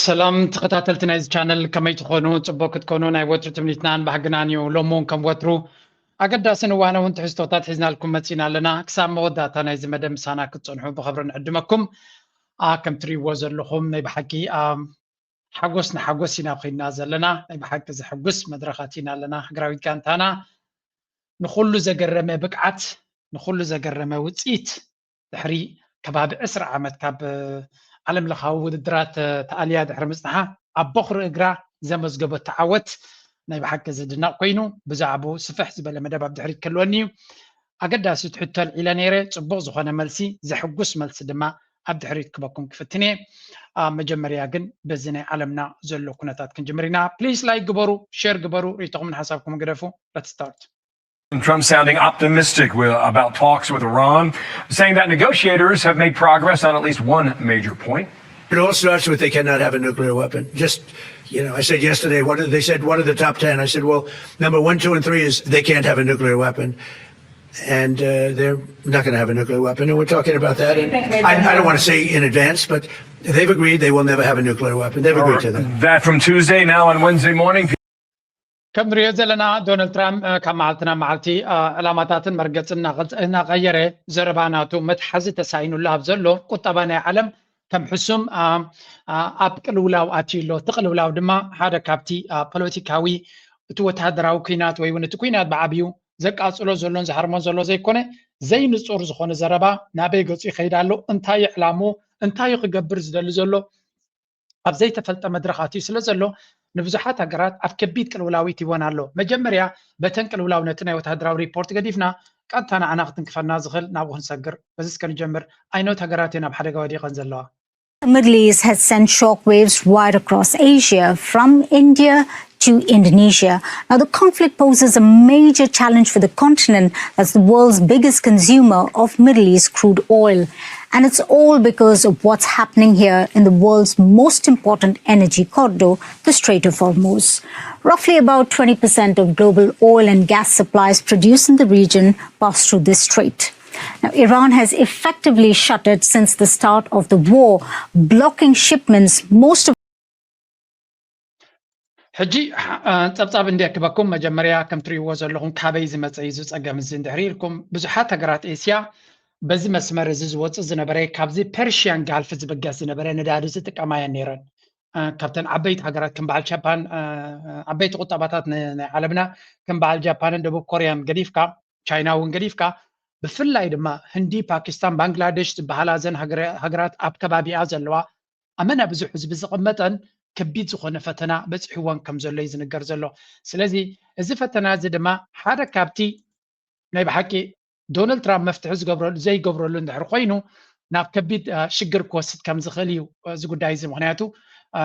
ሰላም ተኸታተልቲ ናይዚ ቻነል፣ ከመይ ትኾኑ? ጽቡቅ ክትኮኑ ናይ ወትሩ ትምኒትናን ባህግናን እዩ። ሎሚ እውን ከም ወትሩ ኣገዳስን እዋናውን ትሕዝቶታት ሒዝናልኩም መጺና ኣለና። ክሳብ መወዳእታ ናይዚ መደብ ምሳና ክትጸንሑ ብኽብሪ ንዕድመኩም። ኣ፣ ከም ትርእይዎ ዘለኹም ናይ ብሓቂ፣ ኣ፣ ሓጎስ ንሓጎስ ኢና ኮይንና ዘለና። ናይ ብሓቂ ዘሕጉስ መድረኻት ኢና ኣለና። ሃገራዊት ጋንታና ንኹሉ ዘገረመ ብቅዓት፣ ንኹሉ ዘገረመ ውጽኢት ድሕሪ ከባቢ ዕስራ ዓመት ካብ ዓለም ለኻዊ ውድድራት ተኣልያ ድሕሪ ምጽንሓ ኣብ ቦኽሪ እግራ ዘመዝገበቶ ዓወት ናይ ብሓቂ ዝድነቕ ኮይኑ፣ ብዛዕባኡ ስፍሕ ዝበለ መደብ ኣብ ድሕሪት ክህልወኒ እዩ። ኣገዳሲት ሕቶ ኣልዒለ ነይረ፣ ጽቡቕ ዝኾነ መልሲ፣ ዘሕጉስ መልሲ ድማ ኣብ ድሕሪት ክበኩም ክፍትን እየ። ኣብ መጀመርያ ግን በዚ ናይ ዓለምና ዘሎ ኩነታት ክንጅምር ኢና። ፕሊስ ላይክ ግበሩ፣ ሼር ግበሩ፣ ርእይቶኹምን ሓሳብኩምን ግደፉ። Let's start. Trump sounding optimistic with, about talks with Iran, saying that negotiators have made progress on at least one major point. It all starts with they cannot have a nuclear weapon. Just, you know, I said yesterday, what are, they said, what are the top ten? I said, well, number one, two, and three is they can't have a nuclear weapon. And uh, they're not going to have a nuclear weapon. And we're talking about that. And I, I don't want to say in advance, but they've agreed they will never have a nuclear weapon. They've agreed to that. That from Tuesday, now on Wednesday morning. ከም ንሪኦ ዘለና ዶናልድ ትራምፕ ካብ መዓልቲ ናብ መዓልቲ ዕላማታትን መርገፅን እናቐየረ ዘረባ ናቱ መትሓዚ ተሳኢኑሉ ኣብ ዘሎ ቁጠባ ናይ ዓለም ከም ሕሱም ኣብ ቅልውላው ኣትዩ ኣሎ። እቲ ቅልውላው ድማ ሓደ ካብቲ ፖለቲካዊ እቲ ወታደራዊ ኩናት ወይ እውን እቲ ኩናት ብዓብዩ ዘቃፅሎ ዘሎን ዝሃርሞን ዘሎ ዘይኮነ ዘይንፁር ዝኾነ ዘረባ ናበይ ገፁ ይኸይድ ኣሎ፣ እንታይ ዕላሙ እንታይ ክገብር ዝደሊ ዘሎ ኣብ ዘይተፈልጠ መድረኻት እዩ ስለ ዘሎ ንብዙሓት ሃገራት ኣብ ከቢድ ቅልውላው ይትወን ኣሎ። መጀመርያ በተን ቅልውላው ነቲ ናይ ወታደራዊ ሪፖርት ገዲፍና ቀጥታ ንዓና ክትንክፈና ዝኽእል ናብኡ ክንሰግር። በዚ እስከ ንጀምር። ኣይኖት ሃገራት እየን ኣብ ሓደጋ ወዲቐን ዘለዋ? The Middle East has sent shockwaves right across Asia, from India to Indonesia. Now, the conflict poses a major challenge for the continent that's the world's biggest consumer of Middle East crude oil. And it's all because of what's happening here in the world's most important energy corridor, the Strait of Hormuz. Roughly about twenty percent of global oil and gas supplies produced in the region pass through this strait. Now, Iran has effectively shut it since the start of the war, blocking shipments, most of ሕጂ ጸብጻብ እንዲ ክበኩም መጀመርያ ከም ትርእይዎ ዘለኹም ካበይ ዝመጸ እዩ ዝጸገም እዚ እንድሕሪ ኢልኩም ብዙሓት ሃገራት ኤስያ በዚ መስመር እዚ ዝወጽእ ዝነበረ ካብዚ ፐርሽያን ጋልፍ ዝብገስ ዝነበረ ነዳዲ ዝጥቀማ እየን ነይረን። ካብተን ዓበይቲ ሃገራት ከም በዓል ጃፓን ዓበይቲ ቁጠባታት ናይ ዓለምና ከም በዓል ጃፓንን ደቡብ ኮርያን ገዲፍካ ቻይና እውን ገዲፍካ ብፍላይ ድማ ህንዲ፣ ፓኪስታን፣ ባንግላደሽ ዝበሃላ እዘን ሃገራት ኣብ ከባቢኣ ዘለዋ ኣመና ብዙሕ ህዝቢ ዝቐመጠን ከቢድ ዝኾነ ፈተና በፂሕወን ከም ዘሎ እዩ ዝንገር ዘሎ። ስለዚ እዚ ፈተና እዚ ድማ ሓደ ካብቲ ናይ ብሓቂ ዶናልድ ትራምፕ መፍትሒ ዝገብረሉ ዘይገብረሉ እንድሕር ኮይኑ ናብ ከቢድ ሽግር ክወስድ ከም ዝኽእል እዩ እዚ ጉዳይ እዚ። ምክንያቱ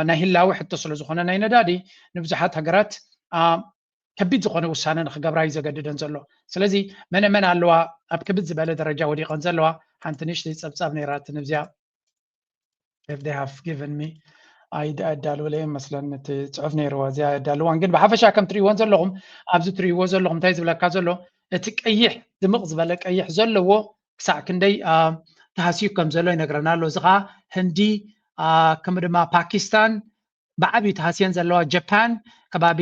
ናይ ህላዊ ሕቶ ስለ ዝኾነ ናይ ነዳዲ ንብዙሓት ሃገራት ከቢድ ዝኾነ ውሳነ ንክገብራ እዩ ዘገድደን ዘሎ። ስለዚ መነ መን ኣለዋ ኣብ ክብድ ዝበለ ደረጃ ወዲቐን ዘለዋ ሓንቲ ንእሽተይ ጸብጻብ ነይራት ንብዚኣ if they have given me ኣይዳልውለ መስለን እቲ ፅሑፍ ነይርዋ እዚኣ ኣይዳልዋን ግን ብሓፈሻ ከም ትርእይዎን ዘለኹም ኣብዚ ትርእይዎ ዘለኹም እንታይ ዝብለካ ዘሎ እቲ ቀይሕ ድምቕ ዝበለ ቀይሕ ዘለዎ ክሳዕ ክንደይ ተሃስዩ ከም ዘሎ ይነግረና ኣሎ። እዚ ከዓ ህንዲ ከምኡ ድማ ፓኪስታን ብዓብዩ ተሃስየን ዘለዋ ጃፓን ከባቢ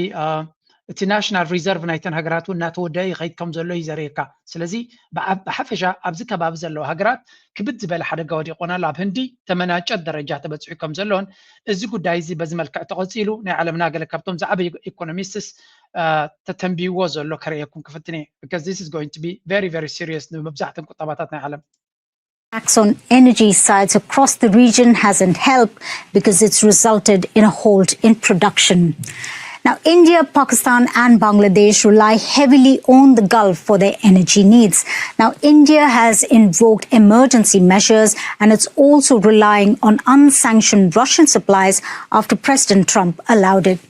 እቲ ናሽናል ሪዘርቭ ናይተን ሃገራት እውን እናተወደአ ይኸይድ ከም ዘሎ እዩ ዘርእየካ። ስለዚ ብሓፈሻ ኣብዚ ከባቢ ዘለዋ ሃገራት ክብድ ዝበለ ሓደጋ ወዲቆን ኣሎ። ኣብ ህንዲ ተመናጨት ደረጃ ተበፂሑ ከም ዘሎን እዚ ጉዳይ እዚ በዚ መልክዕ ተቐፂሉ ናይ ዓለምና ገለ ካብቶም ዝዓበዩ ኢኮኖሚስትስ ተተንቢይዎ ዘሎ ከርእየኩም ክፍትን እየ። Because this is going to be very very serious ንመብዛሕተን ቁጠባታት ናይ ዓለም። Tax on energy sites across the region hasn't helped because it's resulted in a halt in production. Now, India, Pakistan, and Bangladesh rely heavily on the Gulf for their energy needs. Now, India has invoked emergency measures and it's also relying on unsanctioned Russian supplies after President Trump allowed it.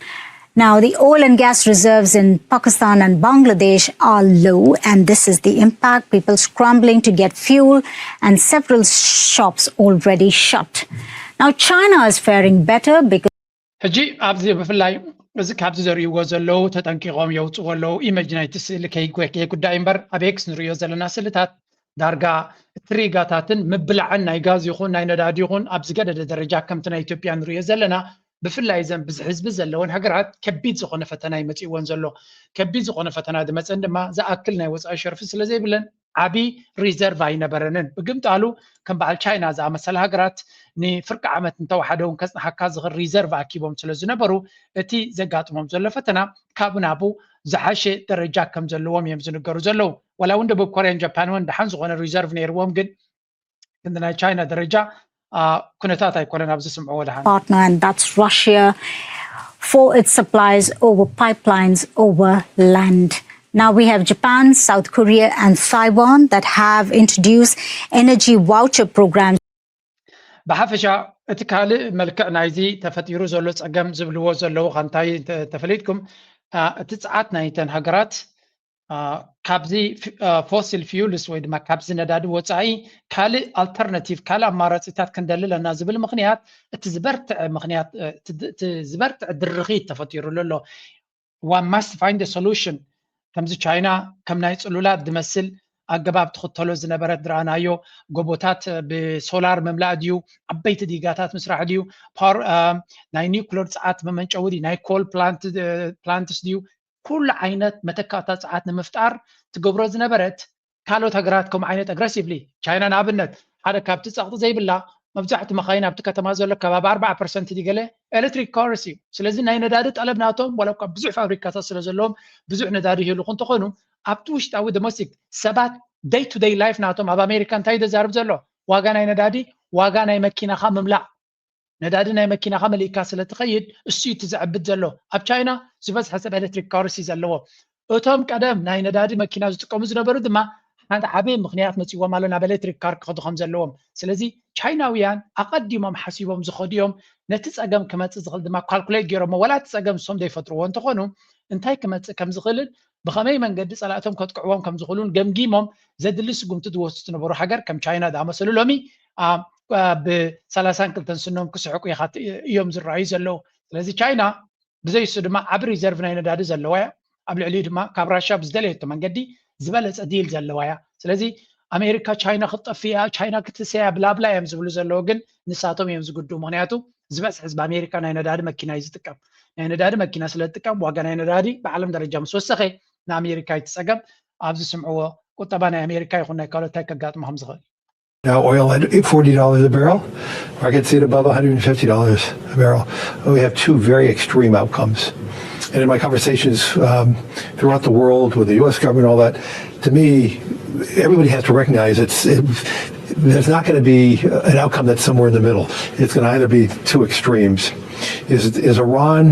Now, the oil and gas reserves in Pakistan and Bangladesh are low, and this is the impact. People scrambling to get fuel, and several shops already shut. Now, China is faring better because ሕጂ ኣብዚ ብፍላይ እዚ ካብዚ ዘርእይዎ ዘለዉ ተጠንቂቖም የውፅዎ ኣለዉ። ኢመጅ ናይቲ ስእሊ ከይጉዳይ እምበር ኣብ ኤክስ ንርእዮ ዘለና ስእልታት ዳርጋ እቲ ሪጋታትን ምብላዕን ናይ ጋዝ ይኹን ናይ ነዳዲ ይኹን ኣብ ዝገደደ ደረጃ ከምቲ ናይ ኢትዮጵያ ንርእዮ ዘለና ብፍላይ እዘን ብዙሕ ህዝቢ ዘለወን ሃገራት ከቢድ ዝኾነ ፈተና ይመፅእወን ዘሎ። ከቢድ ዝኾነ ፈተና ዝመፀን ድማ ዝኣክል ናይ ወፃኢ ሸርፊ ስለ ዘይብለን ዓቢ ሪዘርቭ ኣይነበረንን። ብግምጣሉ ከም በዓል ቻይና ዝኣመሰለ ሃገራት ንፍርቂ ዓመት እንተወሓደ እውን ከጽንሓካ ዝኽእል ሪዘርቭ ኣኪቦም ስለ ዝነበሩ እቲ ዘጋጥሞም ዘሎ ፈተና ካብ ናቡ ዝሓሸ ደረጃ ከም ዘለዎም እዮም ዝንገሩ ዘለዉ። ዋላ እውን ደቡብ ኮርያን ጃፓን እውን ደሓን ዝኾነ ሪዘርቭ ነይርዎም፣ ግን ክንዲ ናይ ቻይና ደረጃ ኩነታት ኣይኮነን ኣብ ዝስምዕዎ ደሓን። Partner, and that's Russia, for its supplies over pipelines over land. Now we have Japan, South Korea, and Taiwan that have introduced energy voucher programs. ብሓፈሻ እቲ ካልእ መልክዕ ናይዚ ተፈጢሩ ዘሎ ጸገም ዝብልዎ ዘለዉ ከንታይ ተፈሊጥኩም፣ እቲ ጸዓት ናይተን ሃገራት ካብዚ ፎሲል ፊውልስ ወይ ድማ ካብዚ ነዳዲ ወፃኢ ካልእ ኣልተርናቲቭ ካልእ ኣማራፂታት ክንደሊ ኣለና ዝብል ምክንያት እቲ ዝበርትዐ ምክንያት ዝበርትዐ ድርኺት ተፈጢሩሉ ኣሎ። One must find a solution። ከምዚ ቻይና ከም ናይ ፅሉላት ዝመስል ኣገባብ ትኽተሎ ዝነበረት ዝረኣናዮ ጎቦታት ብሶላር ምምላእ ድዩ፣ ዓበይቲ ዲጋታት ምስራሕ ድዩ፣ ናይ ኒውክለር ፀዓት መመንጨዊ ድዩ፣ ናይ ኮል ፕላንትስ ድዩ፣ ኩሉ ዓይነት መተካእታ ፀዓት ንምፍጣር ትገብሮ ዝነበረት ካልኦት ሃገራት ከምኡ ዓይነት ኣግረሲቭሊ ቻይና ንኣብነት ሓደ ካብቲ ፀቕጢ ዘይብላ መብዛሕቲ መኻይን ኣብቲ ከተማ ዘሎ ከባቢ ኣርባዓ ፐርሰንት ድዩ ገለ ኤሌክትሪክ ካርስ እዩ። ስለዚ ናይ ነዳዲ ጠለብ ናቶም ዋላ እኳ ብዙሕ ፋብሪካታት ስለ ዘለዎም ብዙሕ ነዳዲ ይህልኹ እንተኾኑ ኣብቲ ውሽጣዊ ዶሜስቲክ ሰባት ደይ ቱ ደይ ላይፍ ናቶም ኣብ ኣሜሪካ እንታይ ዘዛርብ ዘሎ ዋጋ ናይ ነዳዲ ዋጋ ናይ መኪናኻ ምምላእ ነዳዲ ናይ መኪናኻ መሊእካ ስለ ትኸይድ እሱ እዩ እቲ ዘዕብድ ዘሎ። ኣብ ቻይና ዝበዝሐ ሰብ ኤሌክትሪክ ካርስ እዩ ዘለዎ። እቶም ቀደም ናይ ነዳዲ መኪና ዝጥቀሙ ዝነበሩ ድማ ሓንቲ ዓበየ ምክንያት መፂዎም ኣሎ ናብ ኤሌክትሪክ ካር ክኸዱ ከም ዘለዎም። ስለዚ ቻይናውያን ኣቐዲሞም ሓሲቦም ዝኸዱ እዮም። ነቲ ፀገም ክመፅእ ዝኽእል ድማ ካልኩሌት ገይሮሞ ዋላ እቲ ፀገም ንሶም ዘይፈጥርዎ እንተኾኑ እንታይ ክመፅእ ከም ዝኽእልን ብኸመይ መንገዲ ፀላእቶም ከጥቅዕዎም ከም ዝኽእሉን ገምጊሞም ዘድሊ ስጉምቲ ዝወስዱ ዝነበሩ ሃገር ከም ቻይና ዝኣመሰሉ ሎሚ ብሰላሳን ክልተን ስኖም ክስሕቁ እዮም ዝረኣዩ ዘለዉ። ስለዚ ቻይና ብዘይሱ ድማ ዓቢ ሪዘርቭ ናይ ነዳዲ ዘለዋ እያ። ኣብ ልዕሊኡ ድማ ካብ ራሻ ብዝደለየቶ መንገዲ ዝበለፀ ዲል ዘለዋ እያ። ስለዚ ኣሜሪካ ቻይና ክትጠፍእ እያ፣ ቻይና ክትስያ ብላብላ እዮም ዝብሉ ዘለዉ፣ ግን ንሳቶም እዮም ዝጉድኡ። ምክንያቱ ዝበዝሕ ህዝቢ ኣሜሪካ ናይ ነዳዲ መኪና እዩ ዝጥቀም። ናይ ነዳዲ መኪና ስለ ዝጥቀም ዋጋ ናይ ነዳዲ ብዓለም ደረጃ ምስ ወሰኸ ንኣሜሪካ እዩ እቲ ፀገም። ኣብ ዝስምዕዎ ቁጠባ ናይ ኣሜሪካ ይኹን ናይ ካልኦት እንታይ ከጋጥሞ ከም ዝኽእል now oil at forty dollars a barrel. I could see it above one hundred fifty dollars a barrel. We have two very extreme outcomes. And in my conversations um, throughout the world with the U S government, all that, to me, everybody has to recognize it's, it, there's not going to be an outcome that's somewhere in the middle. It's going to either be two extremes. Is, is Iran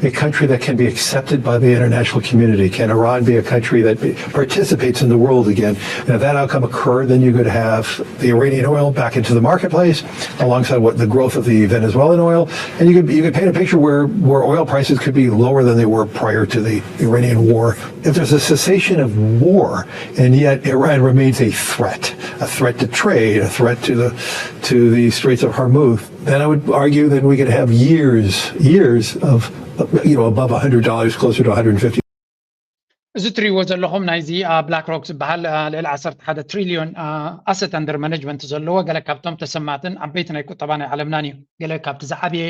a country that can be accepted by the international community? Can Iran be a country that participates in the world again? And if that outcome occurred, then you could have the Iranian oil back into the marketplace alongside what the growth of the Venezuelan oil. And you could, you could paint a picture where, where oil prices could be lower than they were prior to the Iranian war. If there's a cessation of war, and yet Iran remains a threat, a threat to trade, a threat to the, to the Straits of Hormuz, then I would argue that we could have years, years of you know, above one hundred dollars, closer to one hundred fifty. እዚ እትሪእዎ ዘለኹም ናይዚ ብላክ ሮክ ዝበሃል ልዕሊ ዓሰርተ ሓደ ትሪልዮን ኣሰት ኣንደር ማኔጅመንት ዘለዎ ገለ ካብቶም ተሰማዕትን ዓበይቲ ናይ ቁጠባ ናይ ዓለምናን እዩ። ገለ ካብቲ ዝዓብየ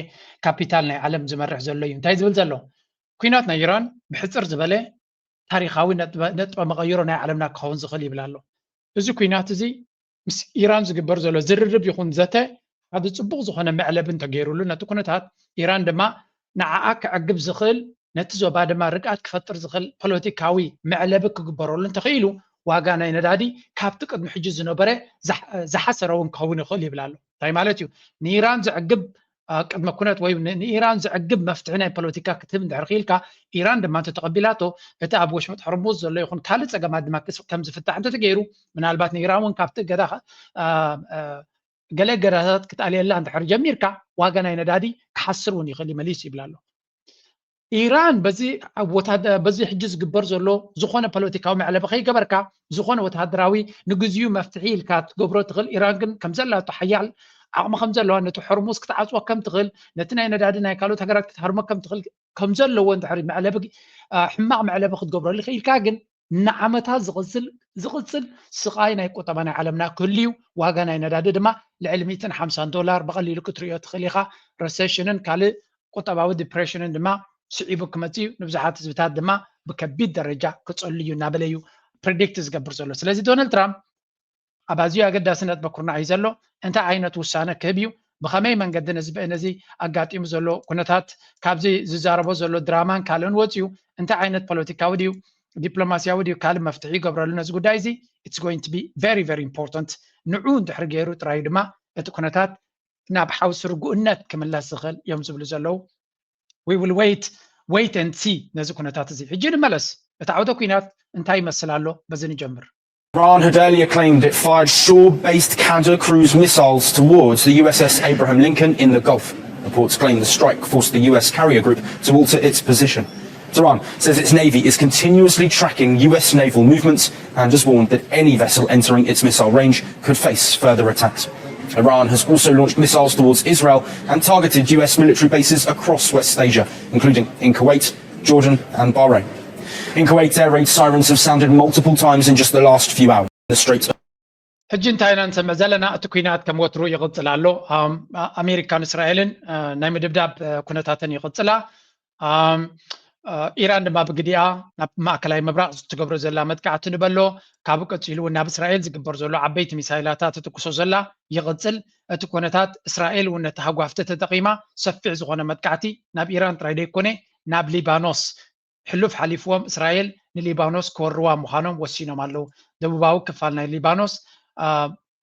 ካፒታል ናይ ዓለም ዝመርሕ ዘሎ እዩ። እንታይ ዝብል ዘሎ? ኩናት ናይ ኢራን ብሕፅር ዝበለ ታሪኻዊ ነጥበ መቐይሮ ናይ ዓለምና ክኸውን ዝኽእል ይብል ኣሎ። እዚ ኩናት እዚ ምስ ኢራን ዝግበር ዘሎ ዝርርብ ይኹን ዘተ ሓደ ፅቡቕ ዝኾነ መዕለቢ እንተገይሩሉ ነቲ ኩነታት ኢራን ድማ ንዓኣ ክዕግብ ዝኽእል ነቲ ዞባ ድማ ርግኣት ክፈጥር ዝኽእል ፖለቲካዊ መዕለቢ ክግበረሉ እንተኽኢሉ ዋጋ ናይ ነዳዲ ካብቲ ቅድሚ ሕጂ ዝነበረ ዝሓሰረ እውን ክኸውን ይኽእል ይብል ኣሎ። እንታይ ማለት እዩ? ንኢራን ዘዕግብ ቅድመ ኩነት ወይ ንኢራን ዘዕግብ መፍትሒ ናይ ፖለቲካ ክትህብ እንድሕር ክኢልካ ኢራን ድማ እንተተቐቢላቶ እቲ ኣብ ወሽመጥ ሕርሙዝ ዘሎ ይኹን ካልእ ፀገማት ድማ ከም ዝፍታሕ እንተተገይሩ ምናልባት ንኢራን እውን ካብቲ እገዳ ገለ እገዳታት ክትኣልየላ እንድሕር ጀሚርካ ዋጋ ናይ ነዳዲ ክሓስር እውን ይኽእል እዩ መሊሱ ይብል ኣሎ። ኢራን በዚ ሕጂ ዝግበር ዘሎ ዝኾነ ፖለቲካዊ መዕለቢ ከይገበርካ ዝኾነ ወተሃደራዊ ንግዚኡ መፍትሒ ኢልካ ትገብሮ ትኽእል። ኢራን ግን ከም ዘላቶ ሓያል ዓቕሚ ከም ዘለዋ ነቲ ሕርሙዝ ክትዓፅዎ ከም ትኽእል ነቲ ናይ ነዳዲ ናይ ካልኦት ሃገራት ክትሃርሞ ከም ትኽእል ከም ዘለዎ እንድሕር መዕለቢ ሕማቕ መዕለቢ ክትገብረሉ ክኢልካ ግን ንዓመታት ዝቕፅል ዝቕፅል ስቓይ ናይ ቁጠባ ናይ ዓለምና ክህልዩ ዋጋ ናይ ነዳዲ ድማ ልዕሊ ሚእትን ሓምሳን ዶላር ብቐሊሉ ክትርእዮ ትኽእል ኢኻ። ረሴሽንን ካልእ ቁጠባዊ ዲፕሬሽንን ድማ ስዒቡ ክመፅእ እዩ። ንብዙሓት ህዝብታት ድማ ብከቢድ ደረጃ ክፀሉ እዩ እናበለ እዩ ፕሪዲክት ዝገብር ዘሎ። ስለዚ ዶናልድ ትራምፕ ኣብ ኣዝዩ ኣገዳሲ ነጥቢ ኩርናዕ እዩ ዘሎ። እንታይ ዓይነት ውሳነ ክህብ እዩ? ብኸመይ መንገዲ ነዚ ነዚ ኣጋጢሙ ዘሎ ኩነታት ካብዚ ዝዛረቦ ዘሎ ድራማን ካልእን ወፂኡ እንታይ ዓይነት ፖለቲካዊ ድዩ ዲፕሎማሲያዊ ድዩ ካልእ መፍትሒ ይገብረሉ ነዚ ጉዳይ እዚ? It's going to be very very important። ንዑ እንድሕር ገይሩ ጥራይ ድማ እቲ ኩነታት ናብ ሓውሲ ርጉእነት ክምለስ ዝኽእል እዮም ዝብሉ ዘለዉ። We will wait, wait and see ነዚ ኩነታት እዚ። ሕጂ ንመለስ። እቲ ዓውደ ኩናት እንታይ ይመስል ኣሎ? በዚ ንጀምር። Iran had earlier claimed it fired shore-based counter-cruise missiles towards the U S S Abraham Lincoln in the Gulf. Reports claim the strike forced the U S carrier group to alter its position. Tehran says its navy is continuously tracking U S naval movements and has warned that any vessel entering its missile range could face further attacks. Iran has also launched missiles towards Israel and targeted U S military bases across West Asia, including in Kuwait, Jordan, and Bahrain. In Kuwait, air raid sirens have sounded multiple times in just the last few hours. The Strait of ሕጂ እንታይ ኢና ንሰምዕ ዘለና? እቲ ኩናት ከም ወትሩ ይቕፅል ኣሎ። ኣም፣ ኣ-፣ ኣሜሪካን እስራኤልን እ፣ ናይ ምድብዳብ እ፣ ኩነታተን ይቕፅላ። ኣም፣ እ፣ ኢራን ድማ ብግዲኣ ናብ ማእከላይ ምብራቕ ትገብሮ ዘላ መጥቃዕቲ ንበሎ፣ ካብኡ ቀፂሉ እውን ናብ እስራኤል ዝግበር ዘሎ ዓበይቲ ሚሳይላታት ትትኩሶ ዘላ ይቕፅል። እቲ ኩነታት እስራኤል እውን ነቲ ሃጓፍቲ ተጠቒማ ሰፊሕ ዝኾነ መጥቃዕቲ ናብ ኢራን ጥራይ ደይኮነ ናብ ሊባኖስ ሕሉፍ ሓሊፍዎም እስራኤል ንሊባኖስ ክወርዋ ምዃኖም ወሲኖም ኣለዉ። ደቡባዊ ክፋል ናይ ሊባኖስ አ፣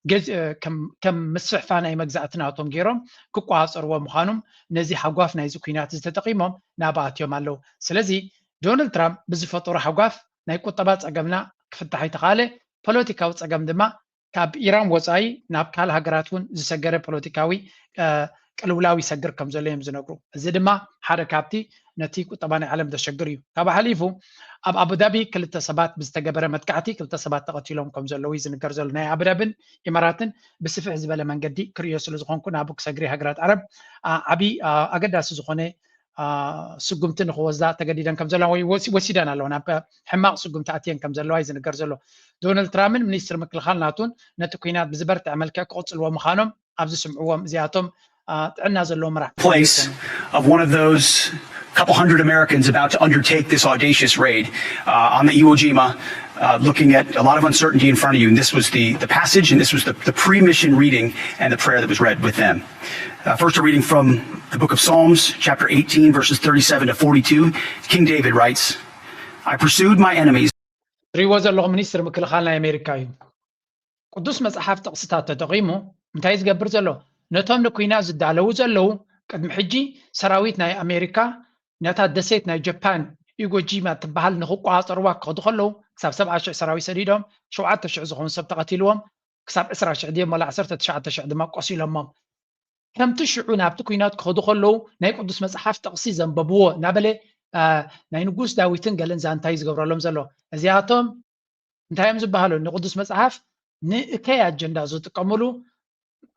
ገዝ- እ፣ ከም ከም ምስፍሕፋ ናይ መግዛእቲ ናቶም ገይሮም ክቆፃፀርዎ ምዃኖም ነዚ ሓጓፍ ናይዚ ኩናት እዚ ተጠቒሞም ናብኣ ኣትዮም ኣለዉ። ስለዚ ዶናልድ ትራምፕ ብዝፈጠሮ ሓጓፍ ናይ ቁጠባ ፀገምና ክፍታሕ ኣይተኻእለ፣ ፖለቲካዊ ፀገም ድማ ካብ ኢራን ወፃኢ ናብ ካልእ ሃገራት እውን ዝሰገረ ፖለቲካዊ እ፣ ቅልውላው ይሰግር ከም ዘሎ እዮም ዝነግሩ። እዚ ድማ ሓደ ካብቲ ነቲ ቁጠባ ናይ ዓለም ዘሸግር እዩ። ካብ ሓሊፉ ኣብ ኣቡዳቢ ክልተ ሰባት ብዝተገበረ መጥቃዕቲ ክልተ ሰባት ተቐቲሎም ከም ዘለዉ እዩ ዝንገር ዘሎ። ናይ ኣቡዳብን ኢማራትን ብስፍሕ ዝበለ መንገዲ ክርእዮ ስለ ዝኾንኩ ናብኡ ክሰግር እዩ። ሃገራት ዓረብ ኣ፣ ዓብዪ ኣ፣ ኣገዳሲ ዝኾነ ኣ፣ ስጉምቲ ንክወስዳ ተገዲደን ከም ዘለዋ ወይ ወሲ- ወሲደን ኣለዋ። ናብ ሕማቕ ስጉምቲ ኣትየን ከም ዘለዋ እዩ ዝንገር ዘሎ። ዶናልድ ትራምፕን ሚኒስትር ምክልኻል ናቱን ነቲ ኩናት ብዝበርትዐ መልክዕ ክቕፅልዎ ምዃኖም ኣብ ዝስምዕዎም እዚኣቶም አ፣ ጥዕና ዘለዎ መራሕቲ place of one of those couple hundred Americans about to undertake this audacious raid uh, on the Iwo Jima, uh, looking at a lot of uncertainty in front of you. And this was the, the passage, and this was the, the pre mission reading and the prayer that was read with them. Uh, first, a reading from the book of Psalms, chapter eighteen, verses thirty-seven to forty-two. King David writes, I pursued my enemies. ትሪእዎ ዘለኹም ሚኒስትር ምክልኻል ናይ ኣሜሪካ እዩ። ቅዱስ መጽሓፍ ጥቕስታት ተጠቒሙ እንታይ ዝገብር ዘሎ? ነቶም ንኩናት ዝዳለዉ ዘለዉ ቅድሚ ሕጂ ሰራዊት ናይ ኣሜሪካ ነታ ደሴት ናይ ጀፓን ኢጎጂማ ትበሃል ንክቆፃፀርዋ ክኸዱ ከለዉ ክሳብ ሰብዓ ሽሕ ሰራዊት ሰዲዶም ሸውዓተ ሽሕ ዝኾኑ ሰብ ተቐቲልዎም ክሳብ ዕስራ ሽሕ ድዮም ወላ ዓሰርተ ትሽዓተ ሽሕ ድማ ቆሲሎሞም። ከምቲ ሽዑ ናብቲ ኩናት ክኸዱ ከለዉ ናይ ቅዱስ መጽሓፍ ጥቕሲ ዘንበብዎ እናበለ አ፣ ናይ ንጉስ ዳዊትን ገለን ዛንታ እዩ ዝገብረሎም ዘሎ። እዚኣቶም እንታይ እዮም ዝበሃሉ? ንቅዱስ መጽሓፍ ንእከይ ኣጀንዳ ዝጥቀምሉ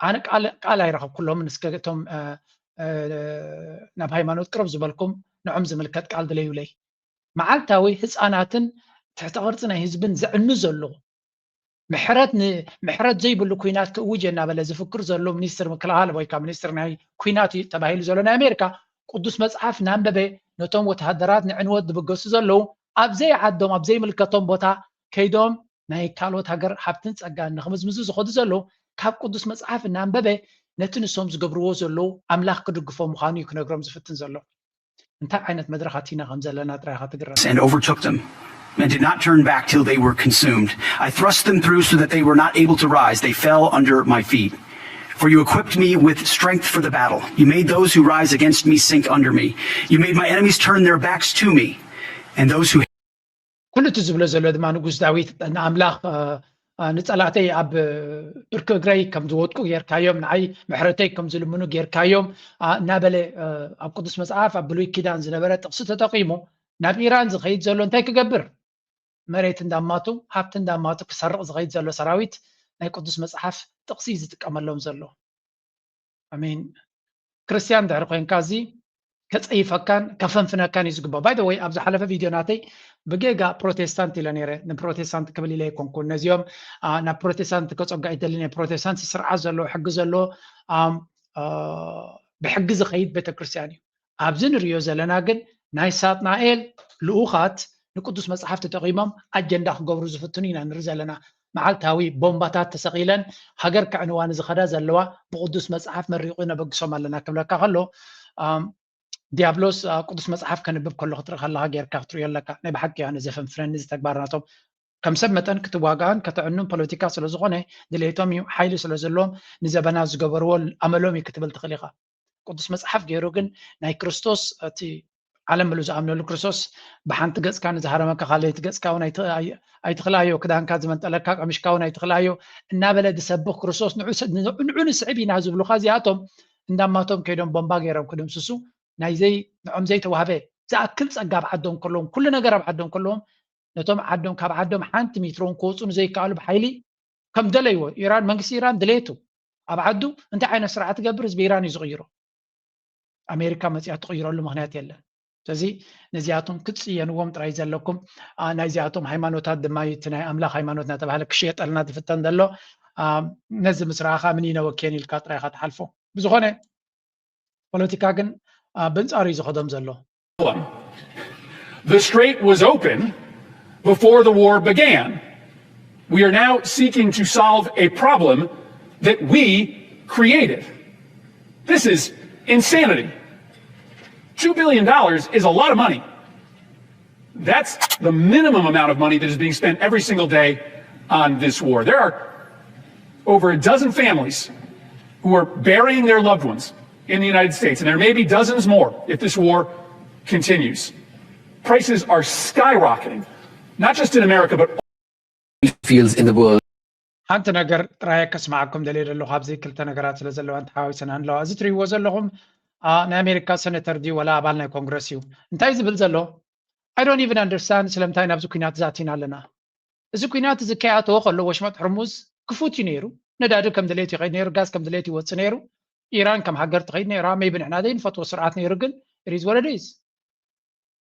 ኣነ ቃል ቃል ኣይረኸብኩሎምን። እስከ እቶም አ፣ አ፣ ናብ ሃይማኖት ቅርብ ዝበልኩም ንዖም ዝምልከት ቃል ድለዩለይ። መዓልታዊ ህፃናትን ትሕተ ቅርፂ ናይ ህዝብን ዘዕኑ ዘለዉ ምሕረት ን- ምሕረት ዘይብሉ ኩናት ክእውጅ እናበለ ዝፍክር ዘሎ ሚኒስትር ምክልኻል ወይ ከዓ ሚኒስትር ናይ ኩናት እዩ ተባሂሉ ዘሎ ናይ ኣሜሪካ ቅዱስ መፅሓፍ እናንበበ ነቶም ወተሃደራት ንዕንወት ዝብገሱ ዘለዉ ኣብ ዘይዓዶም ኣብ ዘይምልከቶም ቦታ ከይዶም ናይ ካልኦት ሃገር ሃብትን ፀጋን ንክምዝምዙ ዝኸዱ ዘለዉ ካብ ቅዱስ መፅሓፍ እናንበበ ነቲ ንሶም ዝገብርዎ ዘለዉ ኣምላኽ ክድግፎ ምዃኑ እዩ ክነግሮም ዝፍትን ዘሎ። እንታይ ዓይነት መድረኽ ኣቲና ከም ዘለና ጥራይ ኢኻ ትግረም። And overtook them, and did not turn back till they were consumed. I thrust them through so that they were not able to rise. They fell under my feet. For you equipped me with strength for the battle. You made those who rise against me sink under me. You made my enemies turn their backs to me, and those who ኩሉ እቲ ዝብሎ ዘሎ ድማ ንጉስ ዳዊት ንኣምላኽ አ፣ አ፣ ንጸላእተይ ኣብ ብርኪ እግረይ ከም ዝወድቁ ጌርካዮም፣ ንዓይ ምሕረተይ ከም ዝልምኑ ጌርካዮም አ፣ እናበለ አ፣ ኣብ ቅዱስ መጽሓፍ ኣብ ብሉይ ኪዳን ዝነበረ ጥቕሲ ተጠቒሙ ናብ ኢራን ዝኸይድ ዘሎ እንታይ ክገብር? መሬት እንዳማቱ ሃብቲ እንዳማቱ ክሰርቕ ዝኸይድ ዘሎ ሰራዊት ናይ ቅዱስ መጽሓፍ ጥቕሲ እዩ ዝጥቀመሎም ዘሎ። ኣሜን። ክርስትያን ድሕሪ ኮይንካ እዚ ከፀይፈካን ከፈንፍነካን እዩ ዝግባእ። By the way ኣብ ዝሓለፈ ቪድዮ ናተይ ብጌጋ ፕሮቴስታንት ኢለ ነይረ። ንፕሮቴስታንት ክብል ኢለ ኣይኮንኩን። ነዚኦም አ፣ ናብ ፕሮቴስታንት ከፀጋ ኣይደልን እየ። ፕሮቴስታንት ስርዓት ዘለዎ ሕጊ ዘለዎ ኣም፣ አ፣ ብሕጊ ዝኸይድ ቤተክርስትያን እዩ። ኣብዚ ንሪኦ ዘለና ግን ናይ ሳጥናኤል ልኡኻት ንቅዱስ መጽሓፍ ተጠቒሞም ኣጀንዳ ክገብሩ ዝፍትኑ ኢና ንርኢ ዘለና። መዓልታዊ ቦምባታት ተሰቒለን ሃገር ከዕንዋ ንዝኸዳ ዘለዋ ብቅዱስ መጽሓፍ መሪቑ ነበግሶም ኣለና ክብለካ ከሎ፣ ኣም፣ ዲያብሎስ፣ አ፣ ቅዱስ መጽሓፍ ከንብብ ከሎ ክትርኢ ከለኻ ጌርካ ክትርእዮ ኣለካ። ናይ ብሓቂ እያ ዘፈንፍነኒ እዚ ተግባር ናቶም። ከም ሰብ መጠን ክትዋጋእን ከተዕኑን ፖለቲካ ስለ ዝኾነ ድሌቶም እዩ፣ ሓይሊ ስለ ዘለዎም ንዘበናት ዝገበርዎ ኣመሎም እዩ ክትብል ትኽእል ኢኻ። ቅዱስ መጽሓፍ ገይሩ ግን ናይ ክርስቶስ እቲ ዓለም ምሉእ ዝኣምነሉ ክርስቶስ ብሓንቲ ገጽካ ንዝሃረመካ ካልኣይቲ ገጽካ እውን ኣይት-፣ ኣይ-፣ ኣይትኽልኣዮ፣ ክዳንካ ዝመንጠለካ ቀሚሽካ እውን ኣይትኽልኣዮ እናበለ ዝሰብኽ ክርስቶስ ንዑ ስ-፣ ንዑ ንስዕብ ኢና ዝብሉኻ እዚኣቶም እንዳማቶም ከይዶም ቦምባ ገይሮም ክድምስሱ ናይ ዘይ-፣ ንዖም ዘይተዋህበ ዝኣክል ጸጋ ኣብ ዓዶም ከለዎም፣ ኩሉ ነገር ኣብ ዓዶም ከለዎም፣ ነቶም ዓዶም፣ ካብ ዓዶም ሓንቲ ሜትሮ እውን ክወጹ ንዘይከኣሉ ብሓይሊ ከም ደለይዎ፣ ኢራን፣ መንግስቲ ኢራን ድሌቱ ኣብ ዓዱ እንታይ ዓይነት ስርዓት ትገብር፣ ህዝቢ ኢራን እዩ ዝቕይሮ። ኣሜሪካ መጺኣ ትቕይረሉ ምኽንያት የለን። ስለዚ ነዚኣቶም ክትጽየንዎም ጥራይ ዘለኩም። አ፣ ናይዚኣቶም ሃይማኖታት ድማ እቲ ናይ ኣምላኽ ሃይማኖት እናተባህለ ክሽየጠልና ዝፍተን ዘሎ። አ፣ ነዚ ምስ ረኣኻ ምን ይነወኬን ኢልካ ጥራይ ኢኻ ትሓልፎ። ብዝኾነ ፖለቲካ ግን፣ አ፣ በንጻሩ እዩ ዝኸዶም ዘሎ። The strait was open before the war began. We are now seeking to solve a problem that we created. This is insanity. Two billion dollars is a lot of money. That's the minimum amount of money that is being spent every single day on this war. There are over a dozen families who are burying their loved ones in the United States, and there may be dozens more if this war continues. Prices are skyrocketing, not just in America, but fields in the world. ሓንቲ ነገር ጥራይ ከስማዓኩም ደልየ ዘለኹ፣ ኣብዚ ክልተ ነገራት ስለ ዘለዋ ተሓዋዊሰን ኣለዋ። እዚ ትሪእዎ ዘለኹም፣ አ፣ ናይ ኣሜሪካ ሴኔተር ድዩ ወላ ኣባል ናይ ኮንግረስ እዩ? እንታይ ዝብል ዘሎ? I don't even understand ስለምንታይ ናብዚ ኩናት ዛቲና ኣለና። እዚ ኩናት እዚ ከይኣተወ ከሎ ወሽመጥ ሕርሙዝ ክፉት እዩ ነይሩ። ነዳዲ ከም ድሌት ይኸይድ ነይሩ፣ ጋዝ ከም ድሌት ይወፅእ ነይሩ። ኢራን ከም ሃገር ትኸይድ ነይራ። ሜይቢ ንሕና ዘይንፈትዎ ስርዓት ነይሩ፣ ግን it is what it is።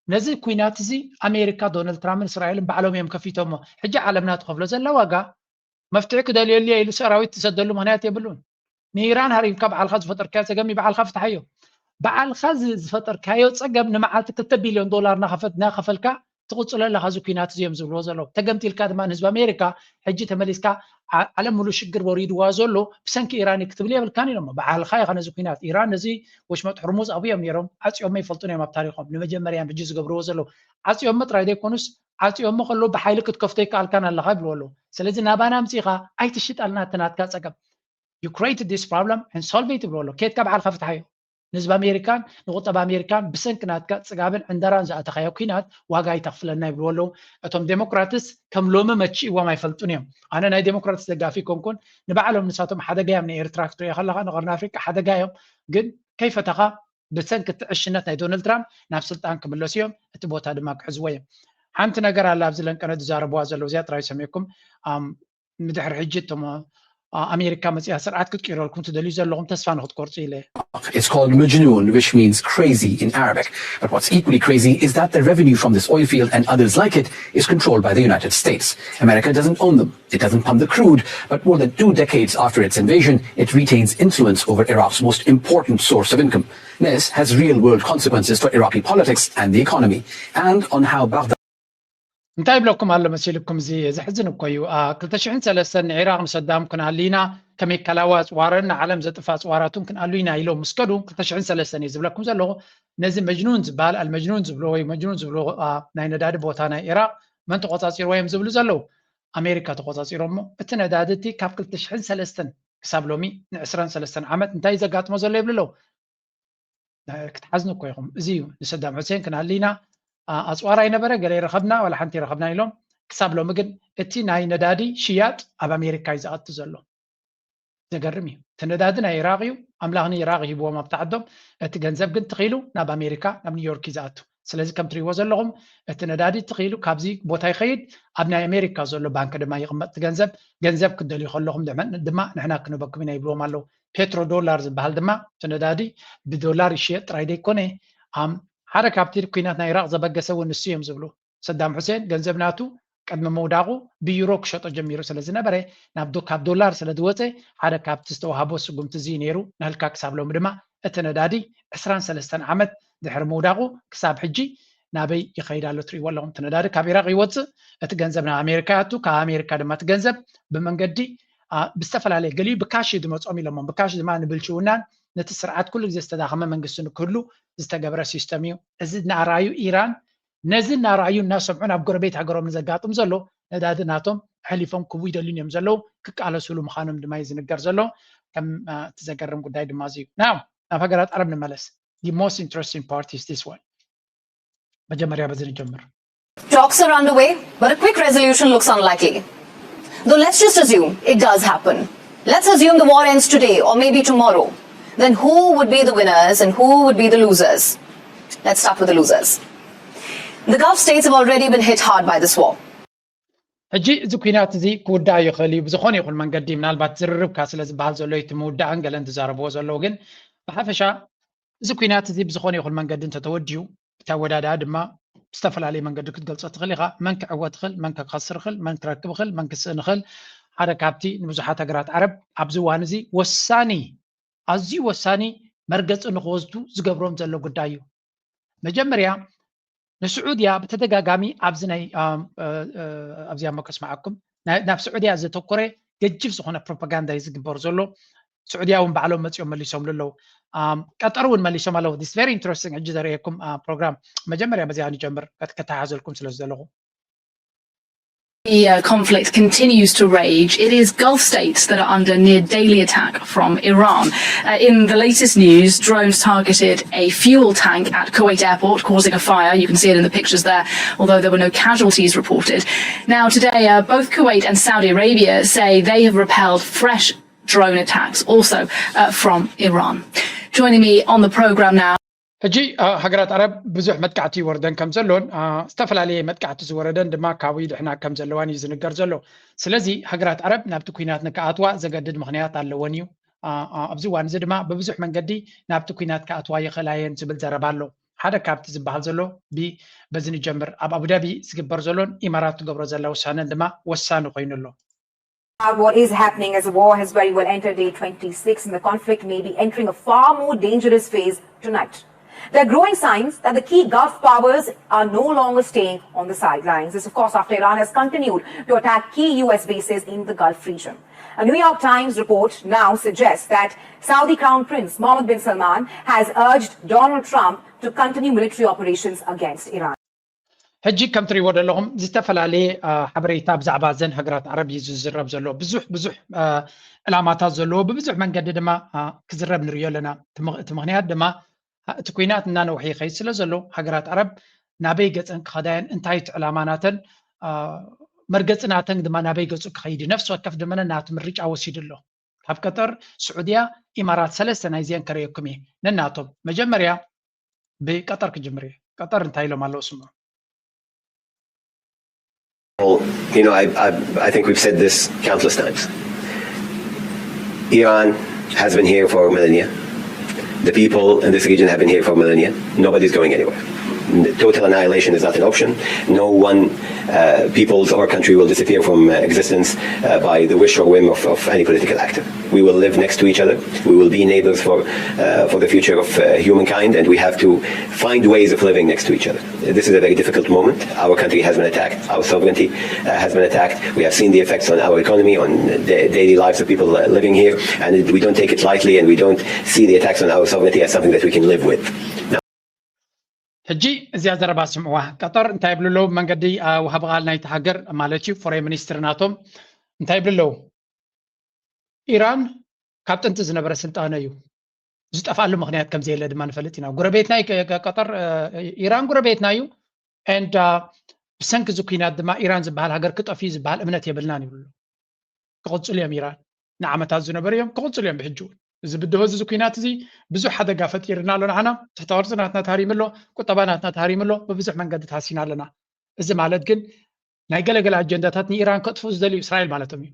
ነዚ ኩናት እዚ ኣሜሪካ፣ ዶናልድ ትራምፕን እስራኤልን ባዕሎም እዮም ከፊቶሞ። ሕጂ ዓለምና ትኸፍሎ ዘላ ዋጋ መፍትሒ ክደልየሉ እየ ኢሉ ሰራዊት ትሰደሉ ምኽንያት የብሉን። ንኢራን ሃሪምካ ባዕልኻ ዝፈጠርካዮ ፀገም ባዕልኻ ፍትሓዮ። ባዕልኻ ዝ-፣ ዝፈጠርካዮ ፀገም ንመዓልቲ ክልተ ቢልዮን ዶላር እናኸፈት-፣ እናኸፈልካ ትቕፅሎ ኣለኻ። እዚ ኩናት እዚ እዮም ዝብልዎ ዘለዉ። ተገምጢልካ ድማ ንህዝቢ ኣሜሪካ ሕጂ ተመሊስካ ዓ-፣ ዓለም ሙሉእ ሽግር ወሪድዋ ዘሎ ብሰንኪ ኢራን እዩ ክትብል የብልካን ኢሎሞ። ባዕልኻ ኢኻ ነዚ ኩናት። ኢራን ነዚ ወሽመጥ ሕርሙዝ ኣብኡ እዮም ነይሮም፣ ዓፅዮሞ ይፈልጡን እዮም ኣብ ታሪኾም። ንመጀመርያ እዮም ሕጂ ዝገብርዎ ዘለዉ። ዓፅዮሞ ጥራይ ዘይኮኑስ ዓፅዮሞ ከለዉ ብሓይሊ ክትከፍቶ ይከኣልካን ኣለኻ ይብልዎ ኣለዉ። ስለዚ ናባና ኣምፂእኻ ኣይትሽጣልና እቲ ናትካ ፀገም። You created this problem and solve it ይብልዎ ኣለዉ። ኬድካ ባዕልኻ ፍትሓዮ። ንህዝቢ ኣሜሪካን ንቁጠባ ኣሜሪካን ብሰንኪ ናትካ ጽጋብን ዕንደራን ዝኣተኻዮ ኲናት ዋጋ ኣይተኽፍለና ይብልዎ ኣለዉ። እቶም ዴሞክራትስ ከም ሎሚ መቺእዎም ኣይፈልጡን እዮም። ኣነ ናይ ዴሞክራትስ ደጋፊ ኮንኩን ንባዕሎም ንሳቶም ሓደጋ እዮም ንኤርትራ ክትሪኦ ከለኻ ንቐርኒ ኣፍሪቃ ሓደጋ እዮም። ግን ከይፈተኻ ብሰንኪ እቲ ዕሽነት ናይ ዶናልድ ትራምፕ ናብ ስልጣን ክምለሱ እዮም። እቲ ቦታ ድማ ክሕዝዎ እዮም። ሓንቲ ነገር ኣላ ኣብዚ ለንቀነ ዝዛረብዋ ዘለዉ እዚኣ ጥራይ ሰሚዕኩም ኣም፣ ንድሕሪ ሕጂ እቶም ኣሜሪካ መፅያ ስርዓት ክትቅይረልኩም ትደልዩ ዘለኹም ተስፋ ንክትቆርፁ ኢለ። It's called Majnun, which means crazy in Arabic. But what's equally crazy is that the revenue from this oil field and others like it is controlled by the United States. America doesn't own them. It doesn't pump the crude, but more than two decades after its invasion, it retains influence over Iraq's most important source of income. This has real-world consequences for Iraqi politics and the economy, and on how Baghdad እንታይ ይብለኩም ኣሎ መሲልኩም? እዚ ዘሕዝን እኮ እዩ። ክልተ ሽሕን ሰለስተን ንዒራቕ ንሰዳም ክንኣሉ ኢና፣ ከመይ ከላዊ ኣፅዋርን ንዓለም ዘጥፍ ኣፅዋራቱን ክንኣሉ ኢና ኢሎም ምስ ከዱ ክልተ ሽሕን ሰለስተን እዩ ዝብለኩም ዘለኹ። ነዚ መጅኑን ዝበሃል ኣልመጅኑን ዝብሎ ወይ መጅኑን ዝብሎ ናይ ነዳዲ ቦታ ናይ ኢራቕ መን ተቆፃፂርዎ እዮም ዝብሉ ዘለዉ? ኣሜሪካ ተቆፃፂሮሞ። እቲ ነዳዲ እቲ ካብ ክልተ ሽሕን ሰለስተን ክሳብ ሎሚ ንዕስራን ሰለስተን ዓመት እንታይ ዘጋጥሞ ዘሎ ይብሉ ኣለዉ። ክትሓዝኑ እኮ ኢኹም። እዚ እዩ ንሰዳም ሑሴን ክንኣሉ ኢና፣ ኣፅዋር ኣይነበረ ገለ ይረኸብና ዋላ ሓንቲ ይረኸብና ኢሎም። ክሳብ ሎሚ ግን እቲ ናይ ነዳዲ ሽያጥ ኣብ ኣሜሪካ እዩ ዝኣቱ ዘሎ። ዘገርም እዩ። እቲ ነዳዲ ናይ ኢራቕ እዩ፣ ኣምላኽ ንኢራቕ ሂብዎም ኣብቲ ዓዶም። እቲ ገንዘብ ግን ትኺሉ ናብ ኣሜሪካ ናብ ኒውዮርክ እዩ ዝኣቱ። ስለዚ ከም ትሪእዎ ዘለኹም እቲ ነዳዲ ትኺሉ ካብዚ ቦታ ይኸይድ፣ ኣብ ናይ ኣሜሪካ ዘሎ ባንክ ድማ ይቕመጥ እቲ ገንዘብ። ገንዘብ ክትደልዩ ከለኹም ድማ ንሕና ክንበኩም ኢና ይብልዎም ኣለዉ። ፔትሮ ዶላር ዝበሃል ድማ እቲ ነዳዲ ብዶላር ይሽየጥ ጥራይ ዘይኮነ፣ ሓደ ካብቲ ኲናት ናይ ኢራቕ ዘበገሰ እውን ንሱ እዮም ዝብሉ። ሰዳም ሑሴን ገንዘብ ናቱ ቅድሚ ምውዳቑ ብዩሮ ክሸጦ ጀሚሩ ስለ ዝነበረ ናብ ዶ-፣ ካብ ዶላር ስለ ዝወፀ ሓደ ካብቲ ዝተዋህቦ ስጉምቲ እዚ ነይሩ። ንህልካ ክሳብ ሎሚ ድማ እቲ ነዳዲ ዕስራን ሰለስተን ዓመት ድሕሪ ምውዳቑ ክሳብ ሕጂ ናበይ ይኸይድ ኣሎ ትሪእዎ ኣለኹም። እቲ ነዳዲ ካብ ኢራቕ ይወፅእ፣ እቲ ገንዘብ ናብ ኣሜሪካ ይኣቱ፣ ካብ ኣሜሪካ ድማ እቲ ገንዘብ ብመንገዲ ብዝተፈላለየ፣ ገሊኡ ብካሽ እዩ ዝመፅኦም ኢሎሞም። ብካሽ ድማ ንብልሽውናን ነቲ ስርዓት ኩሉ ግዜ ዝተዳኸመ መንግስቲ ንክህሉ ዝተገብረ ሲስተም እዩ። እዚ እናረኣዩ ኢራን፣ ነዚ እናረኣዩ እናሰምዑ ናብ ጎረቤት ሃገሮም ንዘጋጥም ዘሎ ነዳዲ ናቶም ኣሕሊፎም ክቡ ይደልዩን እዮም ዘለዉ፣ ክቃለሱሉ ምዃኖም ድማ እዩ ዝንገር ዘሎ። ከም እቲ ዘገርም ጉዳይ ድማ እዚ እዩ። ናው ናብ ሃገራት ዓረብ ንመለስ። The most interesting part is this one. መጀመርያ በዚ ንጀምር። Talks are underway, but a quick resolution looks unlikely. Though let's just assume it does happen. Let's assume the war ends today or maybe tomorrow. Then who would be the winners and who would be the losers? Let's start with the losers. The Gulf states have already been hit hard by this war. ሕጂ እዚ ኩናት እዚ ክውዳእ ይኽእል እዩ ብዝኾነ ይኹን መንገዲ፣ ምናልባት ዝርርብካ ስለ ዝበሃል ዘሎ እቲ ምውዳእን ገለን ዝዛረብዎ ዘለዉ። ግን ብሓፈሻ እዚ ኩናት እዚ ብዝኾነ ይኹን መንገዲ እንተተወዲኡ፣ እቲ ኣወዳድኣ ድማ ብዝተፈላለየ መንገዲ ክትገልጾ ትኽእል ኢኻ። መን ክዕወት ይኽእል፣ መን ክኸስር ይኽእል፣ መን ክረክብ ይኽእል፣ መን ክስእን ይኽእል። ሓደ ካብቲ ንብዙሓት ሃገራት ዓረብ ኣብዚ እዋን እዚ ወሳኒ፣ ኣዝዩ ወሳኒ መርገጺ ንክወስዱ ዝገብሮም ዘሎ ጉዳይ እዩ። መጀመርያ ንስዑድያ ብተደጋጋሚ ኣብዚ ናይ ኣብዚኣ ሞ ከስምዓኩም፣ ናብ ስዑድያ ዘተኮረ ገጅፍ ዝኾነ ፕሮፓጋንዳ እዩ ዝግበር ዘሎ። ስዑድያ እውን ባዕሎም መፂኦም መሊሶምሉ ኣለዉ። ቀጠር እውን መሊሶም ኣለዉ። This very interesting። ሕጂ ዘርእየኩም ፕሮግራም መጀመርያ በዚኣ ንጀምር፣ ከተሓዘልኩም ስለ ዝደለኹ። The uh, conflict continues to rage. It is Gulf states that are under near daily attack from Iran. Uh, in the latest news, drones targeted a fuel tank at Kuwait airport, causing a fire. You can see it in the pictures there, although there were no casualties reported. Now, today, uh, both Kuwait and Saudi Arabia say they have repelled fresh drone attacks, also uh, from Iran. Joining me on the program now. ሕጂ ሃገራት ዓረብ ብዙሕ መጥቃዕቲ ይወርደን ከም ዘሎን ዝተፈላለየ መጥቃዕቲ ዝወረደን ድማ ካብኡ ይድሕና ከም ዘለዋን እዩ ዝንገር ዘሎ። ስለዚ ሃገራት ዓረብ ናብቲ ኩናት ንክኣትዋ ዘገድድ ምኽንያት ኣለወን እዩ። ኣብዚ እዋን እዚ ድማ ብብዙሕ መንገዲ ናብቲ ኩናት ክኣትዋ ይኽእላ እየን ዝብል ዘረባ ኣሎ። ሓደ ካብቲ ዝበሃል ዘሎ፣ በዚ ንጀምር፣ ኣብ ኣቡዳቢ ዝግበር ዘሎን ኢማራት ትገብሮ ዘላ ውሳነን ድማ ወሳኒ ኮይኑ ኣሎ። What is happening as the war has very well entered day twenty-six and the conflict may be entering a far more dangerous phase tonight. There are growing signs that the key Gulf powers are no longer staying on the sidelines. This, of course, after Iran has continued to attack key U S bases in the Gulf region. A New York Times report now suggests that Saudi Crown Prince Mohammed bin Salman has urged Donald Trump to continue military operations against Iran. ሕጂ ከም ትሪእዎ ዘለኹም ዝተፈላለየ ሓበሬታ ብዛዕባ እዘን ሃገራት ዓረብ እዩ ዝዝረብ ዘሎ። ብዙሕ ብዙሕ ዕላማታት ዘለዎ ብብዙሕ መንገዲ ድማ ክዝረብ ንሪኦ ኣለና። እቲ ምኽንያት ድማ እቲ ኩናት እናነውሐ ይኸይድ ስለ ዘሎ ሃገራት ዓረብ ናበይ ገፀን ክኸዳየን፣ እንታይ እቲ ዕላማ ናተን፣ መርገፂ ናተን ድማ ናበይ ገፁ ክኸይድ እዩ። ነፍሲ ወከፍ ድማ ነናቱ ምርጫ ወሲዱ ኣሎ። ካብ ቀጠር፣ ስዑድያ፣ ኢማራት ሰለስተ ናይዚአን ከርእየኩም እየ ነናቶም። መጀመርያ ብቀጠር ክጅምር እየ። ቀጠር እንታይ ኢሎም ኣለዉ ስምዑ። You know, I, I, I think we've said this countless times. Iran has been here for millennia. The people in this region have been here for millennia. Nobody's going anywhere. Total annihilation is not an option. No one uh, people's or country will disappear from uh, existence uh, by the wish or whim of, of any political actor. We will live next to each other. We will be neighbors for, uh, for the future of uh, humankind, and we have to find ways of living next to each other. This is a very difficult moment. Our country has been attacked. Our sovereignty uh, has been attacked. We have seen the effects on our economy, on the daily lives of people uh, living here, and we don't take it lightly, and we don't see the attacks on our sovereignty as something that we can live with. ሕጂ እዚኣ ዘረባ ስምዕዋ። ቀጠር እንታይ ይብሉ ኣለዉ? መንገዲ ወሃቢ ቃል ናይቲ ሃገር ማለት እዩ፣ ፎሬን ሚኒስትር ናቶም እንታይ ይብሉ ኣለዉ? ኢራን ካብ ጥንቲ ዝነበረ ስልጣነ እዩ። ዝጠፍኣሉ ምኽንያት ከም ዘየለ ድማ ንፈልጥ ኢና። ጎረቤትና እዩ፣ ቀጠር፣ ኢራን ጎረቤትና እዩ። And ብሰንኪ እዚ ኩናት ድማ ኢራን ዝበሃል ሃገር ክጠፍእ እዩ ዝበሃል እምነት የብልናን ይብሉ። ክቕፅሉ እዮም ኢራን። ንዓመታት ዝነበሩ እዮም፣ ክቕፅሉ እዮም ብሕጂ እውን። እዚ ብድሆ እዚ ኩናት እዚ ብዙሕ ሓደጋ ፈጢርና ኣሎ ንዓና። ትሕተ ቅርፂ ናትና ተሃሪሙ ኣሎ፣ ቁጠባ ናትና ተሃሪሙ ኣሎ፣ ብብዙሕ መንገዲ ተሃሲና ኣለና። እዚ ማለት ግን ናይ ገለገለ ኣጀንዳታት ንኢራን ከጥፍኡ ዝደልዩ እስራኤል ማለቶም እዩ።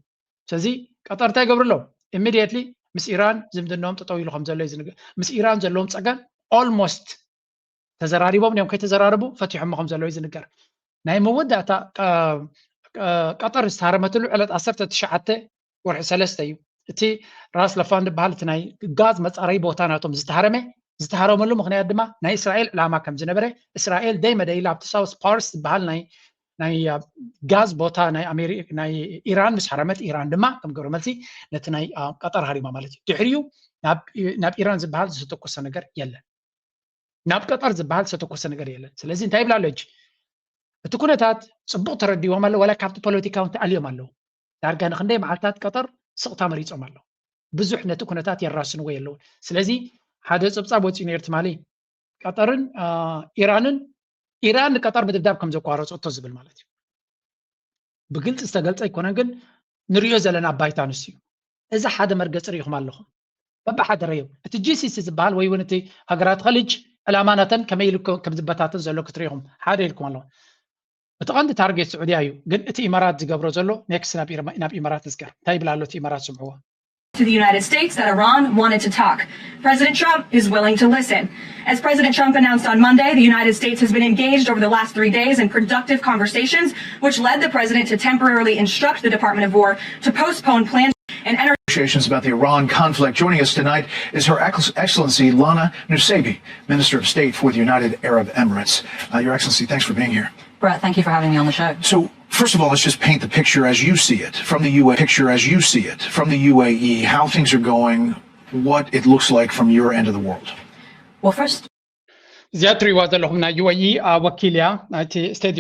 ስለዚ ቀጠር እንታይ ይገብሩ ኣለዉ? Immediately ምስ ኢራን ዝምድናኦም ጠጠው ኢሉ ከም ዘሎ እዩ ዝንገር። ምስ ኢራን ዘለዎም ፀገም almost ተዘራሪቦም እዮም፣ ከይተዘራረቡ ፈቲሖሞ ከም ዘለዉ እዩ ዝንገር። ናይ መወዳእታ ቀጠር ዝተሃረመትሉ ዕለት ዓሰርተ ትሽዓተ ወርሒ ሰለስተ እዩ። እቲ ራስ ለፋን ዝበሃል እቲ ናይ ጋዝ መፃረይ ቦታ ናቶም ዝተሃረመ ዝተሃረመሉ ምክንያት ድማ ናይ እስራኤል ዕላማ ከም ዝነበረ፣ እስራኤል ደይ መደይላ ኣብቲ ሳውስ ፓርስ ዝበሃል ናይ ናይ ጋዝ ቦታ ናይ ኣሜሪ ናይ ኢራን ምስ ሃረመት፣ ኢራን ድማ ከም ግብረ መልሲ ነቲ ናይ ቀጠር ሃሪማ ማለት እዩ። ድሕሪኡ ናብ ኢራን ዝበሃል ዝተተኮሰ ነገር የለን። ናብ ቀጠር ዝበሃል ዝተተኮሰ ነገር የለን። ስለዚ እንታይ ይብላ ኣሎ ሕጂ? እቲ ኩነታት ፅቡቕ ተረዲዎም ኣሎ፣ ዋላ ካብቲ ፖለቲካ እውን ተኣልዮም ኣለዉ። ዳርጋ ንክንደይ መዓልታት ቀጠር ስቕታ መሪፆም ኣለዉ። ብዙሕ ነቲ ኩነታት የራስንዎ የለውን። ስለዚ ሓደ ፀብፃብ ወፂኡ ነይሩ ትማሊ፣ ቀጠርን ኢራንን፣ ኢራን ንቀጠር ምድብዳብ ከም ዘቋረፀቶ ዝብል ማለት እዩ። ብግልፂ ዝተገልፀ ኣይኮነን፣ ግን ንሪኦ ዘለና ባይታ ንሱ እዩ። እዚ ሓደ መርገፂ ርኢኹም ኣለኹም። በብሓደ ረዮም እቲ ጂሲሲ ዝበሃል ወይ እውን እቲ ሃገራት ኸሊጅ ዕላማ ናተን ከመይ ኢሉ ከም ዝበታተን ዘሎ ክትርኢኹም ሓደ ኢልኩም ኣለኹም። እቲ ቀንዲ ታርጌት ስዑድያ እዩ፣ ግን እቲ ኢማራት ዝገብሮ ዘሎ ኔክስት ናብ ኢማራት ንዝገር እንታይ ይብል ኣሎ እቲ ኢማራት ስምዕዎ። to the United States that Iran wanted to talk. President Trump is willing to listen. As President Trump announced on Monday, the United States has been engaged over the last three days in productive conversations, which led the president to temporarily instruct the Department of War to postpone plans and energy negotiations about the Iran conflict. Joining us tonight is Her Excellency Lana Nuseibeh, Minister of State for the United Arab Emirates. Uh, Your Excellency, thanks for being here. Brett, thank you for having me on the show. So, first of all, let's just paint the picture as you see it from the U A E, picture as you see it from the U A E, how things are going, what it looks like from your end of the world. Well, first እዚኣ ትሪእዋ ዘለኹም ናይ ዩ ኤ ኢ ወኪል እያ። ናይቲ ስቴት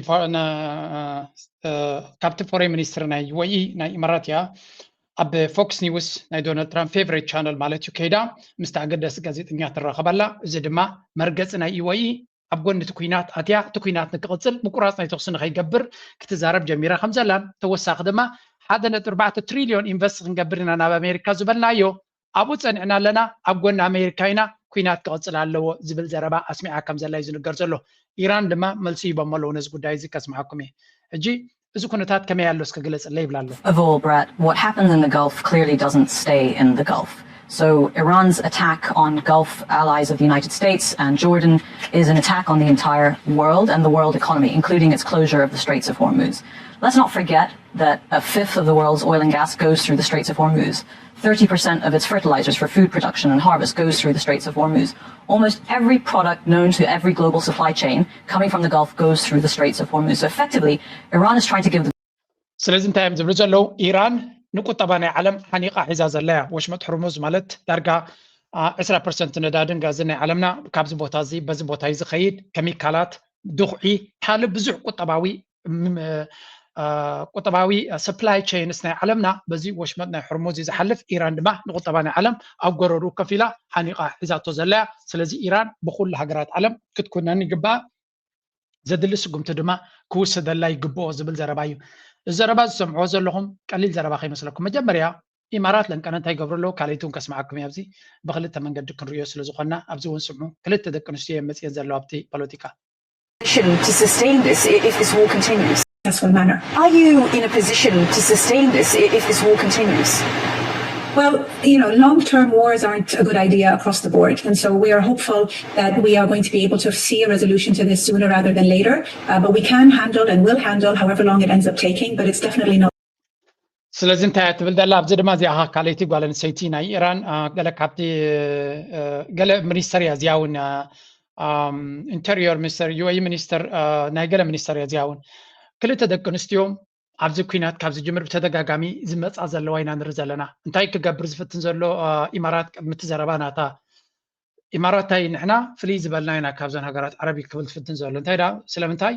ካብቲ ፎሬን ሚኒስትር ናይ ዩ ኤ ኢ ናይ ኢማራት እያ። ኣብ ፎክስ ኒውስ ናይ ዶናልድ ትራምፕ ፌቨሬት ቻነል ማለት እዩ ከይዳ ምስቲ ኣገዳሲ ጋዜጠኛ ትራኸብ ኣላ። እዚ ድማ መርገፂ ናይ ዩ ኤ ኢ ኣብ ጎኒ እቲ ኩናት ኣትያ እቲ ኩናት ንክቕፅል ምቁራፅ ናይ ተኹሲ ንከይገብር ክትዛረብ ጀሚራ ከም ዘላን ተወሳኺ ድማ ሓደ ነጥቢ ኣርባዕተ ትሪልዮን ኢንቨስት ክንገብር ኢና ናብ ኣሜሪካ ዝበልናዮ ኣብኡ ፀኒዕና ኣለና፣ ኣብ ጎኒ ኣሜሪካ ኢና፣ ኩናት ክቕፅል ኣለዎ ዝብል ዘረባ ኣስሚዓ ከም ዘላ እዩ ዝንገር ዘሎ። ኢራን ድማ መልሲ ሂቦም ኣለዉ ነዚ ጉዳይ እዚ ከስምዓኩም እየ። ሕጂ እዚ ኩነታት ከመይ ኣሎ እስከ ግለፅለይ ይብላ ኣሎ። Of all, Brett, what happens in the Gulf clearly doesn't stay in the Gulf. So Iran's attack on Gulf allies of the United States and Jordan is an attack on the entire world and the world economy, including its closure of the Straits of Hormuz. Let's not forget that a fifth of the world's oil and gas goes through the Straits of Hormuz. Thirty percent of its fertilizers for food production and harvest goes through the Straits of Hormuz. Almost every product known to every global supply chain coming from the Gulf goes through the Straits of Hormuz. So effectively, Iran is trying to give the ስለዚ እንታይ እዮም ዝብሉ ዘለዉ? ኢራን ንቁጠባ ናይ ዓለም ሓኒቓ ሒዛ ዘላ እያ። ወሽመጥ ሕርሙዝ ማለት ዳርጋ ዕስራ ፐርሰንት ነዳድን ጋዝን ናይ ዓለምና ካብዚ ቦታ እዚ በዚ ቦታ እዩ ዝኸይድ። ኬሚካላት፣ ድኹዒ፣ ካልእ ብዙሕ ቁጠባዊ ቁጠባዊ ሰፕላይ ቸይንስ ናይ ዓለምና በዚ ወሽመጥ ናይ ሕርሙዝ እዩ ዝሓልፍ። ኢራን ድማ ንቁጠባ ናይ ዓለም ኣብ ጎረርኡ ከፊላ ሓኒቓ ሒዛቶ ዘላ እያ። ስለዚ ኢራን ብኩሉ ሃገራት ዓለም ክትኩነን ይግባእ። ዘድሊ ስጉምቲ ድማ ክውሰደላ ይግብኦ ዝብል ዘረባ እዩ። እዚ ዘረባ ዝሰምዕዎ ዘለኹም ቀሊል ዘረባ ከይመስለኩም። መጀመርያ ኢማራት ለንቀነ እንታይ ይገብሩ ኣለዉ ካልኣይቲ እውን ከስምዓኩም እየ። ኣብዚ ብክልተ መንገዲ ክንርእዮ ስለ ዝኾንና ኣብዚ እውን ስምዑ። ክልተ ደቂ ኣንስትዮ እየን መፅየን ዘለዋ ኣብቲ ፖለቲካ። position to sustain this i- if this war continues? successful manner. Are you in a position to sustain this i- if this war continues? Well, you know, long-term wars aren't a good idea across the board, and so we are hopeful that we are going to be able to see a resolution to this sooner rather than later. Uh, but we can handle and will handle however long it ends up taking, but it's definitely not. ስለዚ እንታይ እያ ትብል ዘላ ኣብዚ ድማ እዚኣ ካልኣይቲ ጓል ኣንስተይቲ ናይ ኢራን ገለ ካብቲ ገለ ሚኒስተር እያ እዚኣ እውን ኢንተሪዮር ሚኒስተር ዩ ኤ ኢ ሚኒስተር ናይ ገለ ሚኒስተር እያ እዚኣ እውን ክልተ ደቂ ኣንስትዮ ኣብዚ ኩናት ካብ ዝጅምር ብተደጋጋሚ ዝመፃ ዘለዋ ኢና ንርኢ ዘለና። እንታይ ክገብር ዝፍትን ዘሎ ኢማራት ቅድሚ እቲ ዘረባ ናታ ኢማራት እንታይ ንሕና ፍልይ ዝበልና ኢና ካብዘን ሃገራት ዓረብ እዩ ክብል ዝፍትን ዘሎ። እንታይ ደኣ ስለምንታይ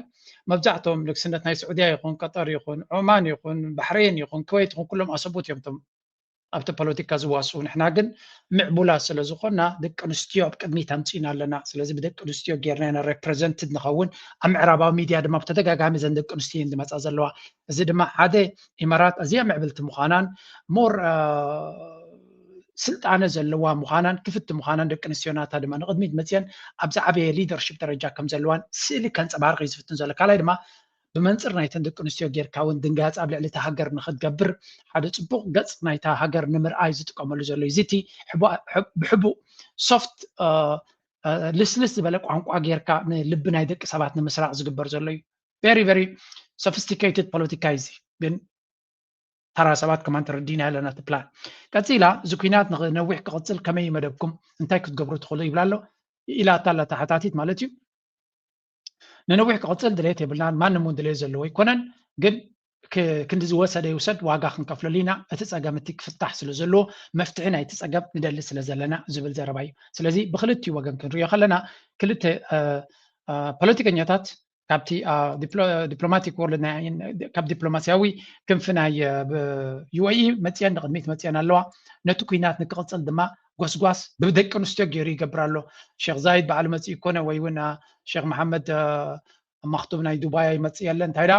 መብዛሕትኦም ንግስነት ናይ ስዑድያ ይኹን ቀጠር ይኹን ዑማን ይኹን ባሕሬን ይኹን ክወይት ይኹን ኩሎም ኣሰቡት እዮም እቶም ኣብቲ ፖለቲካ ዝዋስኡ። ንሕና ግን ምዕቡላት ስለ ዝኾንና ደቂ ኣንስትዮ ኣብ ቅድሚት ኣምፂእና ኣለና። ስለዚ ብደቂ ኣንስትዮ ጌርና ኢና ሬፕረዘንትድ ንኸውን። ኣብ ምዕራባዊ ሚድያ ድማ ብተደጋጋሚ እዘን ደቂ ኣንስትዮ እየን ዝመፃ ዘለዋ። እዚ ድማ ሓደ ኢማራት ኣዝያ ምዕብልቲ ምዃናን ሞር ስልጣነ ዘለዋ ምዃናን ክፍቲ ምዃናን ደቂ ኣንስትዮ ናታ ድማ ንቕድሚት መፅየን ኣብ ዝዓበየ ሊደርሽፕ ደረጃ ከም ዘለዋን ስእሊ ከንፀባርቕ እዩ ዝፍትን ዘሎ። ካልኣይ ድማ ብመንፅር ናይተን ደቂ ኣንስትዮ ጌርካ እውን ድንጋፂ ኣብ ልዕሊ እታ ሃገር ንክትገብር ሓደ ፅቡቕ ገፅ ናይታ ሃገር ንምርኣይ ዝጥቀመሉ ዘሎ እዩ። እዚ እቲ ብሕቡእ ሶፍት ልስልስ ዝበለ ቋንቋ ጌርካ ንልቢ ናይ ደቂ ሰባት ንምስራቕ ዝግበር ዘሎ እዩ። ቨሪ ቨሪ ሶፊስቲኬትድ ፖለቲካ እዩ እዚ ግን ተራ ሰባት ከማን ተረዲና ኣለና እቲ ፕላን። ቀፂላ እዚ ኩናት ንነዊሕ ክቕፅል ከመይ መደብኩም እንታይ ክትገብሩ ትኽእሉ ይብላ ኣሎ ኢላታ ኣላ ተሓታቲት ማለት እዩ። ንነዊሕ ክቕፅል ድሌት የብልናን፣ ማንም እውን ድሌት ዘለዎ ኣይኮነን። ግን ክንዲ ዝወሰደ ይውሰድ ዋጋ ክንከፍለሉ ኢና። እቲ ፀገም እቲ ክፍታሕ ስለ ዘለዎ መፍትሒ ናይቲ ፀገም ንደሊ ስለ ዘለና ዝብል ዘረባ እዩ። ስለዚ ብክልቲኡ ወገን ክንሪኦ ከለና ክልተ ፖለቲከኛታት ካብቲ ዲፕሎማቲክ ወርልድ ካብ ዲፕሎማሲያዊ ክንፊ ናይ ዩኤኢ መፅየን ንቅድሚት መፅየን ኣለዋ። ነቲ ኩናት ንክቕፅል ድማ ጎስጓስ ብደቂ ኣንስትዮ ገይሩ ይገብር ኣሎ። ሼክ ዛይድ ባዕሉ መፅኡ ይኮነ ወይ እውን ሼክ መሓመድ ማክቱም ናይ ዱባይ ኣይመፅእ የለ እንታይ ዳ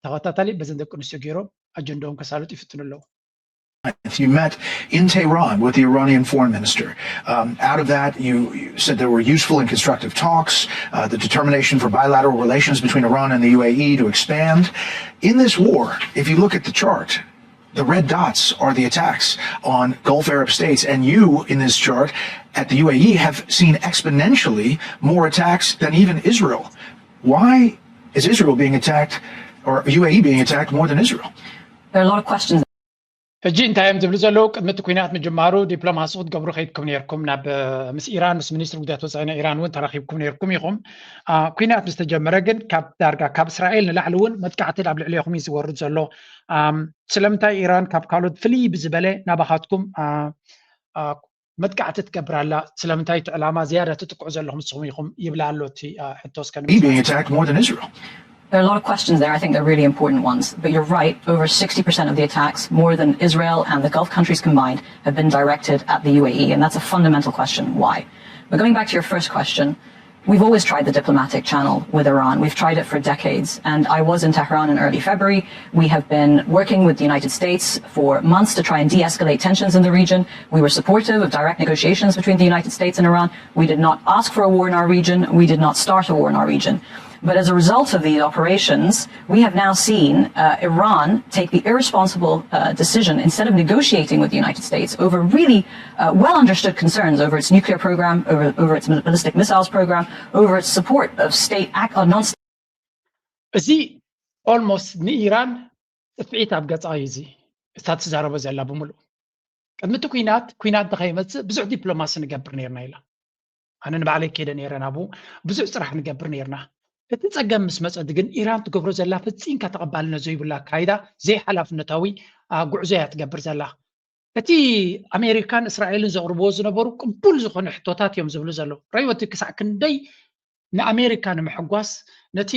ተኸታታሊ በዘን ደቂ ኣንስትዮ ገይሮም ኣጀንዳኦም ከሳልጡ ይፍትኑ ኣለዉ። You met in Tehran with the Iranian foreign minister. Um, out of that, you, you said there were useful and constructive talks, uh, the determination for bilateral relations between Iran and the U A E to expand. In this war, if you look at the chart, the red dots are the attacks on Gulf Arab states, and you in this chart at the U A E have seen exponentially more attacks than even Israel. Why is Israel being attacked or U A E being attacked more than Israel? There are a lot of questions. ሕጂ እንታይ እዮም ዝብሉ ዘለዉ? ቅድሚ እቲ ኩናት ምጅማሩ ዲፕሎማሲ ክትገብሩ ከይድኩም ነርኩም ናብ ምስ ኢራን ምስ ሚኒስትሪ ጉዳያት ወፃኢ ናይ ኢራን እውን ተራኺብኩም ነርኩም ኢኹም። ኩናት ምስ ተጀመረ ግን ካብ ዳርጋ ካብ እስራኤል ንላዕሊ እውን መጥቃዕቲ ኣብ ልዕሊኹም እዩ ዝወርድ ዘሎ። ስለምንታይ ኢራን ካብ ካልኦት ፍልይ ብዝበለ ናባኻትኩም መጥቃዕቲ ትገብር ኣላ? ስለምንታይ እቲ ዕላማ ዝያዳ ትጥቅዑ ዘለኹም ንስኹም ኢኹም ይብላ ኣሎ እቲ ሕቶ እስከ being attacked more than Israel. There are a lot of questions there. I think they're really important ones. But you're right, over sixty percent of the attacks, more than Israel and the Gulf countries combined, have been directed at the U A E. And that's a fundamental question. Why? But going back to your first question, we've always tried the diplomatic channel with Iran. We've tried it for decades. And I was in Tehran in early February. We have been working with the United States for months to try and de escalate tensions in the region. We were supportive of direct negotiations between the United States and Iran. We did not ask for a war in our region. We did not start a war in our region. But as a result of these operations, we have now seen uh, Iran take the irresponsible uh, decision, instead of negotiating with the United States over really uh, well understood concerns over its nuclear program, over, over its ballistic missiles program, over its support of state ac- uh, non state. እዚ ኦልሞስት ንኢራን ጥፍዒት ኣብ ገጻ እዩ። እዚ እታ ትዛረቦ ዘላ ብምሉእ ቅድሚ እቲ ኩናት ኩናት ንኸይመፅእ ብዙሕ ዲፕሎማሲ ንገብር ነርና ኢላ። ኣነ ንባዕለይ ከይደ ነይረ ናብኡ ብዙሕ ስራሕ ንገብር ነርና። እቲ ፀገም ምስ መፀ ግን ኢራን ትገብሮ ዘላ ፈፂምካ ተቐባልነት ዘይብላ ኣካይዳ ዘይሓላፍነታዊ ጉዕዞ እያ ትገብር ዘላ። እቲ ኣሜሪካን እስራኤልን ዘቕርብዎ ዝነበሩ ቅቡል ዝኾነ ሕቶታት እዮም ዝብሉ ዘለዉ። ረይወቲ ክሳዕ ክንደይ ንኣሜሪካ ንምሕጓስ ነቲ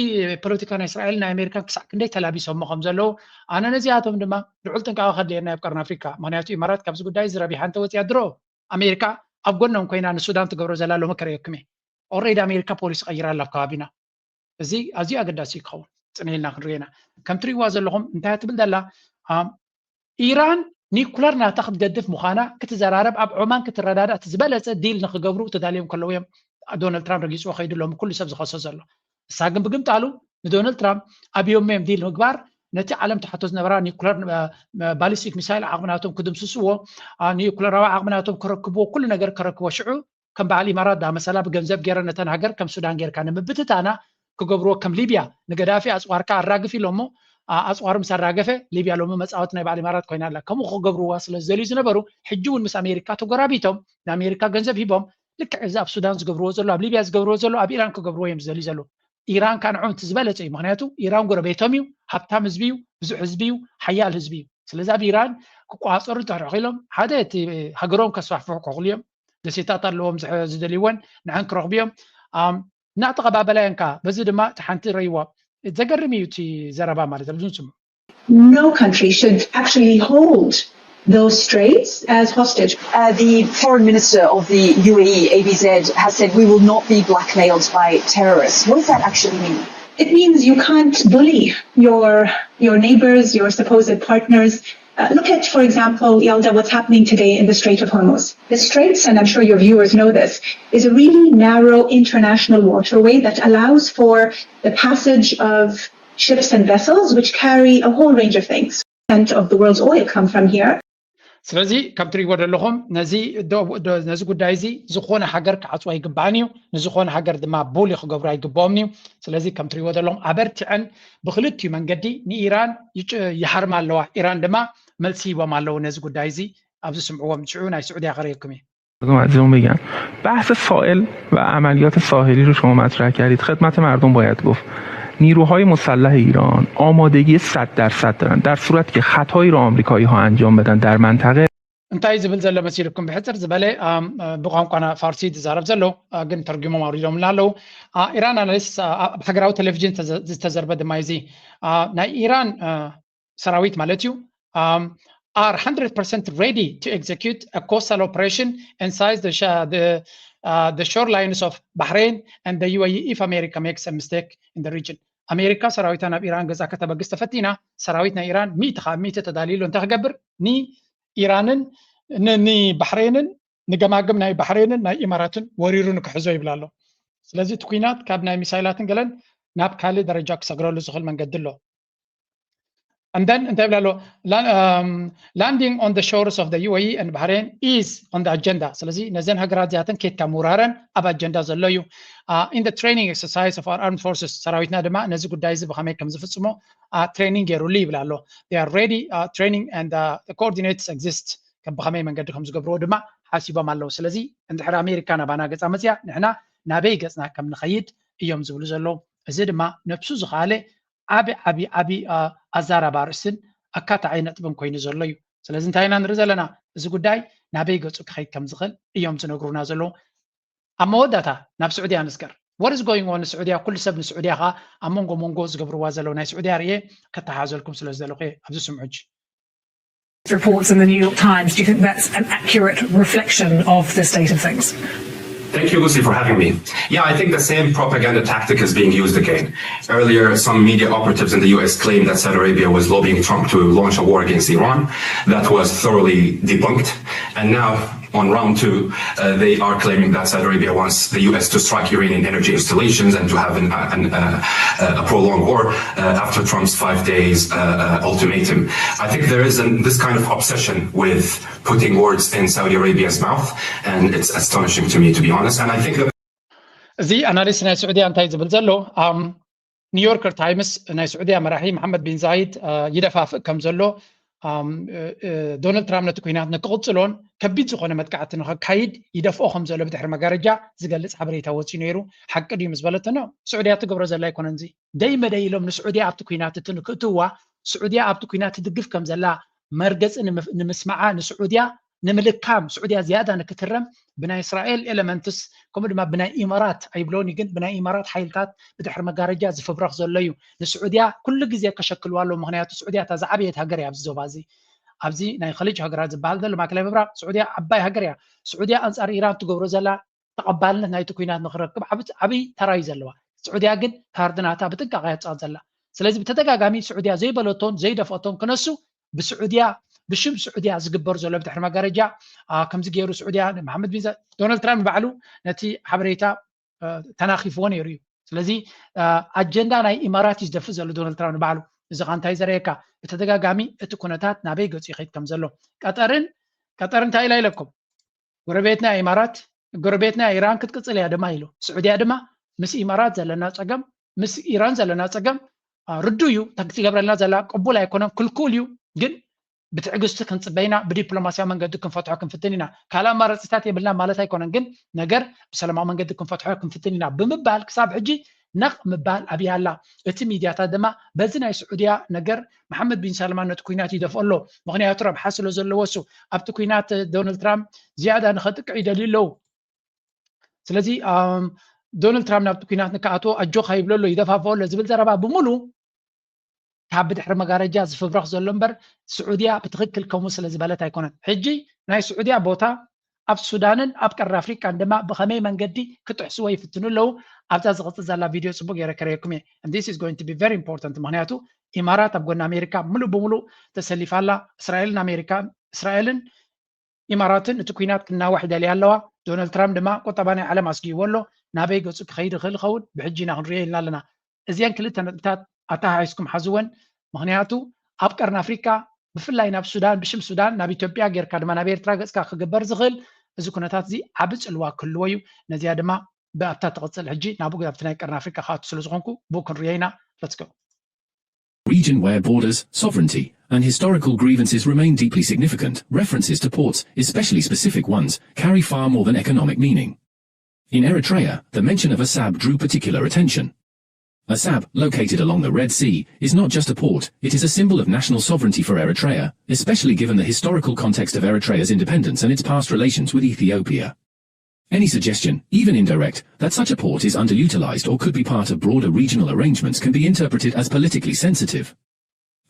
ፖለቲካ ናይ እስራኤል ናይ ኣሜሪካን ክሳዕ ክንደይ ተላቢሶሞ ከም ዘለዉ ኣነ ነዚኣቶም ድማ ልዑል ጥንቃቐ ከድልየና ኣብ ቀርኒ ኣፍሪካ። ምክንያቱ ኢማራት ካብዚ ጉዳይ እዚ ረቢሓ እንተወፅያ ድሮ ኣሜሪካ ኣብ ጎኖም ኮይና ንሱዳን ትገብሮ ዘላ ሎሚ ከርእየኩም እየ። ኦረዲ ኣሜሪካ ፖሊሲ ቀይራ ኣላ ኣብ ከባቢና። እዚ ኣዝዩ ኣገዳሲ እዩ ክኸውን። ፅን ኢልና ክንሪኦ ኢና። ከም ትሪእዋ ዘለኹም እንታይ ትብል ዘላ ኢራን ኒኩለር ናታ ክትገድፍ ምዃና ክትዘራረብ ኣብ ዖማን ክትረዳዳእ እቲ ዝበለፀ ዲል ንክገብሩ ተዳልዮም ከለዉ እዮም ዶናልድ ትራምፕ ረጊፅዎ ከይዱ ሎሚ ኩሉ ሰብ ዝኸሶ ዘሎ። እሳ ግን ብግምጣሉ ንዶናልድ ትራምፕ ኣብዮሞ እዮም ዲል ምግባር ነቲ ዓለም ትሓቶ ዝነበራ ኒኩለር ባሊስቲክ ሚሳይል ዓቕሚ ናቶም ክድምስስዎ ኒኩለራዊ ዓቕሚ ናቶም ከረክብዎ ኩሉ ነገር ከረክቦ ሽዑ ከም በዓል ኢማራት ዳመሰላ ብገንዘብ ገይረ ነተን ሃገር ከም ሱዳን ጌርካ ንምብትታና ክገብርዎ ከም ሊብያ ንገዳፊ ኣፅዋርካ ኣራግፍ ኢሎሞ ኣፅዋሩ ምስ ኣራገፈ ሊብያ ሎሚ መፃወት ናይ በዓል ኢማራት ኮይና ኣላ። ከምኡ ክገብርዋ ስለ ዝደልዩ ዝነበሩ ሕጂ እውን ምስ ኣሜሪካ ተጎራቢቶም ንኣሜሪካ ገንዘብ ሂቦም ልክዕ እዚ ኣብ ሱዳን ዝገብርዎ ዘሎ ኣብ ሊብያ ዝገብርዎ ዘሎ ኣብ ኢራን ክገብርዎ እዮም ዝደልዩ ዘለዉ። ኢራን ከዓ ንዕኦም እቲ ዝበለፀ እዩ። ምክንያቱ ኢራን ጎረቤቶም እዩ፣ ሃብታም ህዝቢ እዩ፣ ብዙሕ ህዝቢ እዩ፣ ሓያል ህዝቢ እዩ። ስለዚ ኣብ ኢራን ክቆፃፀሩ እንተድሕር ክኢሎም ሓደ እቲ ሃገሮም ከስፋሕፍሑ ክኽእሉ እዮም። ደሴታት ኣለዎም ዝደልይወን ንዐን ክረኽቡ እዮም። እናተቐባበላ እየን ከዓ በዚ ድማ እቲ ሓንቲ ረይዋ ዘገርም እዩ እቲ ዘረባ ማለት ኣብዚ ንስሙ No country should actually hold those straits as hostage. Uh, the foreign minister of the U A E, A B Z, has said we will not be blackmailed by terrorists. What does that actually mean? It means you can't bully your your neighbors, your supposed partners. Uh, look at, for example, Yalda, what's happening today in the Strait of Hormuz. The Straits, and I'm sure your viewers know this, is a really narrow international waterway that allows for the passage of ships and vessels, which carry a whole range of things. Of the world's oil come from here. ስለዚ ከም ትሪእዎ ዘለኹም ነዚ ጉዳይ እዚ ዝኾነ ሃገር ክዓፅዎ ኣይግባእን እዩ። ንዝኾነ ሃገር ድማ ቡሊ ክገብሩ ኣይግባኦምን እዩ። ስለዚ ከም ትሪእዎ ዘለኹም ኣበርቲዐን ብክልቲኡ መንገዲ ንኢራን ይሃርማ ኣለዋ። ኢራን ድማ መልሲ ሂቦም ኣለዉ ነዚ ጉዳይ እዚ። ኣብዚ ስምዕዎም፣ ሽዑ ናይ ስዑድያ ከርእየኩም እየ። بگم از اون بگم. بحث سائل و عملیات ساحلی رو شما مطرح کردید. خدمت مردم باید گفت. نیروهای مسلح ایران آمادگی صد درصد دارن. در صورتی که خطایی رو آمریکایی ها انجام بدن در منطقه، እንታይ ዝብል ዘሎ መሲልኩም? ብሕፅር ዝበለ ብቋንቋና ፋርሲ ዝዛረብ ዘሎ፣ ግን ተርጉሞም ኣውሪዶምና ኣለዉ። ኢራን ኣናሊስት ኣብ ሃገራዊ ቴሌቪዥን ዝተዘርበ ድማ እዚ ናይ ኢራን ሰራዊት ማለት እዩ are hundred percent ready to execute a coastal operation inside the, the, uh, the shorelines of Bahrain and the U A E if America makes a mistake in the region. ኣሜሪካ ሰራዊታ ናብ ኢራን ገዛ ከተበግስ ተፈቲና፣ ሰራዊት ናይ ኢራን ሚእቲ ካብ ሚእቲ ተዳልዩ ኣሎ። እንታይ ክገብር? ንኢራንን ንባሕሬንን ንገማግም ናይ ባሕሬንን ናይ ኢማራትን ወሪሩ ንክሕዞ ይብል ኣሎ። ስለዚ እቲ ኩናት ካብ ናይ ሚሳይላትን ገለን ናብ ካልእ ደረጃ ክሰግረሉ ዝኽእል መንገዲ ኣሎ። And then እንታይ ይብል ኣሎ? Landing on the shores of the U A E and Bahrain is on the agenda. ስለዚ ነዘን ሃገራት እዚኣተን ኬድካ ምውራረን ኣብ ኣጀንዳ ዘሎ እዩ። In the training exercise of our armed forces፣ ሰራዊትና ድማ ነዚ ጉዳይ እዚ ብኸመይ ከም ዝፍጽሞ ትሬኒንግ ገይሩሉ ይብል ኣሎ። They are ready, training and coordinates exist። ከም ብኸመይ መንገዲ ከም ዝገብርዎ ድማ ሓሲቦም ኣለዉ። ስለዚ እንድሕር ኣሜሪካ ናባና ገጻ መፅያ ንሕና ናበይ ገፅና ከም ንኸይድ እዮም ዝብሉ ዘለዉ። እዚ ድማ ነብሱ ዝኸኣለ ዓቢ ዓቢ ዓቢ ኣዛራቢ ኣርእስትን ኣካታዒ ነጥብን ኮይኑ ዘሎ እዩ። ስለዚ እንታይ ኢና ንርኢ ዘለና? እዚ ጉዳይ ናበይ ገፁ ክኸይድ ከም ዝኽእል እዮም ዝነግሩና ዘለዉ። ኣብ መወዳእታ ናብ ስዑድያ ንስገር። What is going on ንስዑድያ? ኩሉ ሰብ ንስዑድያ ኸዓ ኣብ መንጎ መንጎ ዝገብርዋ ዘለዉ ናይ ስዑድያ ርእየ ከተሓዘልኩም ስለ ዝደለኹ እየ። ኣብዚ ስምዑ። Reports in the New York Times, do you think that's an accurate reflection of the state of things? Thank you, Lucy, for having me. Yeah, I think the same propaganda tactic is being used again. Earlier, some media operatives in the U S claimed that Saudi Arabia was lobbying Trump to launch a war against Iran. That was thoroughly debunked. And now, on round two, uh, they are claiming that Saudi Arabia wants the U S to strike Iranian energy installations and to have an, uh, an, uh, uh, a prolonged war uh, after Trump's five days uh, uh, ultimatum. I think there is an, this kind of obsession with putting words in Saudi Arabia's mouth, and it's astonishing to me, to be honest. And I think that እዚ ኣናሊስት ናይ ስዑድያ እንታይ ዝብል ዘሎ? ኒውዮርከር ታይምስ ናይ ስዑድያ መራሒ መሓመድ ቢን ዛይድ ይደፋፍእ ከም ዘሎ ዶናልድ ትራምፕ ነቲ ኩናት ንክቕፅሎን ከቢድ ዝኾነ መጥቃዕቲ ንኸካይድ ይደፍኦ ከም ዘሎ ብድሕሪ መጋረጃ ዝገልፅ ሓበሬታ ወፂኡ ነይሩ። ሓቂ ድዩ ምስ በለትኖ፣ ስዑድያ ትገብሮ ዘላ ኣይኮነን። እዚ ደይ መደይ ኢሎም ንስዑድያ ኣብቲ ኩናት እቲ ንክእትውዋ፣ ስዑድያ ኣብቲ ኩናት ትድግፍ ከም ዘላ መርገፂ ንምስማዓ ንስዑድያ ንምልካም ስዑድያ ዝያዳ ንክትረም ብናይ እስራኤል ኤለመንትስ ከምኡ ድማ ብናይ ኢማራት ኣይብሎን እዩ ግን ብናይ ኢማራት ሓይልታት ብድሕሪ መጋረጃ ዝፍብረኽ ዘሎ እዩ። ንስዑድያ ኩሉ ግዜ ከሸክልዋ ኣለዎ። ምክንያቱ ስዑድያ እታ ዝዓበየት ሃገር እያ ኣብዚ ዞባ እዚ። ኣብዚ ናይ ከሊጅ ሃገራት ዝበሃል ዘሎ ማእከላይ ምብራቕ ስዑድያ ዓባይ ሃገር እያ። ስዑድያ ኣንጻር ኢራን ትገብሮ ዘላ ተቐባልነት ናይቲ ኩናት ንክረክብ ዓብይ ተራ እዩ ዘለዋ። ስዑድያ ግን ካርድ ናታ ብጥንቃቐ እያ ትፃወት ዘላ። ስለዚ ብተደጋጋሚ ስዑድያ ዘይበለቶን ዘይደፍኦቶን ክነሱ ብስዑድያ ብሽም ስዑድያ ዝግበር ዘሎ ብድሕሪ መጋረጃ ከምዚ ገይሩ ስዑድያ መሓመድ ቢን ዶናልድ ትራምፕ ንባዕሉ ነቲ ሓበሬታ ተናኺፍዎ ነይሩ እዩ። ስለዚ ኣጀንዳ ናይ ኢማራት እዩ ዝደፍእ ዘሎ ዶናልድ ትራምፕ ንባዕሉ። እዚ ካ እንታይ ዘረየካ? ብተደጋጋሚ እቲ ኩነታት ናበይ ገፁ ይኸይድ ከም ዘሎ ቀጠርን ቀጠር እንታይ ኢላ ኢለኩም? ጎረቤትና ኢማራት ጎረቤትና ኢራን ክትቅፅል እያ ድማ ኢሉ። ስዑድያ ድማ ምስ ኢማራት ዘለና ፀገም ምስ ኢራን ዘለና ፀገም ርዱ እዩ። ትገብረልና ዘላ ቅቡል ኣይኮነን፣ ክልኩል እዩ። ግን ብትዕግስቲ ክንፅበይና ብዲፕሎማስያዊ መንገዲ ክንፈትሖ ክንፍትን ኢና። ካልእ ኣማራፂታት የብልና ማለት ኣይኮነን፣ ግን ነገር ብሰላማዊ መንገዲ ክንፈትሖ ክንፍትን ኢና ብምባል ክሳብ ሕጂ ነቕ ምባል ኣብያ ኣላ። እቲ ሚድያታት ድማ በዚ ናይ ስዑድያ ነገር መሓመድ ቢን ሳልማን ነቲ ኩናት ይደፍኦ ኣሎ። ምክንያቱ ረብሓ ስለ ዘለዎ እሱ ኣብቲ ኩናት ዶናልድ ትራምፕ ዝያዳ ንኸጥቅዕ ይደልዩ ኣለዉ። ስለዚ ዶናልድ ትራምፕ ናብቲ ኩናት ንክኣትዎ ኣጆኻ ይብሎ ኣሎ፣ ይደፋፍኦ ኣሎ ዝብል ዘረባ ብምሉ ካብ ብድሕሪ መጋረጃ ዝፍብረኽ ዘሎ እምበር ስዑድያ ብትኽክል ከምኡ ስለ ዝበለት ኣይኮነን። ሕጂ ናይ ስዑድያ ቦታ ኣብ ሱዳንን ኣብ ቀርኒ ኣፍሪቃን ድማ ብኸመይ መንገዲ ክጥሕስዎ ይፍትኑ ኣለዉ። ኣብዛ ዝቕፅል ዘላ ቪድዮ ፅቡቅ ገይረ ከርእየኩም እየ። And this is going to be very important ምክንያቱ ኢማራት ኣብ ጎኒ ኣሜሪካ ምሉእ ብምሉእ ተሰሊፋ ኣላ። እስራኤልን ኣሜሪካን እስራኤልን ኢማራትን እቲ ኩናት ክናዋሕ ይደልያ ኣለዋ። ዶናልድ ትራምፕ ድማ ቁጠባ ናይ ዓለም ኣስጊእዎ ኣሎ። ናበይ ገፁ ክኸይድ ይኽእል ይኸውን ብሕጂ ኢና ክንሪኦ ኢልና ኣለና። እዚአን ክልተ ነጥብታት ኣተሓሒዝኩም ሓዝወን። ምኽንያቱ ኣብ ቀርኒ ኣፍሪካ ብፍላይ ናብ ሱዳን ብሽም ሱዳን ናብ ኢትዮጵያ ጌርካ ድማ ናብ ኤርትራ ገፅካ ክግበር ዝኽእል እዚ ኩነታት እዚ ዓቢ ፅልዋ ክህልዎ እዩ። ነዚኣ ድማ ብኣብታ ትቕፅል ሕጂ ናብኡ ኣብቲ ናይ ቀርኒ ኣፍሪካ ክኣቱ ስለ ዝኾንኩ ብኡ ክንሪኦ ኢና። Let's go. Region where borders, sovereignty, And historical grievances remain deeply significant. References to ports, especially specific ones, carry far more than economic meaning. In Eritrea, the mention of Assab drew particular attention. Assab, located along the Red Sea, is not just a port, it is a symbol of national sovereignty for Eritrea, especially given the historical context of Eritrea's independence and its past relations with Ethiopia. Any suggestion, even indirect, that such a port is underutilized or could be part of broader regional arrangements can be interpreted as politically sensitive.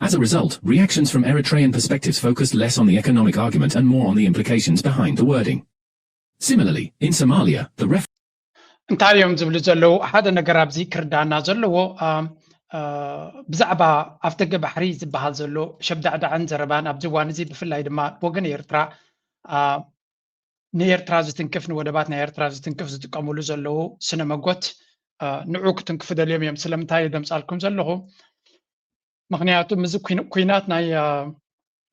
As a result, reactions from Eritrean perspectives focused less on the economic argument and more on the implications behind the wording. Similarly, in Somalia, the ref- እንታይ እዮም ዝብሉ ዘለዉ? ሓደ ነገር ኣብዚ ክርዳና ዘለዎ ብዛዕባ ኣፍደገ ባሕሪ ዝበሃል ዘሎ ሸብዳዕዳዕን ዘረባን ኣብዚ እዋን እዚ ብፍላይ ድማ ብወገን ኤርትራ ንኤርትራ ዝትንክፍ ንወደባት ናይ ኤርትራ ዝትንክፍ ዝጥቀምሉ ዘለዉ ስነ መጎት ንዑ ክትንክፉ ደልዮም እዮም። ስለምንታይ ደምፃልኩም ዘለኹ? ምክንያቱ ምስዚ ኩናት ናይ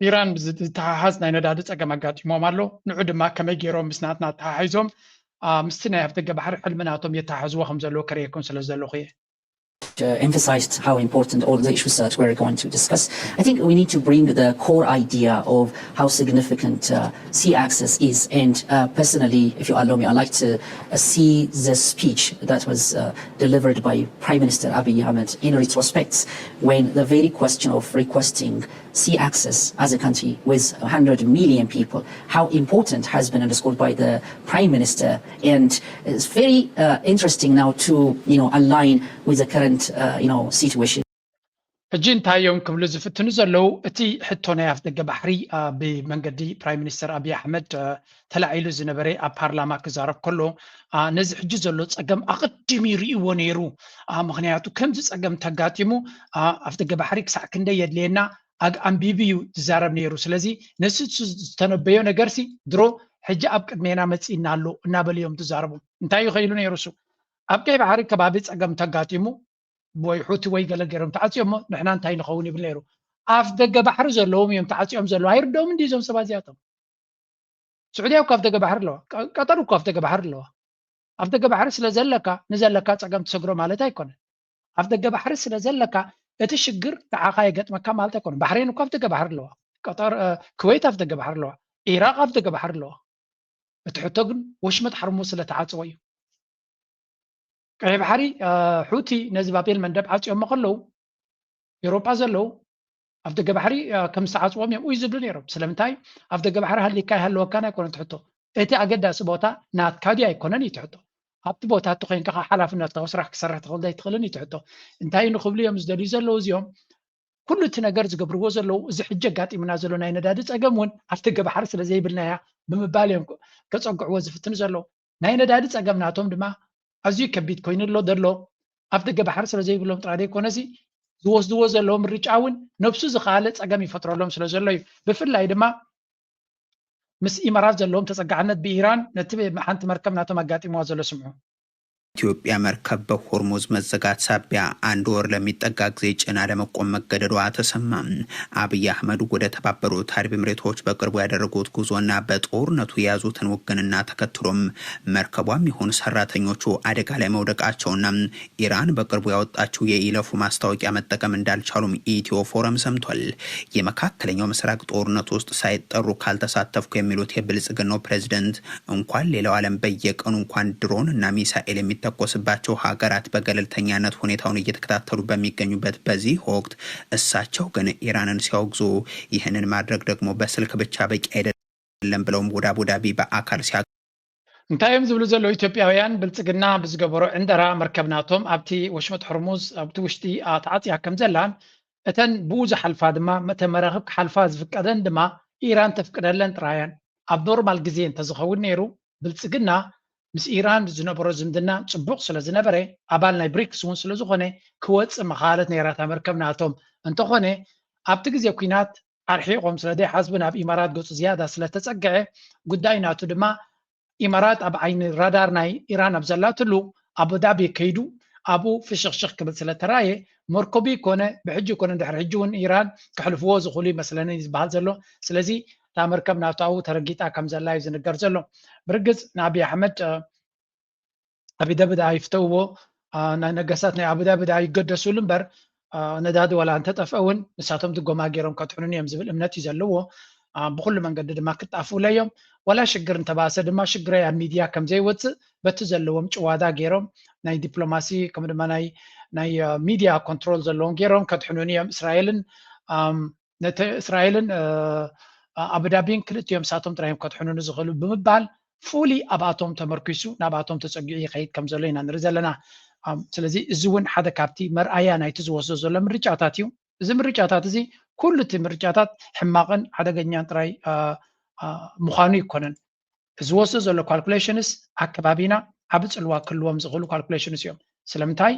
ኢራን ዝተሓሓዝ ናይ ነዳዲ ፀገም ኣጋጢሞም ኣሎ። ንዑ ድማ ከመይ ገይሮም ምስ ናትና ተሓሒዞም ምስቲ ናይ ኣፍደገ ባሕሪ ሕልሚ ናቶም የተሓሕዝዎ ከም ዘለዎ ከርእየኩም ስለ ዘለኹ እየ። uh, emphasized how important all the issues that we're going to discuss. I think we need to bring the core idea of how significant uh, sea access is. And uh, personally, if you allow me, I'd like to uh, see the speech that was uh, delivered by Prime Minister Abiy Ahmed in retrospect, when the very question of requesting sea access as a country with one hundred million people, how important has been underscored by the Prime Minister. And it's very uh, interesting now to, you know, align with the current, uh, you know, situation. ሕጂ እንታይ እዮም ክብሉ ዝፍትኑ ዘለዉ? እቲ ሕቶ ናይ ኣፍደገ ባሕሪ ብመንገዲ ፕራይም ሚኒስተር ኣብይ ኣሕመድ ተላዒሉ ዝነበረ ኣብ ፓርላማ ክዛረብ ከሎ ነዚ ሕጂ ዘሎ ፀገም ኣቐዲሙ ይርእይዎ ነይሩ። ምክንያቱ ከምዚ ፀገም ተጋጢሙ ኣፍደገ ባሕሪ ክሳዕ ክንደይ የድልየና ኣንቢቡ እዩ ዝዛረብ ነይሩ። ስለዚ ነዚ ዝተነበዮ ነገርሲ ድሮ ሕጂ ኣብ ቅድሜና መፂእና ኣሎ እናበሉ እዮም ዝዛረቡ። እንታይ እዩ ከይሉ ነይሩ እሱ? ኣብ ቀይ ባሕሪ ከባቢ ፀገም ተጋጢሙ ወይ ሑቲ ወይ ገለ ገይሮም ተዓፅዮሞ ንሕና እንታይ ንኸውን ይብል ነይሩ። ኣፍ ደገ ባሕሪ ዘለዎም እዮም ተዓፅዮም ዘለዉ። ኣይርደኦም እንዲ እዞም ሰባት እዚኣቶም። ስዑድያ እኮ ኣፍ ደገ ባሕሪ ኣለዋ። ቀጠር እኮ ኣፍ ደገ ባሕሪ ኣለዋ። ኣፍ ደገ ባሕሪ ስለ ዘለካ ንዘለካ ፀገም ትሰግሮ ማለት ኣይኮነን። ኣፍ ደገ ባሕሪ ስለ ዘለካ እቲ ሽግር ንዓኻ የገጥመካ ማለት ኣይኮነን። ባሕሬን እኮ ኣፍ ደገ ባሕሪ ኣለዋ። ቀጠር ኩወይት ኣፍ ደገ ባሕሪ ኣለዋ። ኢራቅ ኣፍ ደገ ባሕሪ ኣለዋ። እቲ ሕቶ ግን ወሽመጥ ሓርሙዝ ስለ ተዓፅዎ እዩ። ቀይሕ ባሕሪ ሑቲ ነዚ ባቤል መንደብ ዓፅዮሞ ከለዉ ኤውሮጳ ዘለዉ ኣፍ ደገ ባሕሪ ከም ዝተዓፅዎም እዮም ኡይ ዝብሉ ነይሮም። ስለምንታይ ኣፍ ደገ ባሕሪ ሃሊካ ኣይሃለወካን ኣይኮነን እቲ ሕቶ። እቲ ኣገዳሲ ቦታ ናትካ ድዩ ኣይኮነን እዩ እቲ ሕቶ። ኣብቲ ቦታ እቲ ኮይንካ ከዓ ሓላፍነትካ ስራሕ ክሰርሕ ትኽእል ዶ ኣይትኽእልን እዩ እቲ ሕቶ። እንታይ ንክብሉ እዮም ዝደልዩ ዘለዉ እዚኦም? ኩሉ እቲ ነገር ዝገብርዎ ዘለዉ እዚ ሕጂ ኣጋጢምና ዘሎ ናይ ነዳዲ ፀገም እውን ኣፍ ደገ ባሕሪ ስለ ዘይብልናያ ብምባል እዮም ከፀግዕዎ ዝፍትኑ ዘለዉ። ናይ ነዳዲ ፀገም ናቶም ድማ ኣዝዩ ከቢድ ኮይኑ ኣሎ ዘሎ ኣፍ ደገ ባሕሪ ስለ ዘይብሎም ጥራይ ዘይኮነሲ ዝወስድዎ ዘለዉ ምርጫ እውን ነብሱ ዝኸኣለ ፀገም ይፈጥረሎም ስለ ዘሎ እዩ። ብፍላይ ድማ ምስ ኢማራት ዘለዎም ተፀጋዕነት ብኢራን ነቲ ሓንቲ መርከብ ናቶም ኣጋጢምዋ ዘሎ ስምዑ። ኢትዮጵያ መርከብ በሆርሙዝ መዘጋት ሳቢያ አንድ ወር ለሚጠጋ ጊዜ ጭና ለመቆም መገደዷ ተሰማ። አብይ አህመድ ወደ ተባበሩት አረብ ኤምሬቶች በቅርቡ ያደረጉት ጉዞና በጦርነቱ የያዙትን ውግንና ተከትሎም መርከቧም ይሁን ሰራተኞቹ አደጋ ላይ መውደቃቸውና ኢራን በቅርቡ ያወጣችው የይለፉ ማስታወቂያ መጠቀም እንዳልቻሉም ኢትዮ ፎረም ሰምቷል። የመካከለኛው ምስራቅ ጦርነት ውስጥ ሳይጠሩ ካልተሳተፍኩ የሚሉት የብልጽግናው ፕሬዝደንት እንኳን ሌላው ዓለም በየቀኑ እንኳን ድሮን እና ሚሳኤል የሚተኮስባቸው ሀገራት በገለልተኛነት ሁኔታውን እየተከታተሉ በሚገኙበት በዚህ ወቅት እሳቸው ግን ኢራንን ሲያወግዙ ይህንን ማድረግ ደግሞ በስልክ ብቻ በቂ አይደለም ብለውም ወደ አቡዳቢ በአካል ሲያ እንታይ እዮም ዝብሉ ዘለዉ ኢትዮጵያውያን? ብልፅግና ብዝገበሮ ዕንደራ መርከብ ናቶም ኣብቲ ወሽመጥ ሕርሙዝ ኣብቲ ውሽጢ ተዓፅያ ከም ዘላን እተን ብኡ ዝሓልፋ ድማ እተን መራኽብ ክሓልፋ ዝፍቀደን ድማ ኢራን ተፍቅደለን ጥራየን። ኣብ ኖርማል ግዜ እንተዝኸውን ነይሩ ብልፅግና ምስ ኢራን ዝነበሮ ዝምድና ፅቡቕ ስለ ዝነበረ ኣባል ናይ ብሪክስ እውን ስለ ዝኾነ ክወፅእ ምኻለት ነይራ እታ መርከብ ናቶም። እንተኾነ ኣብቲ ግዜ ኲናት ኣርሒቖም ስለ ዘይሓስቡ ናብ ኢማራት ገፁ ዝያዳ ስለ ተፀግዐ ጉዳይ ናቱ ድማ ኢማራት ኣብ ዓይኒ ራዳር ናይ ኢራን ኣብ ዘላትሉ ኣቡዳቢ ከይዱ ኣብኡ ፍሽኽሽኽ ክብል ስለ ተራየ መርከቡ ይኮነ ብሕጂ ይኮነ ድሕሪ ሕጂ እውን ኢራን ክሕልፍዎ ዝኽእሉ ይመስለኒ ዝበሃል ዘሎ። ስለዚ እታ መርከብ ናቱ ኣብኡ ተረጊጣ ከም ዘላ እዩ ዝንገር ዘሎ። ብርግፅ ንኣብይ ኣሕመድ ኣቢዳቢ ደኣ ይፍተውዎ፣ ነገስታት ናይ ኣቡዳቢ ደኣ ይገደሱሉ እምበር ነዳዲ ዋላ እንተጠፍአ እውን ንሳቶም ድጎማ ገይሮም ከድሕኑኒ እዮም ዝብል እምነት እዩ ዘለዎ። ብኩሉ መንገዲ ድማ ክጣፍኡለይ እዮም። ዋላ ሽግር እንተባእሰ ድማ ሽግረይ ኣብ ሚድያ ከም ዘይወፅእ በቲ ዘለዎም ጭዋዳ ገይሮም ናይ ዲፕሎማሲ ከምኡ ድማ ናይ ሚድያ ኮንትሮል ዘለዎም ገይሮም ከድሕኑኒ እዮም። እስራኤልን ነቲ እስራኤልን ኣቡዳቢን ክልቲኦም ሳቶም ጥራዮም ከድሕኑኒ ዝኽእሉ ብምባል ፉሊ ኣብኣቶም ተመርኪሱ ናብኣቶም ተፀጊዑ ይኸይድ ከም ዘሎ ኢና ንርኢ ዘለና። ስለዚ እዚ እውን ሓደ ካብቲ መርኣያ ናይቲ ዝወስዶ ዘሎ ምርጫታት እዩ። እዚ ምርጫታት እዚ ኩሉ እቲ ምርጫታት ሕማቕን ሓደገኛን ጥራይ ምዃኑ ይኮነን። ዝወስዶ ዘሎ ካልኩሌሽንስ ኣከባቢና ዓቢ ፅልዋ ክህልዎም ዝኽእሉ ካልኩሌሽንስ እዮም። ስለምንታይ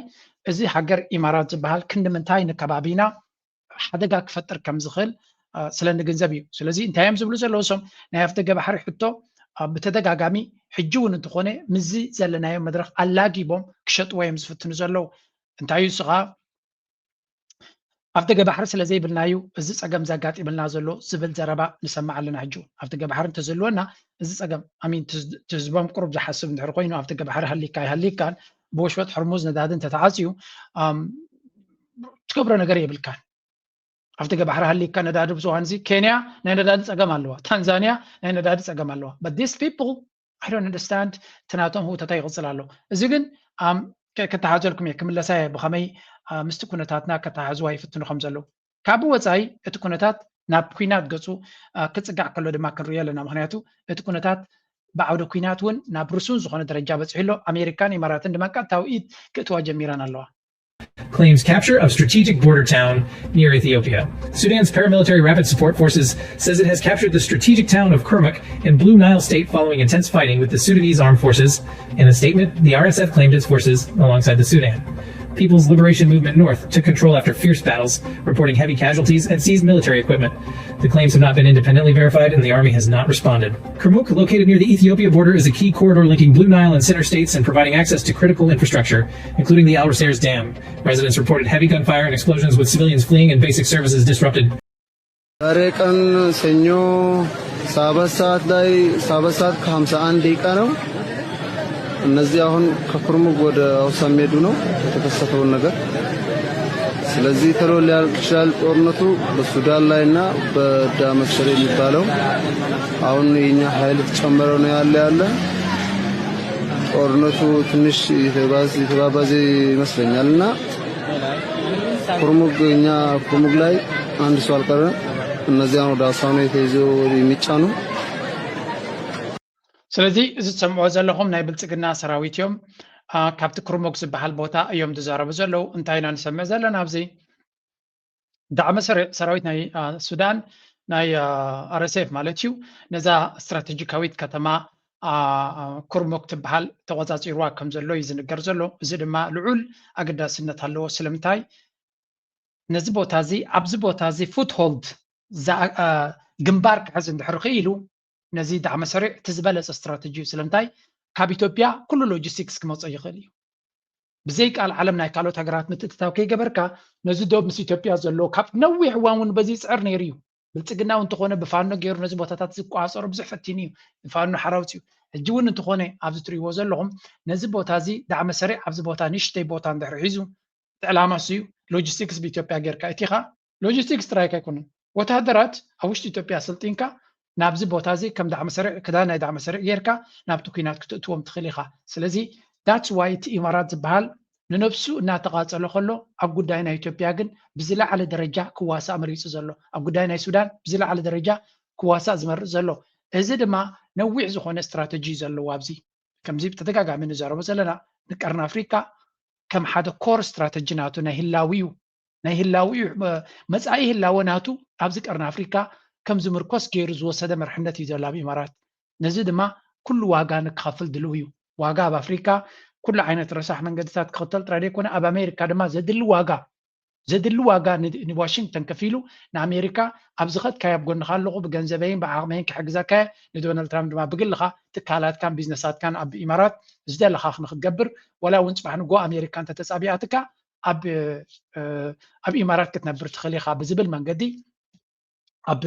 እዚ ሃገር ኢማራት ዝበሃል ክንዲ ምንታይ ንከባቢና ሓደጋ ክፈጥር ከም ዝኽእል ስለ ንግንዘብ እዩ። ስለዚ እንታይ እዮም ዝብሉ ዘለዉ? እሶም ናይ ኣፍደገ ባሕሪ ሕቶ ብተደጋጋሚ ሕጂ እውን እንተኾነ ምስዚ ዘለናዮ መድረኽ ኣላጊቦም ክሸጥዎ እዮም ዝፍትኑ ዘለዉ። እንታይ እዩ እሱ ከዓ ኣፍደገ ባሕሪ ስለ ዘይብልና እዩ እዚ ፀገም ዘጋጢምልና ዘሎ ዝብል ዘረባ ንሰምዕ ኣለና። ሕጂ እውን ኣፍደገ ባሕሪ እንተዝህልወና እዚ ፀገም ኣሚን ህዝቦም ቁሩብ ዝሓስብ እንድሕር ኮይኑ ኣፍደገ ባሕሪ ሃሊካ ኣይሃሊካን ብወሽወጥ ሕርሙዝ ነዳዲ እንተተዓፅዩ ትገብሮ ነገር የብልካን። ኣፍደገ ባሕሪ ሃሊካ ነዳዲ ብዙ እዋን እዚ ኬንያ ናይ ነዳዲ ፀገም ኣለዋ፣ ታንዛንያ ናይ ነዳዲ ፀገም ኣለዋ። But these people I don't understand እቲ ናቶም ህውተታ ይቕፅል ኣሎ። እዚ ግን ከተሓዘልኩም እየ ክምለሳ እየ ብኸመይ ምስቲ ኩነታትና ከተሓሕዝዋ ይፍትኑ ከም ዘለዉ። ካብ ወፃኢ እቲ ኩነታት ናብ ኩናት ገፁ ክፅጋዕ ከሎ ድማ ክንሪኦ ኣለና። ምክንያቱ እቲ ኩነታት ብዓውደ ኩናት እውን ናብ ርሱን ዝኾነ ደረጃ በፂሑ ኣሎ። ኣሜሪካን ኢማራትን ድማ ቀጥታዊ ኢድ ክእትዋ ጀሚረን ኣለዋ። claims capture of strategic border town near Ethiopia. Sudan's paramilitary Rapid Support Forces says it has captured the strategic town of Kurmuk in Blue Nile State following intense fighting with the Sudanese armed forces. In a statement, the R S F claimed its forces alongside the Sudan People's Liberation Movement North took control after fierce battles, reporting heavy casualties and seized military equipment. The claims have not been independently verified, and the army has not responded. Kurmuk, located near the Ethiopia border, is a key corridor linking Blue Nile and Center states and providing access to critical infrastructure, including the Al Raser's dam. Residents reported heavy gunfire and explosions, with civilians fleeing and basic services disrupted. ዛሬ ቀን ሰኞ ሰባት ሰዓት ላይ ሰባት ሰዓት ከ51 ደቂቃ ነው። እነዚህ አሁን ከኩርሙግ ወደ አውሳ የሚሄዱ ነው የተከሰተውን ነገር። ስለዚህ ተሎ ሊያልቅ ይችላል ጦርነቱ በሱዳን ላይ እና በዳመሰሬ የሚባለው። አሁን የኛ ኃይል ተጨመረ ነው ያለ ያለ ጦርነቱ ትንሽ የተባባዘ ይመስለኛል እና ኩርሙግ እኛ ኩርሙግ ላይ አንድ ሰው አልቀረም። እነዚያን ወደ አሳኖ የተይዘው የሚጫኑ ስለዚ እዚ ትሰምዖ ዘለኹም ናይ ብልፅግና ሰራዊት እዮም። ካብቲ ክርሙግ ዝበሃል ቦታ እዮም ዝዛረቡ ዘለዉ። እንታይ ኢና ንሰምዕ ዘለና ኣብዚ? ዳዕመ ሰራዊት ናይ ሱዳን ናይ ኣረሴፍ ማለት እዩ ነዛ ስትራቴጂካዊት ከተማ ኩርሙክ ትበሃል ተቆፃፂርዋ ከም ዘሎ እዩ ዝንገር ዘሎ። እዚ ድማ ልዑል ኣገዳስነት ኣለዎ። ስለምንታይ ነዚ ቦታ እዚ ኣብዚ ቦታ እዚ ፉትሆልድ ግንባር ክሕዝ እንድሕር ክኢሉ ነዚ ዳዕመ ሰሪዕ እቲ ዝበለፀ ስትራተጂ እዩ። ስለምንታይ ካብ ኢትዮጵያ ኩሉ ሎጂስቲክስ ክመፀ ይኽእል እዩ። ብዘይ ቃል ዓለም ናይ ካልኦት ሃገራት ምትእትታው ከይገበርካ ነዚ ዶብ ምስ ኢትዮጵያ ዘሎ ካብ ነዊሕ እዋን እውን በዚ ይፅዕር ነይሩ እዩ። ብልፅግና እውን እንተኾነ ብፋኖ ገይሩ ነዚ ቦታታት ዝቋፀሩ ብዙሕ ፈቲኑ እዩ። ብፋኖ ሓራውፂ እዩ። ሕጂ እውን እንተኾነ ኣብዚ ትሪእዎ ዘለኹም ነዚ ቦታ እዚ ዳዕመ ሰሪዕ ኣብዚ ቦታ ንሽተይ ቦታ እንድሕር ሒዙ እቲ ዕላማ እሱ እዩ። ሎጂስቲክስ ብኢትዮጵያ ጌርካ እቲ ኻ ሎጂስቲክስ ጥራይካ ኣይኮነን። ወታደራት ኣብ ውሽጢ ኢትዮጵያ ስልጢንካ ናብዚ ቦታ እዚ ከም ዳዕመ ሰሪዕ ክዳን ናይ ዳዕመ ሰሪዕ ጌርካ ናብቲ ኩናት ክትእትዎም ትኽእል ኢኻ። ስለዚ that's why እቲ ኢማራት ዝበሃል ንነብሱ እናተቓጸሎ ከሎ ኣብ ጉዳይ ናይ ኢትዮጵያ ግን ብዝለዓለ ደረጃ ክዋሳእ መሪጹ ዘሎ ኣብ ጉዳይ ናይ ሱዳን ብዝለዓለ ደረጃ ክዋሳእ ዝመርጽ ዘሎ። እዚ ድማ ነዊሕ ዝኾነ ስትራተጂ እዩ ዘለዎ ኣብዚ ከምዚ ብተደጋጋሚ ንዛረቦ ዘለና ንቀርኒ ኣፍሪካ ከም ሓደ ኮር ስትራተጂ ናቱ ናይ ህላዊ እዩ ናይ ህላዊ እዩ መፃኢ ህላወ ናቱ ኣብዚ ቀርኒ ኣፍሪካ ከም ዝምርኮስ ገይሩ ዝወሰደ መርሕነት እዩ ዘሎ ኣብ ኢማራት ነዚ ድማ ኩሉ ዋጋ ንክኸፍል ድልው እዩ ዋጋ ኣብ ኣፍሪካ ኩሉ ዓይነት ረሳሕ መንገድታት ክኽተል ጥራይ ዘይኮነ ኣብ ኣሜሪካ ድማ ዘድሊ ዋጋ ዘድሊ ዋጋ ንዋሽንግተን ከፊሉ ንኣሜሪካ ኣብ ዝኸድካዮ ኣብ ጎንኻ ኣለኹ ብገንዘበይን ብዓቕመይን ክሕግዘካየ ንዶናልድ ትራምፕ ድማ ብግልኻ ትካላትካን ቢዝነሳትካን ኣብ ኢማራት ዝደለኻ ንክትገብር ወላ እውን ፅባሕ ንጎ ኣሜሪካ እንተተፃቢኣትካ ኣብ ኢማራት ክትነብር ትኽእል ኢኻ ብዝብል መንገዲ ኣብ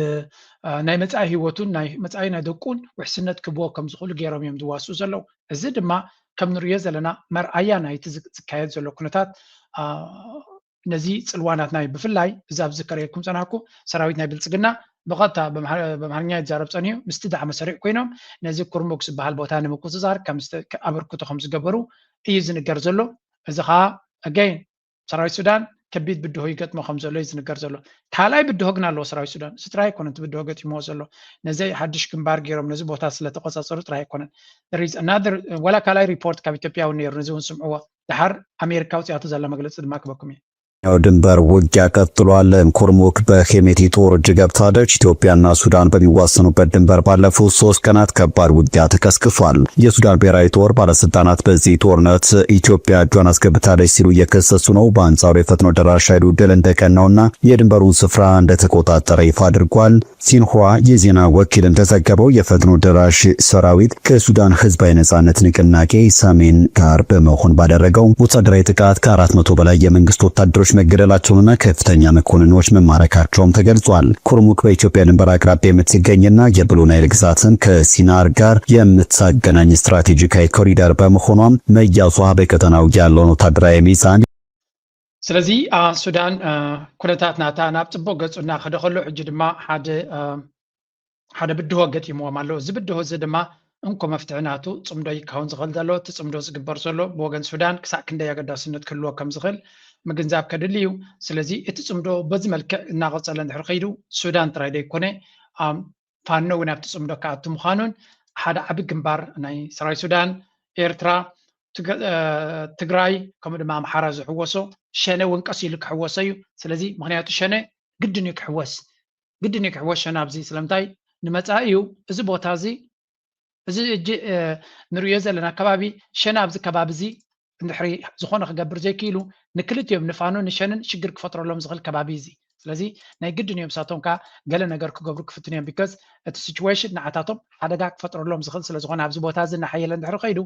ናይ መፃኢ ህይወቱን ናይ መፃኢ ናይ ደቁን ውሕስነት ክብዎ ከም ዝኽእሉ ገይሮም እዮም ዝዋስኡ ዘለዉ። እዚ ድማ ከም ንሪኦ ዘለና መርኣያ ናይቲ ዝካየድ ዘሎ ኩነታት ነዚ ጽልዋ ናትና እዩ። ብፍላይ እዚ ኣብ ዝከረየኩም ጸናኩ ሰራዊት ናይ ብልጽግና ብቐጥታ ብኣምሓርኛ ይዛረብ ጸኒሑ ምስቲ ዳዕመ ሰሪዕ ኮይኖም ነዚ ኩርሙክ ዝበሃል ቦታ ንምቁጽጻር ኣበርክቶ ከም ዝገበሩ እዩ ዝንገር ዘሎ። እዚ ከዓ ኣገይን ሰራዊት ሱዳን ከቢድ ብድሆ ይገጥሞ ከም ዘሎ እዩ ዝንገር ዘሎ። ካልኣይ ብድሆ ግን ኣለዎ ሰራዊት ሱዳን። እዚ ጥራይ ኣይኮነን እቲ ብድሆ ገጢምዎ ዘሎ። ነዚ ሓድሽ ግንባር ገይሮም ነዚ ቦታ ስለተቆጻጸሩ ጥራይ ኣይኮነን። ወላ ካልኣይ ሪፖርት ካብ ኢትዮጵያ እውን ነይሩ፣ ነዚ እውን ስምዕዎ። ድሓር ኣሜሪካ ውፅያቱ ዘላ መግለፂ ድማ ክበኩም እየ። ያው ድንበር ውጊያ ቀጥሏል። ኩርሙክ በሄሜቲ ጦር እጅ ገብታለች። ኢትዮጵያና ሱዳን በሚዋሰኑበት ድንበር ባለፉት ሶስት ቀናት ከባድ ውጊያ ተቀስቅሷል። የሱዳን ብሔራዊ ጦር ባለስልጣናት በዚህ ጦርነት ኢትዮጵያ እጇን አስገብታለች ሲሉ እየከሰሱ ነው። በአንጻሩ የፈጥኖ ደራሽ ኃይሉ ድል እንደቀናውና የድንበሩን ስፍራ እንደተቆጣጠረ ይፋ አድርጓል። ሲንሁዋ የዜና ወኪል እንደዘገበው የፈጥኖ ደራሽ ሰራዊት ከሱዳን ህዝባዊ ነጻነት ንቅናቄ ሰሜን ጋር በመሆን ባደረገው ወታደራዊ ጥቃት ከአራት መቶ በላይ የመንግስት ወታደሮች መገደላቸውንና ከፍተኛ መኮንኖች መማረካቸውም ተገልጿል። ኩርሙክ በኢትዮጵያ ድንበር አቅራቢያ የምትገኝና የብሉ ናይል ግዛትን ከሲናር ጋር የምታገናኝ ስትራቴጂካዊ ኮሪደር በመሆኗም መያዟ በቀጠናው ያለውን ወታደራዊ ሚዛን ስለዚ ሱዳን ኩነታት ናታ ናብ ፅቡቅ ገፁ እናኸደ ከሎ ሕጂ ድማ ሓደ ሓደ ብድሆ ገጢምዎም ኣሎ። እዚ ብድሆ እዚ ድማ እንኮ መፍትሒ ናቱ ፅምዶ ይካውን ዝኽእል ዘሎ። እቲ ፅምዶ ዝግበር ዘሎ ብወገን ሱዳን ክሳዕ ክንደይ ኣገዳስነት ክህልዎ ከም ዝኽእል ምግንዛብ ከድሊ እዩ። ስለዚ እቲ ፅምዶ በዚ መልክዕ እናቐፀለ እንድሕር ከይዱ ሱዳን ጥራይ ዘይኮነ ፋኖ እውን ኣብቲ ፅምዶ ክኣቱ ምዃኑን ሓደ ዓቢ ግንባር ናይ ሰራዊት ሱዳን ኤርትራ ትግራይ ከምኡ ድማ ኣምሓራ ዝሕወሶ ሸነ እውን ቀስ ኢሉ ክሕወሶ እዩ። ስለዚ ምክንያቱ ሸነ ግድን እዩ ክሕወስ ግድን እዩ ክሕወስ ሸነ ኣብዚ ስለምንታይ ንመፃኢ እዩ እዚ ቦታ እዚ እዚ እጂ ንሪኦ ዘለና ከባቢ ሸነ ኣብዚ ከባቢ እዚ እንድሕሪ ዝኾነ ክገብር ዘይክኢሉ ንክልቲኦም ንፋኖ ንሸንን ሽግር ክፈጥረሎም ዝኽእል ከባቢ እዚ ስለዚ ናይ ግድን እዮም ሳቶም ከዓ ገለ ነገር ክገብሩ ክፍትን እዮም because እቲ situation ንዓታቶም ሓደጋ ክፈጥረሎም ዝኽእል ስለዝኾነ ኣብዚ ቦታ እዚ እናሓየለ እንድሕሪ ከይዱ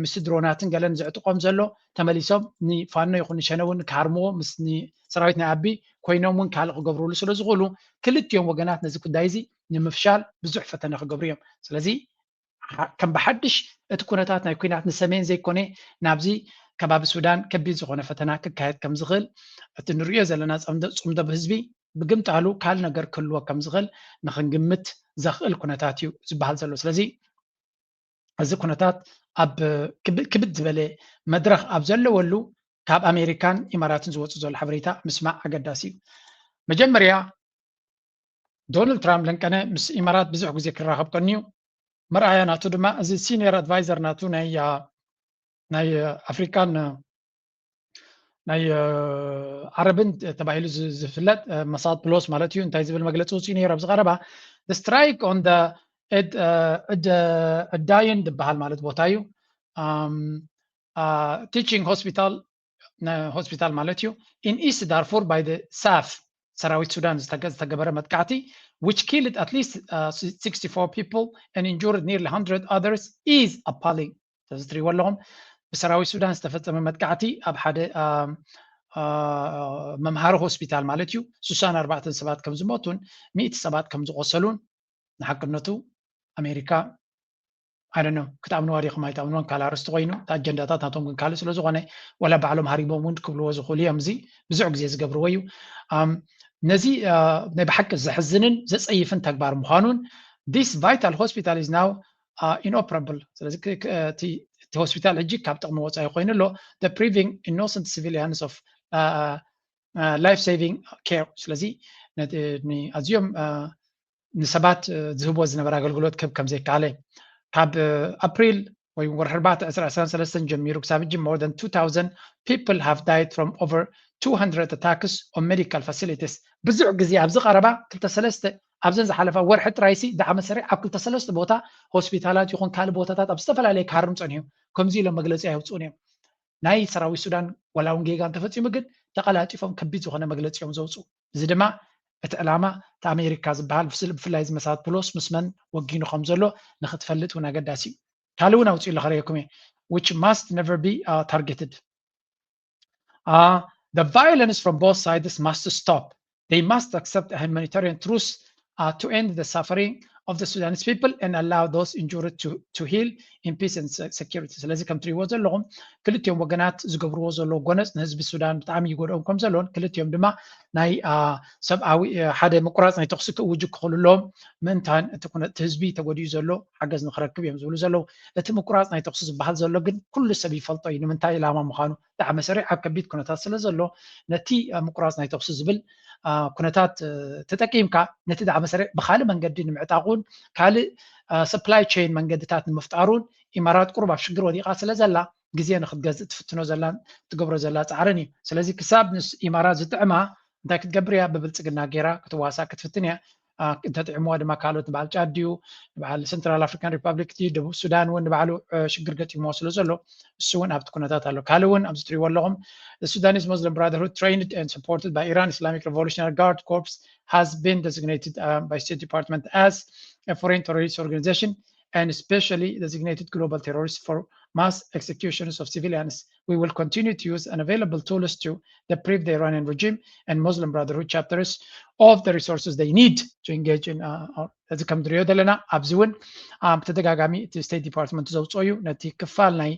ምስ ድሮናትን ገለን ዘዕጥቆም ዘሎ ተመሊሶም ንፋኖ ይኹን ንሸነ እውን ክሃርምዎ ምስ ሰራዊት ናይ ኣቢ ኮይኖም እውን ካልእ ክገብርሉ ስለዝኽእሉ ክልቲኦም ወገናት ነዚ ጉዳይ እዚ ንምፍሻል ብዙሕ ፈተነ ክገብሩ እዮም ስለዚ ከም ብሓድሽ እቲ ኩነታት ናይ ኩናት ንሰሜን ዘይኮነ ናብዚ ከባቢ ሱዳን ከቢድ ዝኾነ ፈተና ክካየድ ከም ዝኽእል እቲ ንሪኦ ዘለና ፅምዶ ብህዝቢ ብግምጣሉ ካል ነገር ክህልዎ ከም ዝኽእል ንክንግምት ዘኽእል ኩነታት እዩ ዝበሃል ዘሎ ስለዚ እዚ ኩነታት ኣብ ክብድ ዝበለ መድረኽ ኣብ ዘለወሉ ካብ ኣሜሪካን ኢማራትን ዝወፁ ዘሎ ሓበሬታ ምስማዕ ኣገዳሲ እዩ መጀመርያ ዶናልድ ትራምፕ ለንቀነ ምስ ኢማራት ብዙሕ ግዜ ክራኸብ ቀንዩ መርኣያ ናቱ ድማ እዚ ሲኒየር ኣድቫይዘር ናቱ ናይ ናይ ኣፍሪካን ናይ ዓረብን ተባሂሉ ዝፍለጥ መሳድ ፕሎስ ማለት እዩ እንታይ ዝብል መግለፂ ውፅኡ ነይሩ ኣብዚ ቀረባ strike on the እዳይን ዝበሃል ማለት ቦታ እዩ teaching hospital hospital ማለት እዩ in East Darfur by the SAF ሰራዊት ሱዳን ዝተገበረ መጥቃዕቲ which killed at least uh, sixty-four people and injured nearly one hundred others is appalling እዚ ትሪእዎ ኣለኹም ብሰራዊት ሱዳን ዝተፈፀመ መጥቃዕቲ ኣብ ሓደ መምሃሪ ሆስፒታል ማለት እዩ ስሳን ኣርባዕተን ሰባት ከም ዝሞቱን ሚእቲ ሰባት ከም ዝቆሰሉን ንሓቅነቱ ኣሜሪካ ኣይደኖ ክትኣምንዋ ዲኹም ኣይትኣምንዎን ካልእ ኣርስቲ ኮይኑ እቲ ኣጀንዳታት ናቶም ግን ካልእ ስለ ዝኾነ ወላ ባዕሎም ሃሪቦም እውን ክብልዎ ዝኽእሉ እዮም እዚ ብዙሕ ግዜ ዝገብርዎ እዩ ነዚ ናይ ብሓቂ ዘሕዝንን ዘፀይፍን ተግባር ምዃኑን this vital hospital is now inoperable ስለዚ እቲ ሆስፒታል ሕጂ ካብ ጥቕሚ ወፃኢ ኮይኑ ኣሎ preventing innocent civilians of life saving care ስለዚ ኣዝዮም ንሰባት ዝህቦ ዝነበረ ኣገልግሎት ክህብ ከም ዘይከኣለ ካብ ኣፕሪል ወይ ወርሒ ኣርባዕተ ዕስራ ዕስራን ሰለስተን ጀሚሩ ክሳብ ሕጂ more than two thousand people have died from over two hundred attacks on medical facilities ብዙሕ ግዜ ኣብዚ ቀረባ ክልተ ሰለስተ ኣብዘን ዝሓለፋ ወርሒ ጥራይሲ ዳዕመ ሰሪዕ ኣብ ክልተ ሰለስተ ቦታ ሆስፒታላት ይኹን ካልእ ቦታታት ኣብ ዝተፈላለየ ክሃርም ፀኒሑ ከምዚ ኢሎም መግለፂ ኣየውፅኡን እዮም ናይ ሰራዊት ሱዳን ዋላ እውን ጌጋ እንተፈፂሙ ግን ተቐላጢፎም ከቢድ ዝኾነ መግለፂ እዮም ዘውፅኡ እዚ ድማ እቲ ዕላማ እቲ ኣሜሪካ ዝበሃል ብፍላይ ዝመሳት ፕሎስ ምስ መን ወጊኑ ከም ዘሎ ንክትፈልጥ እውን ኣገዳሲ እዩ ካልእ እውን ኣውፅኡ ለኸረየኩም እየ which must never be uh, targeted uh, the violence from both sides must stop they must accept a humanitarian truce uh, to end the suffering of the Sudanese people and allow those injured to, to heal in peace and security። ስለዚ ከም ትሪእዎ ዘለኹም ክልቲኦም ወገናት ዝገብርዎ ዘለዉ ጎነፅ ንህዝቢ ሱዳን ብጣዕሚ ይጎድኦም ከም ዘለውን ክልቲኦም ድማ ናይ ሰብኣዊ ሓደ ምቁራፅ ናይ ተኽሲ ክእውጁ ክኽእሉ ኣለዎም። ምእንታን እቲ ህዝቢ ተጎዲኡ ዘሎ ሓገዝ ንክረክብ እዮም ዝብሉ ዘለዉ። እቲ ምቁራፅ ናይ ተኽሲ ዝበሃል ዘሎ ግን ኩሉ ሰብ ይፈልጦ እዩ ንምንታይ ዕላማ ምዃኑ። ዳዕመ ሰሪዕ ኣብ ከቢድ ኩነታት ስለ ዘሎ ነቲ ምቁራፅ ናይ ተኽሲ ዝብል ኩነታት ተጠቂምካ ነቲ ዳዕመ ሰሪዕ ብካልእ መንገዲ ንምዕጣቑን ካልእ supply chain መንገድታት ንምፍጣሩን ኢማራት ቁሩብ ኣብ ሽግር ወዲቓ ስለ ዘላ ግዜ ንክትገዝእ ትፍትኖ ዘላን ትገብሮ ዘላ ፃዕርን እዩ። ስለዚ ክሳብ ምስ ኢማራት ዝጥዕማ እንታይ ክትገብር እያ? ብብልፅግና ገይራ ክትዋሳእ ክትፍትን እያ። እንተጥዕምዋ ድማ ካልኦት ንበዓል ጫድ ድዩ ንበዓል ሰንትራል ኣፍሪካን ሪፓብሊክ ድዩ ደቡብ ሱዳን እውን ንባዕሉ ሽግር ገጢምዎ ስለ ዘሎ እሱ እውን ኣብቲ ኩነታት ኣሎ። ካልእ እውን ኣብዚ ትሪእዎ ኣለኹም Sudanese Muslim Brotherhood trained and supported by Iran Islamic Revolutionary Guard Corps has been designated uh, by State Department as a foreign terrorist organization and especially designated global terrorist for mass executions of civilians. We will continue to use unavailable tools to deprive the Iranian regime and Muslim Brotherhood chapters of the resources they need to engage in. እዚ ከም ንሪኦ ዘለና ኣብዚ እውን ብተደጋጋሚ እቲ ስቴት ዲፓርትመንት ዘውፅኦ እዩ። ነቲ ክፋል ናይ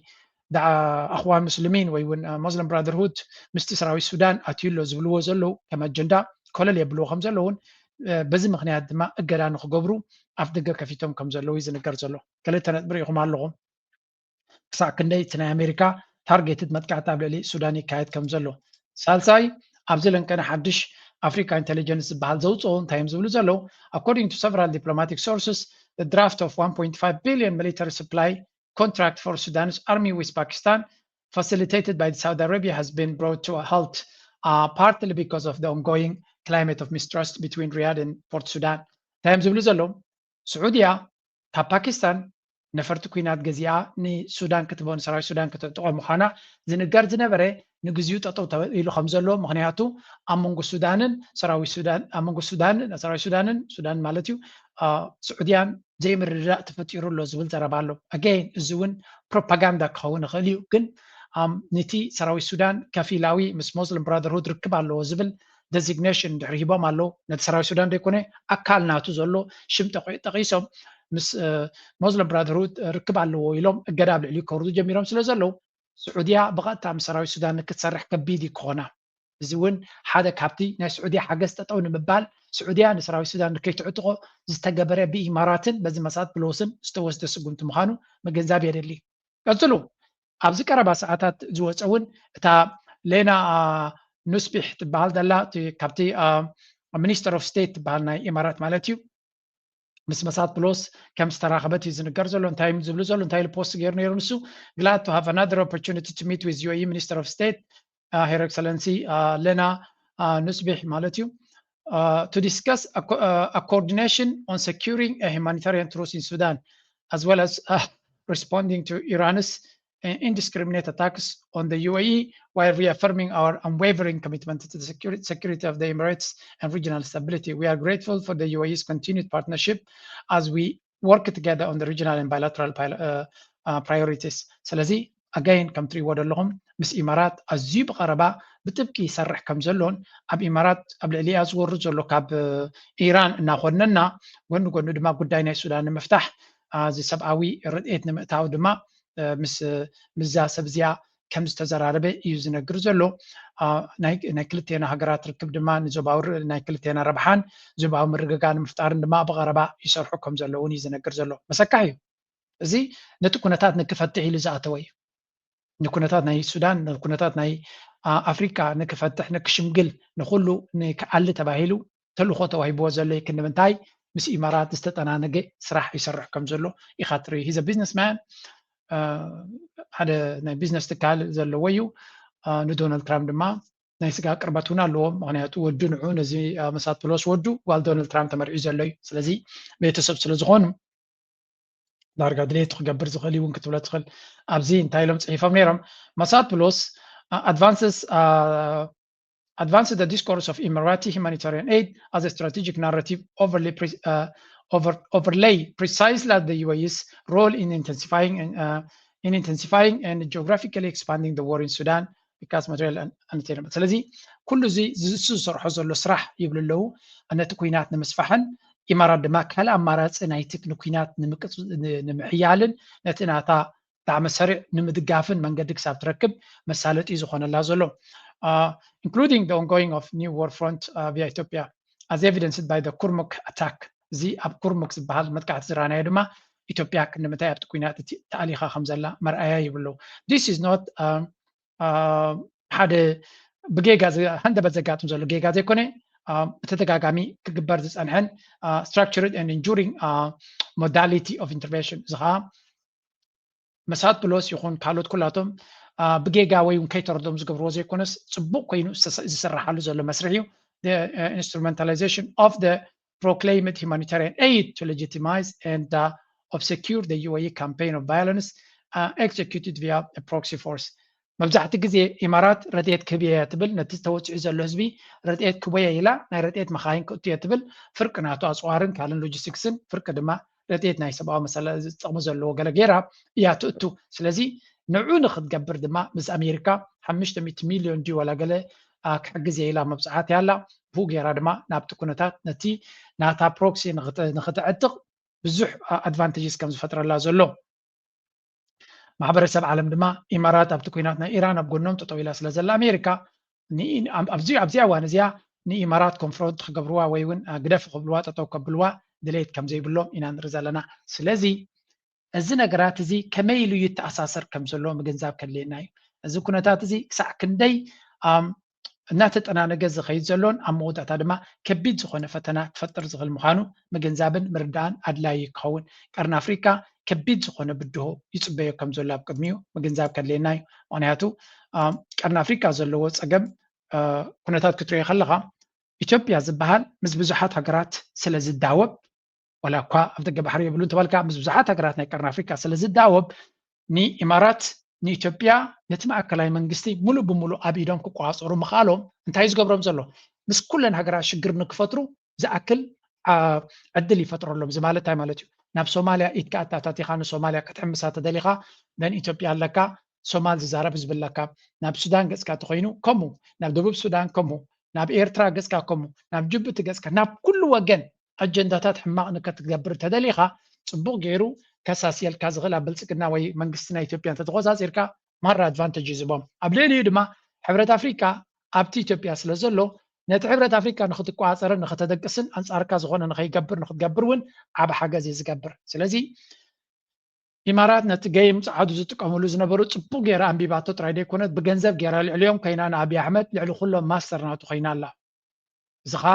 ኣኽዋን ሙስሊሚን ወይ እውን ሙስሊም ብራደርሁድ ምስቲ ሰራዊት ሱዳን ኣትዩ ኣሎ ዝብልዎ ዘለዉ ከም ኣጀንዳ ኮለል የብልዎ ከም ዘለውን በዚ ምክንያት ድማ እገዳ ንክገብሩ ኣፍ ደገ ከፊቶም ከም ዘለዉ እዩ ዝንገር ዘሎ። ክልተ ነጥቢ ርኢኹም ኣለኹም። ክሳዕ ክንደይ እቲ ናይ ኣሜሪካ ታርጌትድ መጥቃዕቲ ኣብ ልዕሊ ሱዳን ይካየድ ከም ዘሎ። ሳልሳይ ኣብዚ ለንቀነ ሓድሽ ኣፍሪካ ኢንቴሊጀንስ ዝበሃል ዘውፅኦ እንታይ እዮም ዝብሉ ዘለዉ? According to several diplomatic sources, the draft of one point five billion military supply contract for Sudan's army with Pakistan, facilitated by Saudi Arabia, has been brought to a halt, uh, partly because of the ongoing climate of mistrust between Riyadh and Port Sudan. እንታይ እዮም ዝብሉ ዘለዉ? ስዑድያ ካብ ፓኪስታን ነፈርቲ ኩናት ገዚኣ ንሱዳን ክትቦ ንሰራዊት ሱዳን ከተጥቆ ምዃና ዝንገር ዝነበረ ንግዚኡ ጠጠው ተባሂሉ ከም ዘሎ፣ ምክንያቱ ኣብ መንጎ ሱዳንን ሰራዊት ሱዳን ኣብ መንጎ ሱዳን ሰራዊት ሱዳንን ሱዳን ማለት እዩ ስዑድያን ዘይምርድዳእ ተፈጢሩ ኣሎ ዝብል ዘረባ ኣሎ። ኣገይን እዚ እውን ፕሮፓጋንዳ ክኸውን ይኽእል እዩ፣ ግን ነቲ ሰራዊት ሱዳን ከፊላዊ ምስ ሞስሊም ብራደርሁድ ርክብ ኣለዎ ዝብል ደዚግኔሽን ድሕሪ ሂቦም ኣለዉ። ነቲ ሰራዊት ሱዳን ዘይኮነ ኣካል ናቱ ዘሎ ሽም ጠቒሶም ምስ ሞስሊም ብራደርሁድ ርክብ ኣለዎ ኢሎም እገዳ ኣብ ልዕሊኡ ከውርዱ ጀሚሮም ስለ ዘለዉ ስዑድያ ብቐጥታ ምስ ሰራዊት ሱዳን ንክትሰርሕ ከቢድ እዩ ክኾና። እዚ እውን ሓደ ካብቲ ናይ ስዑድያ ሓገዝ ጠጠው ንምባል ስዑድያ ንሰራዊት ሱዳን ንከይትዕጥቖ ዝተገበረ ብኢማራትን በዚ መሳት ብሎስን ዝተወስደ ስጉምቲ ምዃኑ ምግንዛብ የድሊ። ቀፅሉ ኣብዚ ቀረባ ሰዓታት ዝወፀ እውን እታ ሌና ኑስቢሕ ትበሃል ዘላ ካብቲ ሚኒስተር ኦፍ ስቴት ትበሃል ናይ ኢማራት ማለት እዩ ምስ መሳት ብሎስ ከም ዝተራኸበት እዩ ዝንገር ዘሎ። እንታይ ዝብሉ ዘሎ እንታይ ኢሉ ፖስት ገይሩ ነይሩ ንሱ glad to have another opportunity to meet with UAE Minister of State uh, Her Excellency uh, Lena uh, Nusbih ማለት እዩ uh, to discuss a, uh, a coordination on securing a humanitarian truce in Sudan as well as uh, responding to Iran's indiscriminate attacks on the U A E while reaffirming our unwavering commitment to the security, security of the Emirates and regional stability. We are grateful for the U A E's continued partnership as we work together on the regional and bilateral uh, uh, priorities. ስለዚ ኣጋይን ከም ትሪእዎ ዘለኹም ምስ ኢማራት ኣዝዩ ብቐረባ ብጥብቂ ይሰርሕ ከም ዘሎን ኣብ ኢማራት ኣብ ልዕሊኣ ዝወርድ ዘሎ ካብ ኢራን እናኾነና ጎኒ ጎኒ ድማ ጉዳይ ናይ ሱዳን ንምፍታሕ እዚ ሰብኣዊ ረድኤት ንምእታው ድማ ምስ ምስዛ ሰብ እዚኣ ከም ዝተዘራረበ እዩ ዝነግር ዘሎ። ናይ ክልቴና ሃገራት ርክብ ድማ ንዞባዊ ናይ ክልቴና ረብሓን ዞባዊ ምርግጋእ ንምፍጣርን ድማ ብቐረባ ይሰርሑ ከም ዘለውን እዩ ዝነግር ዘሎ። መሰካሕ እዩ። እዚ ነቲ ኩነታት ንክፈትሕ ኢሉ ዝኣተወ እዩ። ንኩነታት ናይ ሱዳን ንኩነታት ናይ ኣፍሪካ ንክፈትሕ ንክሽምግል ንኩሉ ንክኣሊ ተባሂሉ ተልእኾ ተዋሂብዎ ዘሎ እዩ። ክንዲ ምንታይ ምስ ኢማራት ዝተጠናነገ ስራሕ ይሰርሕ ከም ዘሎ ኢኻ ትርኢ። He's a businessman ሓደ ናይ ቢዝነስ ትካል ዘለዎ እዩ። ንዶናልድ ትራምፕ ድማ ናይ ስጋ ቅርበት እውን ኣለዎ። ምክንያቱ ወዱ ንዑ ነዚ መሳት ፕሎስ ወዱ ጓል ዶናልድ ትራምፕ ተመርዒ ዘሎ እዩ። ስለዚ ቤተሰብ ስለ ዝኾኑ ዳርጋ ድሌቱ ክገብር ዝኽእል እውን ክትብሎ ትኽእል። ኣብዚ እንታይ ኢሎም ፅሒፎም ነይሮም? መሳት ፕሎስ advances advanced the discourse of Emirati humanitarian aid as a strategic narrative overlay, pre, uh, over, overlay precisely as the U A E's role in intensifying and uh, in intensifying and geographically expanding the war in Sudan because material unattainable. ስለዚ ኩሉ እዚ እሱ ዝሰርሖ ዘሎ ስራሕ ይብሉ ኣለዉ። ነቲ ኩናት ንምስፋሕን ኢማራት ድማ ካልእ ኣማራፂ ናይቲ ንኩናት ንምሕያልን ነቲ ናታ ዳዕመ ሰሪዕ ንምድጋፍን መንገዲ ክሳብ ትረክብ መሳለጢ ዝኾነላ ዘሎ including the ongoing of new war front via Ethiopia as evidenced by the ኩርሙክ attack። እዚ ኣብ ኩርሙክ ዝበሃል መጥቃዕቲ ዝረኣናዮ ድማ ኢትዮጵያ ክንዲ ምንታይ ኣብቲ ኩናት እቲ ተኣሊኻ ከም ዘላ መርኣያ ይብሉ። This is not ሓደ ብጌጋ ሃንደበት ዘጋጥም ዘሎ ጌጋ ዘይኮነ ብተደጋጋሚ ክግበር ዝፀንሐን structured and enduring modality of intervention። እዚ ከዓ መሳጥሎስ ይኹን ካልኦት ኩላቶም ብጌጋ ወይ እውን ከይተረዶም ዝገብርዎ ዘይኮነስ ፅቡቅ ኮይኑ ዝስራሓሉ ዘሎ መስርሕ እዩ። Instrumentalization of the proclaimed humanitarian aid to legitimize and obscure the U A E campaign of violence executed via a proxy force። መብዛሕቲ ግዜ ኢማራት ረድኤት ክህብ እየ ትብል፣ ነቲ ተወፂዑ ዘሎ ህዝቢ ረድኤት ክህቦ እየ ኢላ ናይ ረድኤት መኻይን ክእቱ እየ ትብል፣ ፍርቂ ናቱ ኣፅዋርን ካልእን ሎጂስቲክስን ፍርቂ ድማ ረድኤት ናይ ሰብኣዊ መሰል ዝጠቕሙ ዘለዎ ገለ ገይራ እያ ትእቱ። ስለዚ ንዑ ንክትገብር ድማ ምስ ኣሜሪካ ሓሙሽተ ሚእቲ ሚልዮን ድዩ ዋላ ገለ ክሕግዝ እየ ኢላ መብፅዓት እያ ኣላ። ብኡ ገይራ ድማ ናብቲ ኩነታት ነቲ ናታ ፕሮክሲ ንክተዕጥቕ ብዙሕ ኣድቫንቴጅስ ከም ዝፈጥረላ ዘሎ ማሕበረሰብ ዓለም ድማ ኢማራት ኣብቲ ኩናት ናይ ኢራን ኣብ ጎኖም ጠጠው ኢላ ስለ ዘላ ኣሜሪካ ኣብዚ ኣብዚኣ እዋን እዚኣ ንኢማራት ኮንፍሮንት ክገብርዋ ወይ እውን ግደፍ ክብልዋ ጠጠው ከብልዋ ድሌት ከም ዘይብሎም ኢና ንርኢ ዘለና። ስለዚ እዚ ነገራት እዚ ከመይ ኢሉ ይተኣሳሰር ከም ዘሎ ምግንዛብ ከድልየና እዩ። እዚ ኩነታት እዚ ክሳዕ ክንደይ እናተጠናነገ ዝኸይድ ዘሎን ኣብ መወዳእታ ድማ ከቢድ ዝኾነ ፈተና ክፈጥር ዝኽእል ምዃኑ ምግንዛብን ምርዳእን ኣድላዪ ክኸውን። ቀርኒ ኣፍሪካ ከቢድ ዝኾነ ብድሆ ይፅበዮ ከም ዘሎ ኣብ ቅድሚኡ ምግንዛብ ከድልየና እዩ። ምክንያቱ ቀርኒ ኣፍሪካ ዘለዎ ፀገም ኩነታት ክትሪኦ ከለካ ኢትዮጵያ ዝበሃል ምስ ብዙሓት ሃገራት ስለ ዝዳወብ ዋላ እኳ ኣብ ደገ ባሕሪ የብሉ እንተበልካ ምስ ብዙሓት ሃገራት ናይ ቀርኒ ኣፍሪካ ስለ ዝዳወብ ንኢማራት ንኢትዮጵያ ነቲ ማእከላይ መንግስቲ ሙሉእ ብሙሉእ ኣብ ኢዶም ክቋፀሩ ምኽኣሎም እንታይ እዩ ዝገብሮም ዘሎ? ምስ ኩለን ሃገራት ሽግር ንክፈጥሩ ዝኣክል ዕድል ይፈጥረሎም። እዚ ማለት እንታይ ማለት እዩ? ናብ ሶማልያ ኢድካ ኣታታቲኻ ንሶማልያ ክትሕምሳ ተደሊኻ ደን ኢትዮጵያ ኣለካ፣ ሶማል ዝዛረብ ህዝቢ ኣለካ። ናብ ሱዳን ገፅካ ተኮይኑ ከምኡ፣ ናብ ደቡብ ሱዳን ከምኡ፣ ናብ ኤርትራ ገፅካ ከምኡ፣ ናብ ጅቡቲ ገፅካ፣ ናብ ኩሉ ወገን ኣጀንዳታት ሕማቕ ንከትገብር ተደሊኻ ፅቡቕ ገይሩ ከሳስየልካ ዝኽእል ኣብ ብልፅግና ወይ መንግስቲ ናይ ኢትዮጵያ እንተተቆፃፂርካ ማራ ኣድቫንቴጅ እዩ ዝቦም። ኣብ ልዕሊኡ ድማ ሕብረት ኣፍሪካ ኣብቲ ኢትዮጵያ ስለ ዘሎ ነቲ ሕብረት ኣፍሪካ ንክትቆፃፀርን ንክተደቅስን ኣንፃርካ ዝኾነ ንከይገብር ንክትገብር እውን ዓብ ሓገዝ እዩ ዝገብር። ስለዚ ኢማራት ነቲ ገይም ፀዓዱ ዝጥቀምሉ ዝነበሩ ፅቡቅ ገይራ ኣንቢባቶ ጥራይ ዘይኮነት ብገንዘብ ገይራ ልዕሊኦም ኮይና ንኣብይ ኣሕመድ ልዕሊ ኩሎም ማስተር ናቱ ኮይና ኣላ። እዚ ከዓ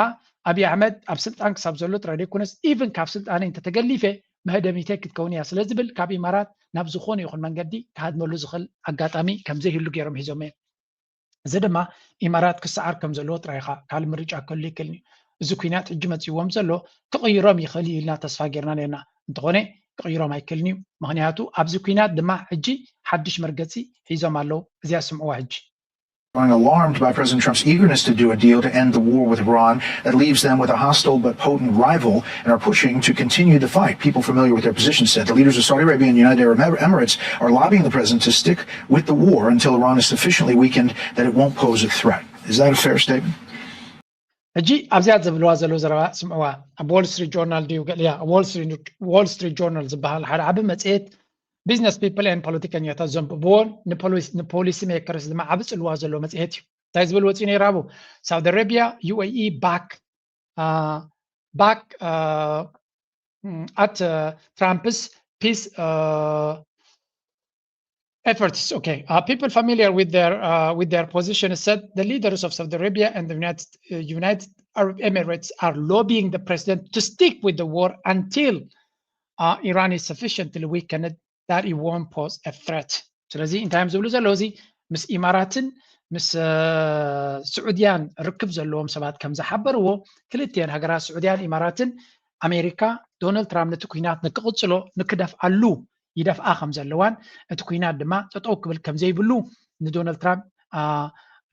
ኣብይ ኣሕመድ ኣብ ስልጣን ክሳብ ዘሎ ጥራይ ዘይኮነስ ኢቭን ካብ ስልጣነይ እንተተገሊፈ መህደሚተይ ክትከውን እያ ስለ ዝብል ካብ ኢማራት ናብ ዝኾነ ይኹን መንገዲ ክሃድመሉ ዝኽእል ኣጋጣሚ ከምዘይህሉ ገይሮም ሒዞም እዮም። እዚ ድማ ኢማራት ክሰዓር ከም ዘለዎ ጥራይ ኢኻ ካልእ ምርጫ ክህሉ ይክእልን እዩ። እዚ ኩናት ሕጂ መፂዎም ዘሎ ክቕይሮም ይኽእል እዩ ኢልና ተስፋ ጌርና ነርና። እንተኾነ ክቕይሮም ኣይክእልን እዩ። ምክንያቱ ኣብዚ ኩናት ድማ ሕጂ ሓድሽ መርገፂ ሒዞም ኣለዉ። እዚኣ ስምዕዋ ሕጂ። Growing alarmed by President Trump's eagerness to do a deal to end the war with Iran that leaves them with a hostile but potent rival and are pushing to continue the fight. People familiar with their position said the leaders of Saudi Arabia and United Arab Emirates are lobbying the president to stick with the war until Iran is sufficiently weakened that it won't pose a threat. Is that a fair statement? ሕጂ ኣብዚኣ ዝብልዋ ዘለዉ ዘረባ ስምዕዋ። ኣብ ዎል ስትሪት ጆርናል ድዩ ገሊያ ዎል ስትሪት ጆርናል ዝበሃል ሓደ ዓቢ መጽሔት ቢዝነስ ፒፕል ኤንድ ፖለቲከኛታት ዘንብብዎን ንፖሊሲ ሜከርስ ድማ ዓቢ ጽልዋ ዘለዎ መጽሔት እዩ። እንታይ ዝብል ወጺኡ ነይሩ ኣብኡ? ሳውዲ ኣረቢያ ዩ ኤ ኢ ባክ ባክ at Trump's peace efforts. Okay, uh, people familiar with their uh, with their position said the leaders of Saudi Arabia and the United uh, United Arab Emirates are lobbying the president to stick with the war until uh, Iran is sufficiently weakened that it won't pose a threat. ስለዚ እንታይ እዮም ዝብሉ ዘለዉ? እዚ ምስ ኢማራትን ምስ ስዑድያን ርክብ ዘለዎም ሰባት ከም ዝሓበርዎ ክልቲአን ሃገራት ስዑድያን ኢማራትን ኣሜሪካ ዶናልድ ትራምፕ ነቲ ኩናት ንክቕፅሎ ንክደፍኣሉ ይደፍኣ ከም ዘለዋን እቲ ኩናት ድማ ጠጠው ክብል ከም ዘይብሉ ንዶናልድ ትራምፕ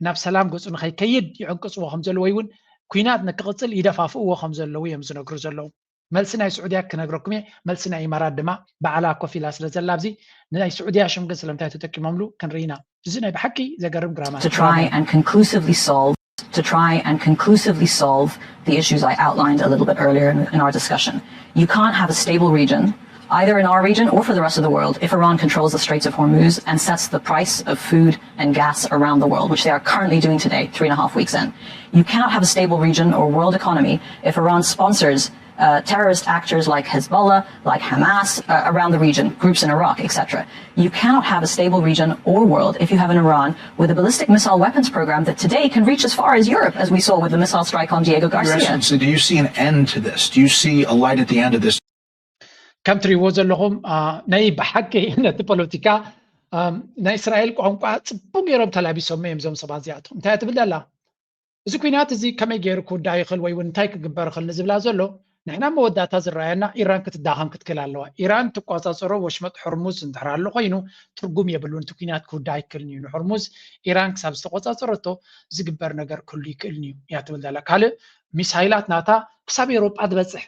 ናብ ሰላም ገፁ ንከይከይድ ይዕንቅፅዎ ከም ዘለዉ ወይ እውን ኩናት ንክቕፅል ይደፋፍእዎ ከም ዘለዉ እዮም ዝነግሩ ዘለዉ። መልሲ ናይ ስዑድያ ክነግረኩም እየ። መልሲ ናይ ኢማራት ድማ ባዕላ ኮፍ ኢላ ስለ ዘላ ኣብዚ ናይ ስዑድያ ሽም ግን ስለምንታይ ተጠቂሞምሉ ክንርኢ ኢና። እዚ ናይ ብሓቂ ዘገርም ግራማት። to try and conclusively solve to try and conclusively solve the issues I outlined a little bit earlier in, in our discussion. You can't have a stable region, either in our region or for the rest of the world, if Iran controls the Straits of Hormuz and sets the price of food and gas around the world, which they are currently doing today, three and a half weeks in. You cannot have a stable region or world economy if Iran sponsors uh, terrorist actors like Hezbollah, like Hamas, uh, around the region, groups in Iraq, et cetera. You cannot have a stable region or world if you have an Iran with a ballistic missile weapons program that today can reach as far as Europe, as we saw with the missile strike on Diego Garcia. Do you see an end to this? Do you see a light at the end of this? ከም ትሪእዎ ዘለኹም ናይ ብሓቂ ነቲ ፖለቲካ ናይ እስራኤል ቋንቋ ፅቡቅ ገይሮም ተላቢሶም እዮም እዞም ሰባት እዚኣቶም። እንታይ ትብል ኣላ? እዚ ኩናት እዚ ከመይ ገይሩ ክውዳእ ይኽእል ወይ እውን እንታይ ክግበር ይኽእል ንዝብላ ዘሎ ንሕና መወዳእታ ዝረኣየና ኢራን ክትዳኸም ክትክእል ኣለዋ። ኢራን ትቆፃፀሮ ወሽመጥ ሕርሙዝ እንድሕር ኣሎ ኮይኑ ትርጉም የብሉን። እቲ ኩናት ክውዳእ ኣይክእልን እዩ። ንሕርሙዝ ኢራን ክሳብ ዝተቆፃፀረቶ ዝግበር ነገር ክህሉ ይክእልን እዩ እያ ትብል ዘላ። ካልእ ሚሳይላት ናታ ክሳብ ኤሮጳ ትበፅሕ።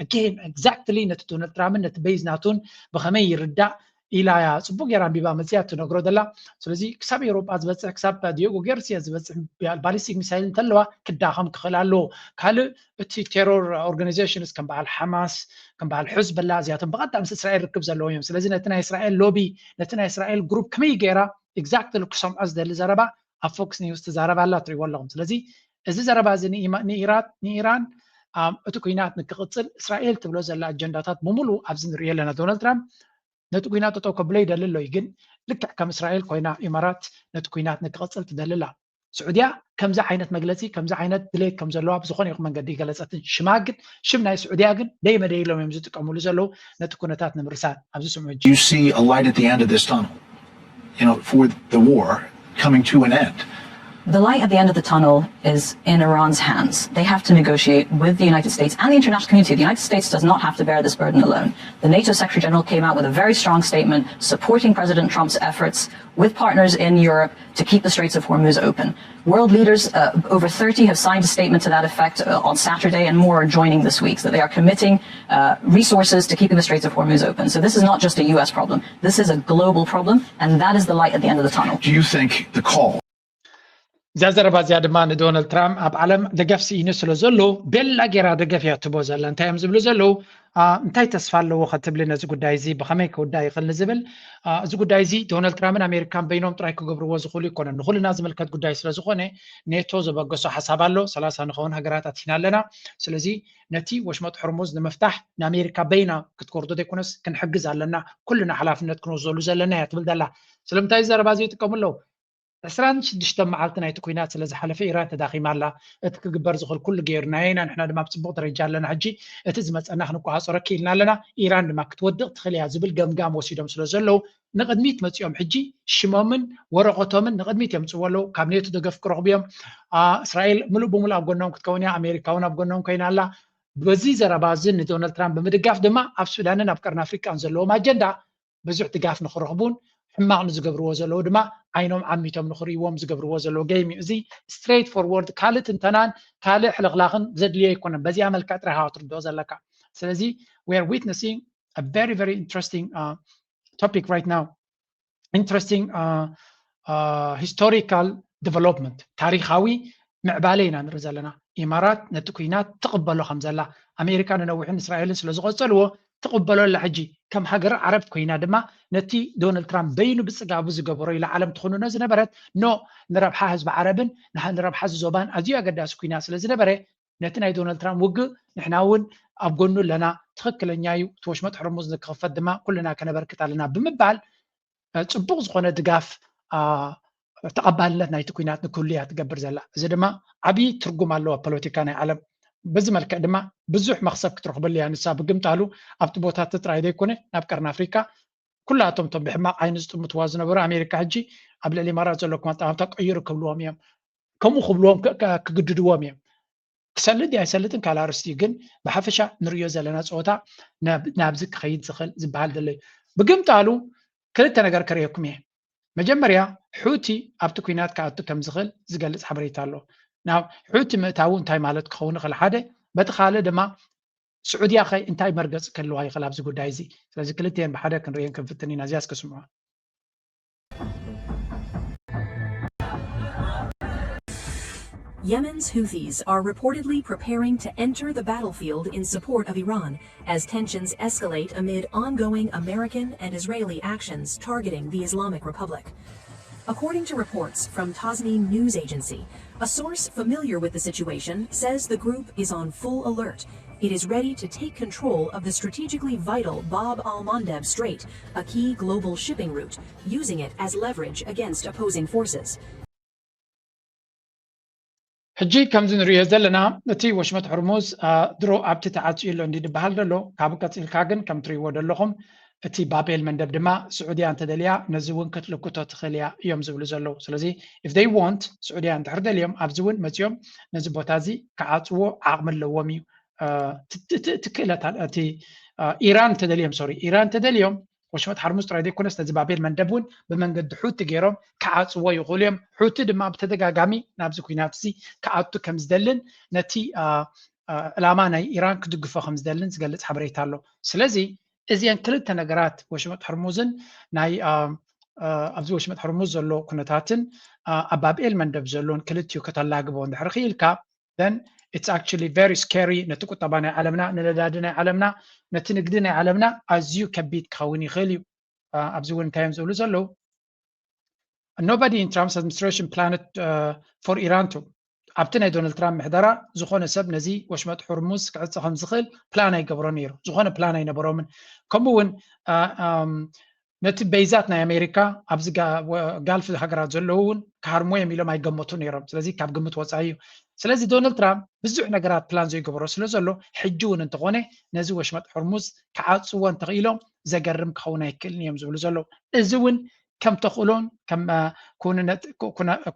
Again exactly ነቲ ዶናልድ ትራምፕን ነቲ ቤዝ ናቱን ብኸመይ ይርዳእ ኢላ እያ ፅቡቅ ገይራ ኣንቢባ መፅያ ትነግሮ ዘላ። ስለዚ ክሳብ ኤሮጳ ዝበፅሕ ክሳብ ዲዮጎ ገርሲያ ዝበፅሕ ባሊስቲክ ሚሳይል እንተለዋ ክዳኸም ክኽእል ኣለዎ። ካልእ እቲ ቴሮር ኦርጋናይዜሽንስ ከም በዓል ሓማስ ከም በዓል ሕዝበላ እዚኣቶም ብቐጥታ ምስ እስራኤል ርክብ ዘለዎም እዮም። ስለዚ ነቲ ናይ እስራኤል ሎቢ ነቲ ናይ እስራኤል ግሩፕ ከመይ ገይራ ኤግዛክትሊ ክሰምዖ ዝደሊ ዘረባ ኣብ ፎክስ ኒውስ ትዛረብ ኣላ ትሪእዎ ኣለኹም። ስለዚ እዚ ዘረባ እዚ ንኢራን እቲ ኩናት ንክቕፅል እስራኤል ትብሎ ዘላ ኣጀንዳታት ብምሉ ኣብዚ ንሪኦ ኣለና። ዶናልድ ትራምፕ ነቲ ኩናት ጠጠው ከብሎ ይደሊ ኣሎ እዩ፣ ግን ልክዕ ከም እስራኤል ኮይና ኢማራት ነቲ ኩናት ንክቕፅል ትደሊ ኣላ። ስዑድያ ከምዚ ዓይነት መግለፂ ከምዚ ዓይነት ድሌት ከም ዘለዋ ብዝኾነ ይኹን መንገዲ ይገለፀትን ሽማ ግን ሽም ናይ ስዑድያ ግን ደይ መደይ ኢሎም እዮም ዝጥቀምሉ ዘለዉ ነቲ ኩነታት ንምርሳን። ኣብዚ ስምዑ እንጂ። You see a light at the end of this tunnel, you know, for the war coming to an end. The light at the end of the tunnel is in Iran's hands. They have to negotiate with the United States and the international community. The United States does not have to bear this burden alone. The NATO Secretary General came out with a very strong statement supporting President Trump's efforts with partners in Europe to keep the Straits of Hormuz open. World leaders, uh, over thirty, have signed a statement to that effect uh, on Saturday, and more are joining this week, that they are committing uh, resources to keeping the Straits of Hormuz open. So this is not just a U S problem. This is a global problem, and that is the light at the end of the tunnel. Do you think the call እዛ ዘረባ እዚኣ ድማ ንዶናልድ ትራምፕ ኣብ ዓለም ደገፍ ስኢኑ ስለ ዘሎ ቤላ ጌራ ደገፍ እያ ትቦ ዘላ። እንታይ እዮም ዝብሉ ዘለዉ? እንታይ ተስፋ ኣለዎ ከትብሊ ነዚ ጉዳይ እዚ ብኸመይ ክውዳእ ይኽእል ንዝብል? እዚ ጉዳይ እዚ ዶናልድ ትራምፕን ኣሜሪካን በይኖም ጥራይ ክገብርዎ ዝኽእሉ ኣይኮነን። ንኹልና ዝምልከት ጉዳይ ስለ ዝኾነ ኔቶ ዘበገሶ ሓሳብ ኣሎ። ሰላሳ ንኸውን ሃገራት ኣቲና ኣለና። ስለዚ ነቲ ወሽመጥ ሕርሙዝ ንምፍታሕ ንኣሜሪካ በይና ክትኮርዶ ዘይኮነስ ክንሕግዝ ኣለና። ኩልና ሓላፍነት ክንወስደሉ ዘለና እያ ትብል ዘላ። ስለምንታይ ዘረባ እዚ ይጥቀሙ ኣለዉ? ዕስራን ሽዱሽተን መዓልቲ ናይቲ ኲናት ስለ ዝሓለፈ ኢራን ተዳኺማ ኣላ። እቲ ክግበር ዝኽእል ኩሉ ገይርናዮ ኢና፣ ንሕና ድማ ኣብ ጽቡቕ ደረጃ ኣለና። ሕጂ እቲ ዝመጸና ክንቆጻጸሮ ክኢልና ኣለና። ኢራን ድማ ክትወድቕ ትኽእል እያ ዝብል ገምጋም ወሲዶም ስለ ዘለዉ ንቕድሚት መጺኦም ሕጂ ሽሞምን ወረቐቶምን ንቕድሚት የምጽእዎ ኣለዉ። ካብ ኔቶ ደገፍ ክረኽቡ እዮም። እስራኤል ምሉእ ብምሉእ ኣብ ጎኖም ክትከውን እያ። ኣሜሪካ እውን ኣብ ጎኖም ኮይና ኣላ። በዚ ዘረባ እዚ ንዶናልድ ትራምፕ ብምድጋፍ ድማ ኣብ ሱዳንን ኣብ ቀርኒ ኣፍሪቃን ዘለዎም ኣጀንዳ ብዙሕ ድጋፍ ንክረኽቡን ሕማቕ ንዝገብርዎ ዘለዉ ድማ ዓይኖም ዓሚቶም ንክርእይዎም ዝገብርዎ ዘለዉ ገይም እዩ። እዚ ስትሬት ፎርወርድ ካልእ ትንተናን ካልእ ሕልኽላኽን ዘድልዮ ኣይኮነን። በዚኣ መልክዕ ጥራይ ሃዋ ትርድኦ ዘለካ። ስለዚ we are witnessing a very very interesting topic right now, interesting historical development, ታሪኻዊ ምዕባለ ኢና ንርኢ ዘለና። ኢማራት ነቲ ኩናት ትቕበሎ ከም ዘላ ኣሜሪካ ንነዊሕን እስራኤልን ስለ ዝቐጸልዎ ትቕበሎ ኣላ። ሕጂ ከም ሃገር ዓረብ ኮይና ድማ ነቲ ዶናልድ ትራምፕ በይኑ ብጽጋቡ ዝገበሮ ኢላ ዓለም ትኹንኖ ዝነበረት ኖ ንረብሓ ህዝቢ ዓረብን ንረብሓ እዚ ዞባን ኣዝዩ ኣገዳሲ ኩናት ስለ ዝነበረ ነቲ ናይ ዶናልድ ትራምፕ ውግእ ንሕና እውን ኣብ ጎኑ ኣለና፣ ትኽክለኛ እዩ፣ እቲ ወሽመጥ ሕርሙዝ ንክኽፈት ድማ ኩልና ከነበርክት ኣለና ብምባል ፅቡቕ ዝኾነ ድጋፍ ተቐባልነት ናይቲ ኩናት ንክህሉ እያ ትገብር ዘላ። እዚ ድማ ዓብዪ ትርጉም ኣለዎ ኣብ ፖለቲካ ናይ ዓለም። በዚ መልክዕ ድማ ብዙሕ መኽሰብ ክትረኽበሉ እያ ንሳ። ብግምጣሉ ኣብቲ ቦታቲ ጥራይ ዘይኮነ ናብ ቀርኒ ኣፍሪካ ኩላቶም እቶም ብሕማቕ ዓይኒ ዝጥምትዋ ዝነበሩ ኣሜሪካ ሕጂ ኣብ ልዕሊ ኢማራት ዘለኩም ኣጠማምታ ቀይሩ ክብልዎም እዮም። ከምኡ ክብልዎም ክግድድዎም እዮም። ክሰልጥ ድዩ ኣይሰልጥን ካልእ ኣርእስቲ እዩ። ግን ብሓፈሻ ንርእዮ ዘለና ፀወታ ናብዚ ክኸይድ ዝኽእል ዝበሃል ዘሎ እዩ። ብግምጣሉ ክልተ ነገር ከርእየኩም እየ። መጀመርያ ሑቲ ኣብቲ ኲናት ክኣቱ ከም ዝኽእል ዝገልፅ ሓበሬታ ኣሎ። ናብ ሑቲ ምእታዉ እንታይ ማለት ክኸውን ይኽእል? ሓደ፣ በቲ ካልእ ድማ ስዑድያ ኸ እንታይ መርገፂ ክህልዋ ይኽእል ኣብዚ ጉዳይ እዚ? ስለዚ ክልቲኤን ብሓደ ክንርእየን ክንፍትን ኢና። እዚኣ እስከ ስምዑዋ። Yemen's Houthis are reportedly preparing to enter the battlefield in support of Iran as tensions escalate amid ongoing American and Israeli actions targeting the Islamic Republic. According to reports from Tasnim news agency, a source familiar with the situation says the group is on full alert. It is ready to take control of the strategically vital Bab al Mandeb Strait, a key global shipping route, using it as leverage against opposing forces. ሕጂ ከምዚ ንሪኦ ዘለና እቲ ወሽመጥ ሕርሙዝ ድሮ ኣብቲ ተዓፅዩ ኣሎ እንዲ ዝበሃል ዘሎ ካብኡ ቀፂልካ ግን ከም ትሪእዎ ዘለኹም እቲ ባቤል መንደብ ድማ ስዑድያ እንተደልያ ነዚ እውን ክትልክቶ ትኽእል እያ እዮም ዝብሉ ዘለዉ። ስለዚ if they want ስዑድያ እንድሕር ደልዮም ኣብዚ እውን መፂኦም ነዚ ቦታ እዚ ክዓፅዎ ዓቕሚ ኣለዎም እዩ። እቲ ክእለት እቲ ኢራን እንተደልዮም ሶሪ ኢራን እንተደልዮም ወሽመጥ ሓርሙዝ ጥራይ ዘይኮነስ ነዚ ባቤል መንደብ እውን ብመንገዲ ሑቲ ገይሮም ክዓፅዎ ይኽእሉ እዮም። ሑቲ ድማ ብተደጋጋሚ ናብዚ ኩናት እዚ ክኣቱ ከም ዝደልን ነቲ ዕላማ ናይ ኢራን ክድግፎ ከም ዝደልን ዝገልፅ ሓበሬታ ኣሎ። ስለዚ እዚአን ክልተ ነገራት ወሽመጥ ሕርሙዝን ናይ ኣብዚ ወሽመጥ ሕርሙዝ ዘሎ ኩነታትን ኣብ ባብኤል መንደብ ዘሎን ክልቲኡ ከተላግቦ እንድሕር ክኢልካ then it's actually very scary ነቲ ቁጠባ ናይ ዓለምና ንነዳዲ ናይ ዓለምና ነቲ ንግዲ ናይ ዓለምና ኣዝዩ ከቢድ ክኸውን ይኽእል እዩ። ኣብዚ እውን እንታይ እዮም ዝብሉ ዘለዉ nobody in Trump's administration planned for Iran to ኣብቲ ናይ ዶናልድ ትራምፕ ምሕደራ ዝኾነ ሰብ ነዚ ወሽመጥ ሑርሙዝ ክዕፀ ከም ዝኽእል ፕላን ኣይገብሮ ነይሩ። ዝኾነ ፕላን ኣይነበሮምን። ከምኡ እውን ነቲ በይዛት ናይ ኣሜሪካ ኣብዚ ጋልፍ ሃገራት ዘለዉ እውን ክሃርሞ እዮም ኢሎም ኣይገመቱ ነይሮም። ስለዚ ካብ ግምት ወፃኢ እዩ። ስለዚ ዶናልድ ትራምፕ ብዙሕ ነገራት ፕላን ዘይገበሮ ስለ ዘሎ ሕጂ እውን እንተኾነ ነዚ ወሽመጥ ሕርሙዝ ክዓፅዎ እንተኽኢሎም ዘገርም ክኸውን ኣይክእልን እዮም ዝብሉ ዘለዉ። እዚ እውን ከም ተኽእሎን ከም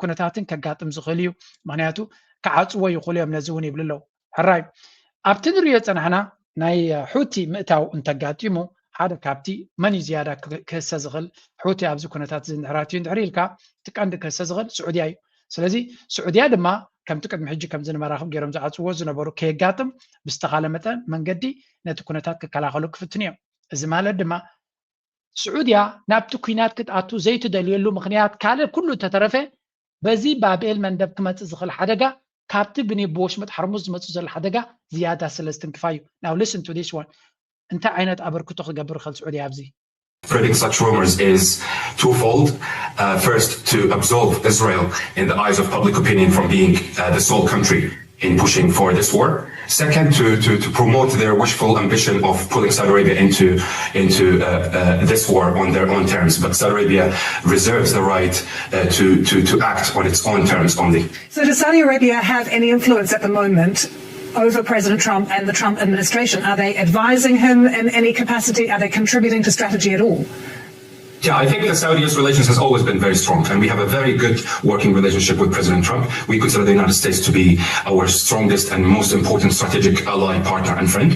ኩነታትን ከጋጥም ዝኽእል እዩ። ምክንያቱ ክዓፅዎ ይኽእሉ እዮም ነዚ እውን ይብሉ ኣለዉ። ሕራይ ኣብቲ ንሪኦ ዝፀናሕና ናይ ሑቲ ምእታው እንተጋጢሙ ሓደ ካብቲ መን እዩ ዝያዳ ክህሰ ዝኽእል ሑቲ ኣብዚ ኩነታት እዚ እንድሕር ኣትዩ እንድሕር ኢልካ እቲ ቀንዲ ክህሰ ዝኽእል ስዑድያ እዩ። ስለዚ ስዑድያ ድማ ከምቲ ቅድሚ ሕጂ ከምዚ ንመራኽብ ገይሮም ዝዓፅዎ ዝነበሩ ከየጋጥም ብዝተኻለ መጠን መንገዲ ነቲ ኩነታት ክከላኸሉ ክፍትኑ እዮም። እዚ ማለት ድማ ስዑድያ ናብቲ ኩናት ክትኣቱ ዘይትደልየሉ ምኽንያት ካልእ ኩሉ እንተተረፈ በዚ ባብኤል መንደብ ክመፅእ ዝኽእል ሓደጋ ካብቲ ብወሽመጥ ሓርሙዝ ዝመፅእ ዘሎ ሓደጋ ዝያዳ ስለ ዝትንክፋ እዩ። Now listen to this one እንታይ ዓይነት ኣበርክቶ ክገብር ይኽእል ስዑድያ ኣብዚ Spreading such rumors is twofold. Uh, first, to absolve Israel in the eyes of public opinion from being uh, the sole country in pushing for this war. Second, to, to, to promote their wishful ambition of pulling Saudi Arabia into, into uh, uh, this war on their own terms. But Saudi Arabia reserves the right uh, to, to, to act on its own terms only. So does Saudi Arabia have any influence at the moment over President Trump and the Trump administration? Are they advising him in any capacity? Are they contributing to strategy at all? Yeah, I think the Saudi-U S relations has always been very strong, and we have a very good working relationship with President Trump. We consider the United States to be our strongest and most important strategic ally, partner, and friend.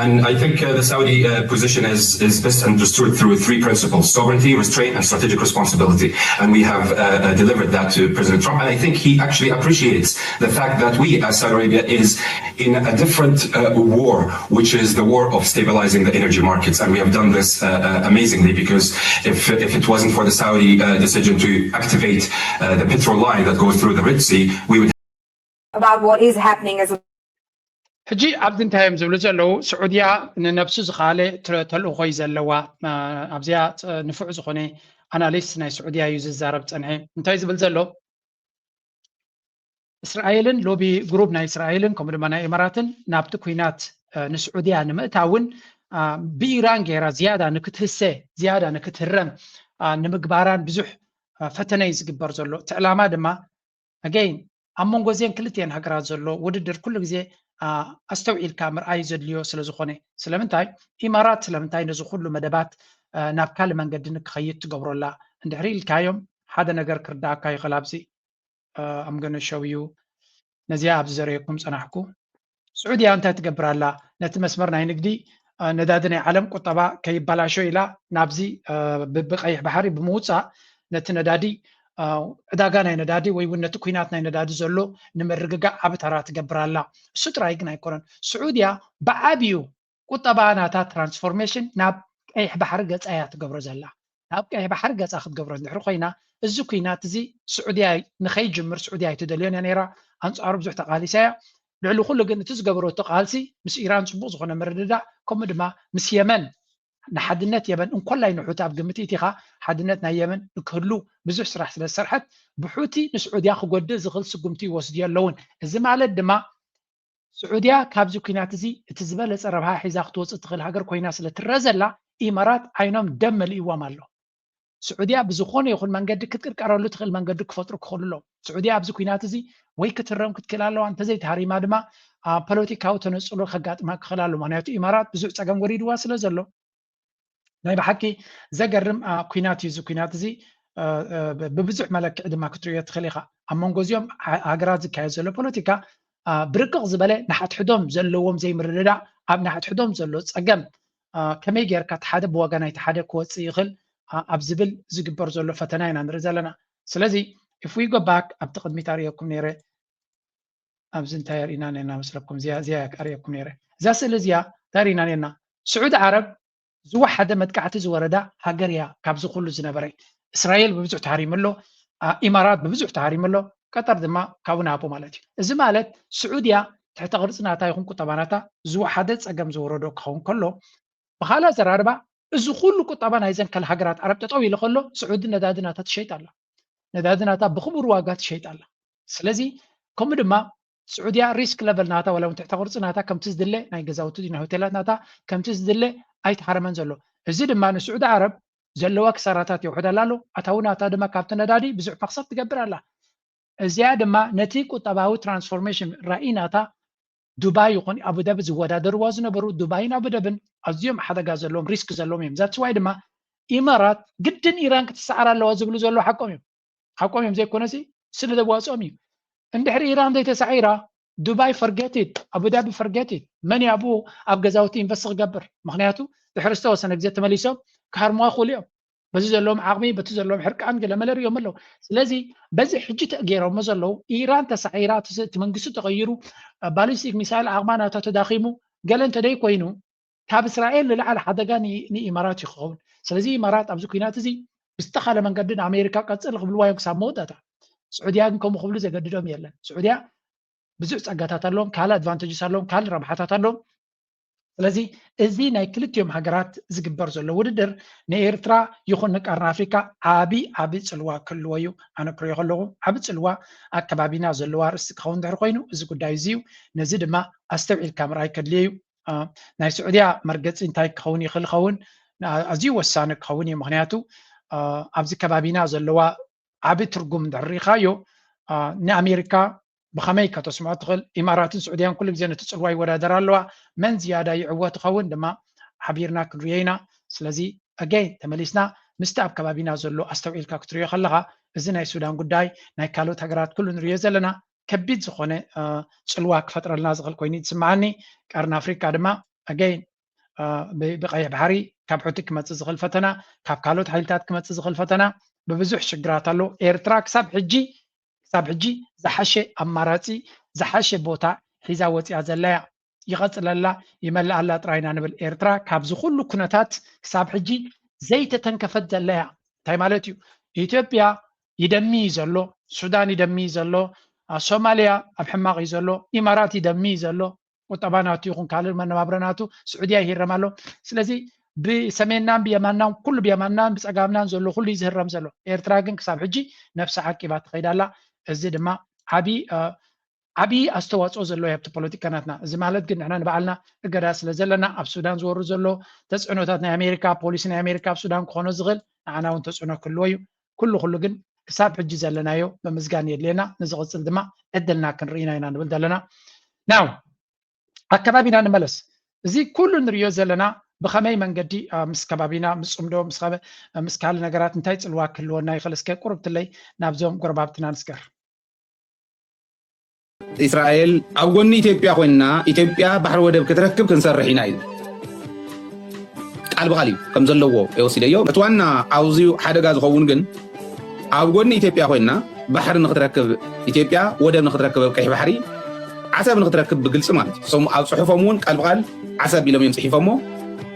And I think uh, the Saudi uh, position is, is best understood through three principles: sovereignty, restraint, and strategic responsibility. And we have uh, delivered that to President Trump. And I think he actually appreciates the fact that we, as Saudi Arabia, is in a different uh, war, which is the war of stabilizing the energy markets. And we have done this uh, uh, amazingly because if, if it wasn't for the Saudi uh, decision to activate uh, the petrol line that goes through the Red Sea, we would about what is happening as ሕጂ ኣብዚ እንታይ እዮም ዝብሉ ዘለዉ? ስዑድያ ንነብሱ ዝኻለ ተልእኾ እዩ ዘለዋ። ኣብዚኣ ንፉዕ ዝኾነ ኣናሊስት ናይ ስዑድያ እዩ ዝዛረብ ፀንሐ። እንታይ ዝብል ዘሎ? እስራኤልን ሎቢ ግሩፕ ናይ እስራኤልን ከምኡ ድማ ናይ ኢማራትን ናብቲ ኩናት ንስዑድያ ንምእታውን ብኢራን ገይራ ዝያዳ ንክትህሰ ዝያዳ ንክትህረም ንምግባራን ብዙሕ ፈተነ እዩ ዝግበር ዘሎ። እቲ ዕላማ ድማ ኣገይን ኣብ መንጎ እዚአን ክልቲአን ሃገራት ዘሎ ውድድር ኩሉ ግዜ ኣስተውዒልካ ምርኣይ ዘድልዮ ስለ ዝኾነ። ስለምንታይ ኢማራት ስለምንታይ ነዚ ኩሉ መደባት ናብ ካልእ መንገዲ ንክኸይድ ትገብሮ ኣላ እንድሕሪ ኢልካዮም ሓደ ነገር ክርዳኣካ ይኽእል። ኣብዚ I'm gonna show you ነዚኣ ኣብዚ ዘርእየኩም ጸናሕኩ። ስዑድያ እንታይ ትገብር ኣላ? ነቲ መስመር ናይ ንግዲ ነዳዲ ናይ ዓለም ቁጠባ ከይበላሾ ኢላ ናብዚ ብቀይሕ ባሕሪ ብምውፃእ ነቲ ነዳዲ ዕዳጋ ናይ ነዳዲ ወይ እውን ነቲ ኩናት ናይ ነዳዲ ዘሎ ንምርግጋእ ዓቢ ተራ ትገብር ኣላ። እሱ ጥራይ ግን ኣይኮነን። ስዑድያ ብዓብዩ ቁጠባ ናታ ትራንስፎርሜሽን ናብ ቀይሕ ባሕሪ ገፃ እያ ትገብሮ ዘላ። ናብ ቀይሕ ባሕሪ ገፃ ክትገብሮ እንድሕሪ ኮይና እዚ ኩናት እዚ ስዑድያ ንኸይጅምር ስዑድያ ኣይትደልዮን እያ ነይራ። ኣንጻሩ ብዙሕ ተቓሊሳ እያ። ልዕሊ ኩሉ ግን እቲ ዝገበረቶ ቃልሲ ምስ ኢራን ጽቡቕ ዝኾነ ምርድዳእ፣ ከምኡ ድማ ምስ የመን፣ ንሓድነት የመን እንኮላይ ንሑቲ ኣብ ግምት እቲኻ፣ ሓድነት ናይ የመን ንክህሉ ብዙሕ ስራሕ ስለ ዝሰርሐት፣ ብሑቲ ንስዑድያ ክጎድእ ዝኽእል ስጉምቲ ይወስድዮ ኣለውን። እዚ ማለት ድማ ስዑድያ ካብዚ ኩናት እዚ እቲ ዝበለጸ ረብሓ ሒዛ ክትወጽእ ትኽእል ሃገር ኮይና ስለ ትረአ ዘላ፣ ኢማራት ዓይኖም ደም መሊእዎም ኣሎ። ስዑድያ ብዝኾነ ይኹን መንገዲ ክትቅርቀረሉ ትኽእል መንገዲ ክፈጥሩ ክኽእሉ ኣለዎም። ስዑድያ ኣብዚ ኩናት እዚ ወይ ክትህረም ክትክእል ኣለዋ፣ እንተዘይተሃሪማ ድማ፣ አ፣ ፖለቲካዊ ተነጽሎ ከጋጥማ ክኽእል ኣሎ። ምኽንያቱ ኢማራት ብዙሕ ጸገም ወሪድዋ ስለ ዘሎ። ናይ ብሓቂ ዘገርም፣ አ፣ ኩናት እዩ እዚ ኩናት እዚ። አ፣ አ፣ ብ-፣ ብብዙሕ መለክዒ ድማ ክትርእዮ ትኽእል ኢኻ። ኣብ መንጎ እዚኦም ሃ-፣ ሃገራት ዝካየድ ዘሎ ፖለቲካ፣ አ፣ ብርቅቕ ዝበለ ንሓድሕዶም ዘለዎም ዘይምርድዳእ፣ ኣብ ንሓድሕዶም ዘሎ ጸገም፣ አ፣ ከመይ ጌርካ እቲ ሓደ ብዋጋ ናይቲ ሓደ ክወጽእ ይኽእል፣ አ፣ ኣብ ዝብል ዝግበር ዘሎ ፈተና ኢና ንርኢ ዘለና። ስለዚ if we go back፣ ኣብቲ ቅድሚት ኣርእየኩም ነይረ፣ ኣብዚ እንታይ ኣርእና ነና መስለኩም? እዚኣ፣ እዚኣ ኣርእየኩም ነይረ። እዛ ስእሊ እዚኣ እንታይ ኣርእና ነና? ስዑዲ ዓረብ ዝወሓደ መጥቃዕቲ ዝወረዳ ሃገር እያ። ካብዚ ኩሉ ዝነበረ እስራኤል ብብዙሕ ተሃሪሙ ኣሎ፣ አ፣ ኢማራት ብብዙሕ ተሃሪሙ ኣሎ፣ ቀጠር ድማ ካብኡ ናብኡ ማለት እዩ። እዚ ማለት ስዑድያ ትሕተ ቅርጺ ናታ ይኹን ቁጠባ ናታ ዝወሓደ ጸገም ዝወረዶ ክኸውን ከሎ፣ ብኻልእ ኣዘራርባ እዚ ኩሉ ቁጠባ ናይዘን ከል ሃገራት ዓረብ ጠጠው ኢሉ ከሎ ስዑዲ ነዳዲ ናታ ትሸይጥ ኣላ። ነዳዲ ናታ ብኽቡር ዋጋ ትሸይጥ ኣላ። ስለዚ ከምኡ ድማ ስዑድያ ሪስክ ለቨል ናታ ዋላ እውን ትሕተ ቅርጺ ናታ ከምቲ ዝድለ ናይ ገዛውቲ ናይ ሆቴላት ናታ ከምቲ ዝድለ ኣይተሃረመን ዘሎ። እዚ ድማ ንስዑዲ ዓረብ ዘለዋ ክሳራታት የውሕደላ ኣሎ። ኣታዊ ናታ ድማ ካብቲ ነዳዲ ብዙሕ መኽሰብ ትገብር ኣላ። እዚኣ ድማ ነቲ ቁጠባዊ ትራንስፎርሜሽን ራኢ ናታ ዱባይ ይኹን ኣቡዳቢ ዝወዳደርዋ ዝነበሩ ዱባይን ኣቡዳብን ኣዝዮም ሓደጋ ዘለዎም ሪስክ ዘለዎም እዮም። ዛትስ ዋይ ድማ ኢማራት ግድን ኢራን ክትሰዓር ኣለዋ ዝብሉ ዘለዉ ሓቆም እዮም። ሓቆም እዮም ዘይኮነሲ ስለ ዘዋፅኦም እዩ። እንድሕሪ ኢራን ዘይተሳዒራ ዱባይ ፈርጌቲት፣ ኣቡዳቢ ፈርጌቲት፣ መን እዩ ኣብኡ ኣብ ገዛውቲ ኢንቨስት ክገብር? ምክንያቱ ድሕሪ ዝተወሰነ ግዜ ተመሊሶም ክሃርሙዋ ክኽእሉ እዮም። በዚ ዘለዎም ዓቕሚ፣ በቲ ዘለዎም ሕርቃን ገለመለ ርእዮም ኣለዉ። ስለዚ በዚ ሕጂ ተገይሮሞ ዘለዉ ኢራን ተሳዒራ፣ እቲ ስ-፣ እቲ መንግስቲ ተቐይሩ፣ ባሊስቲክ ሚሳይል ዓቕማ ናታ ተዳኺሙ ገለ እንተደይ ኮይኑ ካብ እስራኤል ንላዕሊ ሓደጋ ን-፣ ንኢማራት ይኸውን። ስለዚ ኢማራት ኣብዚ ኩናት እዚ ብዝተኻለ መንገዲ ንኣሜሪካ ቀጽል ክብልዋ እዮም ክሳብ መወዳእታ። ስዑድያ ግን ከምኡ ክብሉ ዘገድዶም የለን። ስዑድያ ብዙሕ ጸጋታት ኣለዎም፣ ካልእ ኣድቫንቴጅስ ኣለዎም፣ ካልእ ረብሓታት ኣለዎም። ስለዚ እዚ ናይ ክልቲኦም ሃገራት ዝግበር ዘሎ ውድድር ንኤርትራ ይኹን ንቀርኒ ኣፍሪካ ዓቢ ዓቢ ጽልዋ ክህልዎ እዩ። ኣነ ክሪኦ ከለኹ ዓቢ ጽልዋ ኣብ ከባቢና ዘለዎ ኣርእስቲ ክኸውን ድሕሪ ኮይኑ እዚ ጉዳይ እዚ እዩ። ነዚ ድማ ኣስተውዒልካ ምርኣይ ከድልዮ እዩ። አ፣ ናይ ስዑድያ መርገጺ እንታይ ክኸውን ይኽእል ይኸውን? አ-፣ ኣዝዩ ወሳኒ ክኸውን እዩ። ምኽንያቱ፣ አ፣ ኣብዚ ከባቢና ዘለዋ ዓቢ ትርጉም እንድሕር ርኢኻዮ፣ አ፣ ንኣሜሪካ ብኸመይ ከተስምዖ ትኽእል? ኢማራትን ስዑድያን ኩሉ ግዜ ነቲ ጽልዋ ይወዳደራ ኣለዋ። መን ዝያዳ ይዕወት ይኸውን ድማ ሓቢርና ክንርእዮ ኢና። ስለዚ ኣገይን ተመሊስና ምስቲ ኣብ ከባቢና ዘሎ ኣስተውዒልካ ክትርእዮ ከለኻ፣ እዚ ናይ ሱዳን ጉዳይ፣ ናይ ካልኦት ሃገራት ኩሉ ንርእዮ ዘለና ከቢድ ዝኾነ፣ አ፣ ጽልዋ ክፈጥረልና ዝኽእል ኮይኑ እዩ ዝስምዓኒ። ቀርኒ ኣፍሪካ ድማ ኣገይን፣ አ፣ ብ-፣ ብቀይሕ ባሕሪ ካብ ሑቲ ክመጽእ ዝኽእል ፈተና፣ ካብ ካልኦት ሓይልታት ክመጽእ ዝኽእል ፈተና ብብዙሕ ሽግራት ኣሎ። ኤርትራ ክሳብ ሕጂ፣ ክሳብ ሕጂ ዝሓሸ ኣማራጺ፣ ዝሓሸ ቦታ ሒዛ ወጺኣ ዘላ እያ። ይቐጽለላ፣ ይመልኣላ ጥራይና ንብል። ኤርትራ ካብዚ ኩሉ ኩነታት ክሳብ ሕጂ ዘይተተንከፈት ዘላ እያ። እንታይ ማለት እዩ? ኢትዮጵያ ይደሚ እዩ ዘሎ፣ ሱዳን ይደሚ እዩ ዘሎ፣ አ፣ ሶማልያ ኣብ ሕማቕ እዩ ዘሎ፣ ኢማራት ይደሚ እዩ ዘሎ። ቁጠባ ናቱ ይኹን ካልእ መነባብሮ ናቱ ስዑድያ ይህረም ኣሎ። ስለዚ ብሰሜንናን ብየማንናን ኩሉ ብየማንናን ብጸጋምናን ዘሎ ኩሉ እዩ ዝህረም ዘሎ። ኤርትራ ግን ክሳብ ሕጂ ነብሳ ዓቂባ ትኸይድ ኣላ። እዚ ድማ ዓቢ፣ አ፣ ዓቢ ኣስተዋጽኦ ዘለዎ ኣብቲ ፖለቲካ ናትና። እዚ ማለት ግን ንሕና ንባዕልና እገዳ ስለ ዘለና ኣብ ሱዳን ዝወርድ ዘሎ ተጽዕኖታት ናይ ኣሜሪካ፣ ፖሊሲ ናይ ኣሜሪካ ኣብ ሱዳን ክኾኖ ዝኽእል ንዓና እውን ተጽዕኖ ክህልዎ እዩ። ኩሉ ኩሉ ግን ክሳብ ሕጂ ዘለናዮ ምምዝጋን የድልየና። ንዝቕጽል ድማ ዕድልና ክንርኢና ኢና ንብል ዘለና። ናው ኣከባቢና ንመለስ። እዚ ኩሉ ንርእዮ ዘለና ብኸመይ መንገዲ፣ አ፣ ምስ ከባቢና፣ ምስ ጽምዶ፣ ምስ ኸበ-፣ ምስ ካልእ ነገራት እንታይ ጽልዋ ክህልወና ይኽእል? እስከ ቁርብ ትለይ ናብዞም ጎረባብትና ንስገር። እስራኤል ኣብ ጎኒ ኢትዮጵያ ኮይንና ኢትዮጵያ ባሕሪ ወደብ ክትረክብ ክንሰርሕ ኢና ኢሉ ቃል ብቓል እዩ ከም ዘለዎ የወሲደዮ። እቲ ዋና ኣብዚ ሓደጋ ዝኸውን ግን ኣብ ጎኒ ኢትዮጵያ ኮይንና ባሕሪ ንክትረክብ፣ ኢትዮጵያ ወደብ ንክትረክብ ኣብ ቀይሕ ባሕሪ ዓሰብ ንክትረክብ ብግልፂ ማለት እዩ። እሶም ኣብ ፅሑፎም እውን ቃል ብቃል ዓሰብ ኢሎም እዮም ፅሒፎሞ።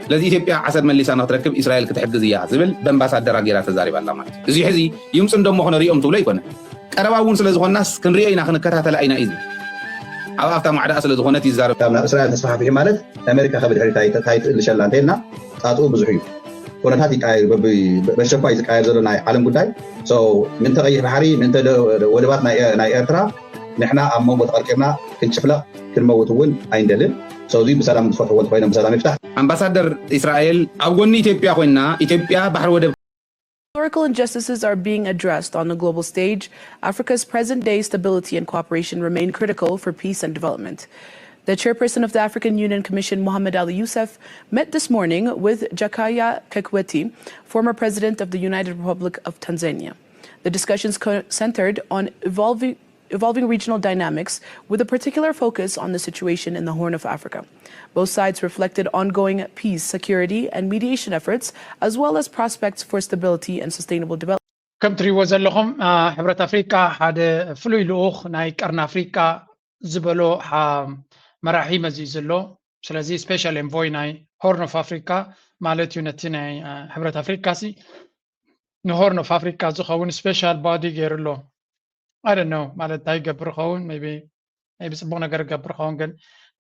ስለዚ ኢትዮጵያ ዓሰብ መሊሳ ንክትረክብ እስራኤል ክትሕግዝ እያ ዝብል በምባሳደራ ገይራ ተዛሪባ ኣላ ማለት እዩ። እዚ ሕዚ ይምፅ እንደሞ ክነሪኦም ትብሎ ኣይኮነ። ቀረባ እውን ስለ ዝኾንናስ ክንሪኦ ኢና፣ ክንከታተላ ኢና እዩ ዝብል። ኣብ ኣፍታ ማዕዳኣ ስለ ዝኾነት ይዛረብ። ካብ ናብ እስራኤል ተስፋሕፊሑ ማለት ኣሜሪካ ከብድሕሪት ኣይትእልሸላ እንተኢልና ጣጥኡ ብዙሕ እዩ። ኩነታት ይቀያየር፣ በቢ-፣ በሸኳይ ዝቀያየር ዘሎ ናይ ዓለም ጉዳይ። So፣ ምእንተ ቀይሕ ባሕሪ፣ ምእንተ ደ-፣ ወደባት ናይ ኤ-፣ ናይ ኤርትራ ንሕና ኣብ መንጎ ተቐርቂርና ክንጭፍለቕ ክንመውት እውን ኣይንደልን። So፣ እዚ ብሰላም ዝፈትሕዎ እንተኾይኖም ብሰላም ይፍታሕ። ኣምባሳደር እስራኤል ኣብ ጎኒ ኢትዮጵያ ኮይና ኢትዮጵያ ባሕሪ ወደብ Historical injustices are being addressed on the global stage. Africa's present day stability and cooperation remain critical for peace and development. The chairperson of the African Union Commission, Mohamed Ali Youssef, met this morning with Jakaya Kikwete, former president of the United Republic of Tanzania. The discussions co- centered on evolving, evolving regional dynamics, with a particular focus on the situation in the Horn of Africa. Both sides reflected ongoing peace, security, and mediation efforts, as well as prospects for stability and sustainable development. ከም ትሪእዎ ዘለኹም፣ አ፣ ሕብረት ኣፍሪቃ ሓደ ፍሉይ ልኡኽ ናይ ቀርኒ ኣፍሪቃ ዝበሎ ሓ-፣ መራሒ መዚኡ ዘሎ። ስለዚ ስፔሻል ኤንቮይ ናይ ሆርን ኦፍ ኣፍሪካ ማለት እዩ። ነቲ ናይ፣ አ፣ ሕብረት ኣፍሪካ ሲ ንሆርን ኦፍ ኣፍሪካ ዝኸውን ስፔሻል ባዲ ገይሩ ኣሎ። I don't know ማለት እንታይ ይገብር ይኸውን? Maybe፣ maybe ጽቡቕ ነገር ይገብር ይኸውን፣ ግን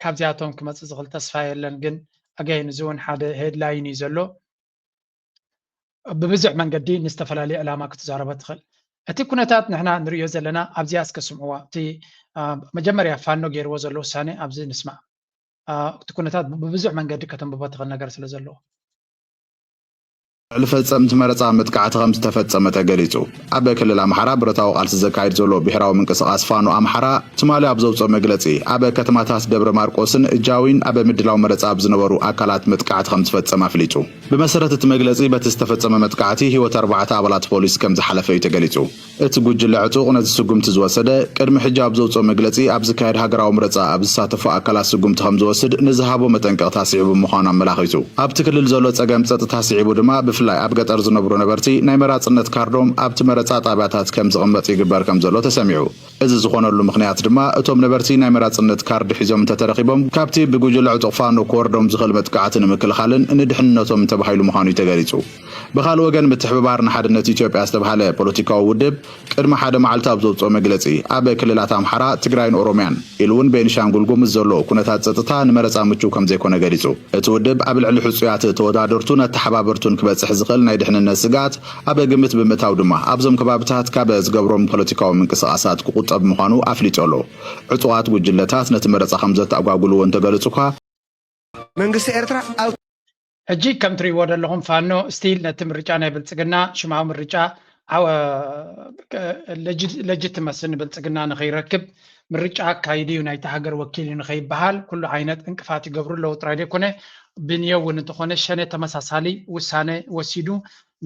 ካብዚኣቶም ክመጽእ ዝኽእል ተስፋ የለን። ግን ኣገይን እዚ እውን ሓደ ሄድላይን እዩ ዘሎ። ብብዙሕ መንገዲ ንዝተፈላለየ ዕላማ ክትዛረቦ ትኽእል። እቲ ኩነታት ንሕና ንርእዮ ዘለና ኣብዚኣ እስከ ስምዕዋ። እቲ፣ አ፣ መጀመርያ ፋኖ ገይርዎ ዘሎ ውሳኔ ኣብዚ ንስማዕ። አ፣ እቲ ኩነታት ብብዙሕ መንገዲ ከተንብቦ ትኽእል ነገር ስለ ዘለዎ። ልዕሊ ፈጸምቲ መረጻ መጥቃዕቲ ከም ዝተፈጸመ ተገሊጹ። ኣብ ክልል ኣምሓራ ብረታዊ ቃልሲ ዘካይድ ዘሎ ብሄራዊ ምንቅስቓስ ፋኖ ኣምሓራ ትማሊ ኣብ ዘውጽኦ መግለጺ፣ ኣብ ከተማታት ደብረ ማርቆስን ጃዊን ኣብ ምድላው መረጻ ኣብ ዝነበሩ ኣካላት መጥቃዕቲ ከም ዝፈጸመ ኣፍሊጡ። ብመሰረት እቲ መግለጺ፣ በቲ ዝተፈጸመ መጥቃዕቲ ህይወት ኣርባዕተ ኣባላት ፖሊስ ከም ዝሓለፈ እዩ ተገሊጹ። እቲ ጉጅለ ዕጡቕ ነዚ ስጉምቲ ዝወሰደ፣ ቅድሚ ሕጂ ኣብ ዘውጽኦ መግለጺ፣ ኣብ ዝካየድ ሃገራዊ ምረጻ ኣብ ዝሳተፉ ኣካላት ስጉምቲ ከም ዝወስድ ንዝሃቦ መጠንቀቕታ ስዒቡ ምዃኑ ኣመላኺቱ። ኣብቲ ክልል ዘሎ ጸገም ጸጥታ ስዒቡ ድማ፣ ብፍላይ ኣብ ገጠር ዝነብሩ ነበርቲ ናይ መራጽነት ካርዶም ኣብቲ መረጻ ጣብያታት ከም ዝቕመጥ ይግበር ከም ዘሎ ተሰሚዑ። እዚ ዝኾነሉ ምኽንያት ድማ፣ እቶም ነበርቲ ናይ መራጽነት ካርድ ሒዞም እንተተረኺቦም፣ ካብቲ ብጉጅለ ዕጡቕ ፋኖ ክወርዶም ዝኽእል መጥቃዕቲ ንምክልኻልን ንድሕንነቶም ተባሂሉ ምዃኑ እዩ ተገሊጹ። ብኻልእ ወገን፣ ምትሕብባር ንሓድነት ኢትዮጵያ ዝተባህለ ፖለቲካዊ ውድብ ቅድሚ ሓደ መዓልቲ ኣብ ዘውጽኦ መግለጺ፣ ኣብ ክልላት ኣምሓራ፣ ትግራይን ኦሮምያን፣ ኢሉ እውን ቤኒሻንጉል ጉሙዝ ዘሎ ኩነታት ጸጥታ ንመረጻ ምቹው ከም ዘይኮነ ገሊጹ። እቲ ውድብ ኣብ ልዕሊ ሕጹያት ተወዳደርቱን ኣተሓባበርቱን ክበጽሕ ዝኽእል ናይ ድሕንነት ስግኣት ኣብ ግምት ብምእታው ድማ፣ ኣብዞም ከባብታት ካብ ዝገብሮም ፖለቲካዊ ምንቅስቓሳት ክቑጠብ ምዃኑ ኣፍሊጡ ኣሎ። ዕጡቓት ጉጅለታት ነቲ መረጻ ከም ዘተኣጓጉልዎ እንተገለጹ እኳ፣ መንግስቲ ኤርትራ ኣብ ሕጂ ከም ትርእይዎ ዘለኹም ፋኖ ስቲል ነቲ ምርጫ ናይ ብልጽግና ሽማዊ ምርጫ ዓወ-፣ ለጂ-፣ ለጂትመሲ ንብልጽግና ንኸይረክብ ምርጫ ኣካይዱ እዩ፣ ናይቲ ሃገር ወኪል እዩ ንኸይበሃል ኩሉ ዓይነት እንቅፋት ይገብሩ ኣለዉ ጥራይ ዘይኮነ፣ ብንዮ እውን እንተኾነ ሸኔ ተመሳሳሊ ውሳነ ወሲዱ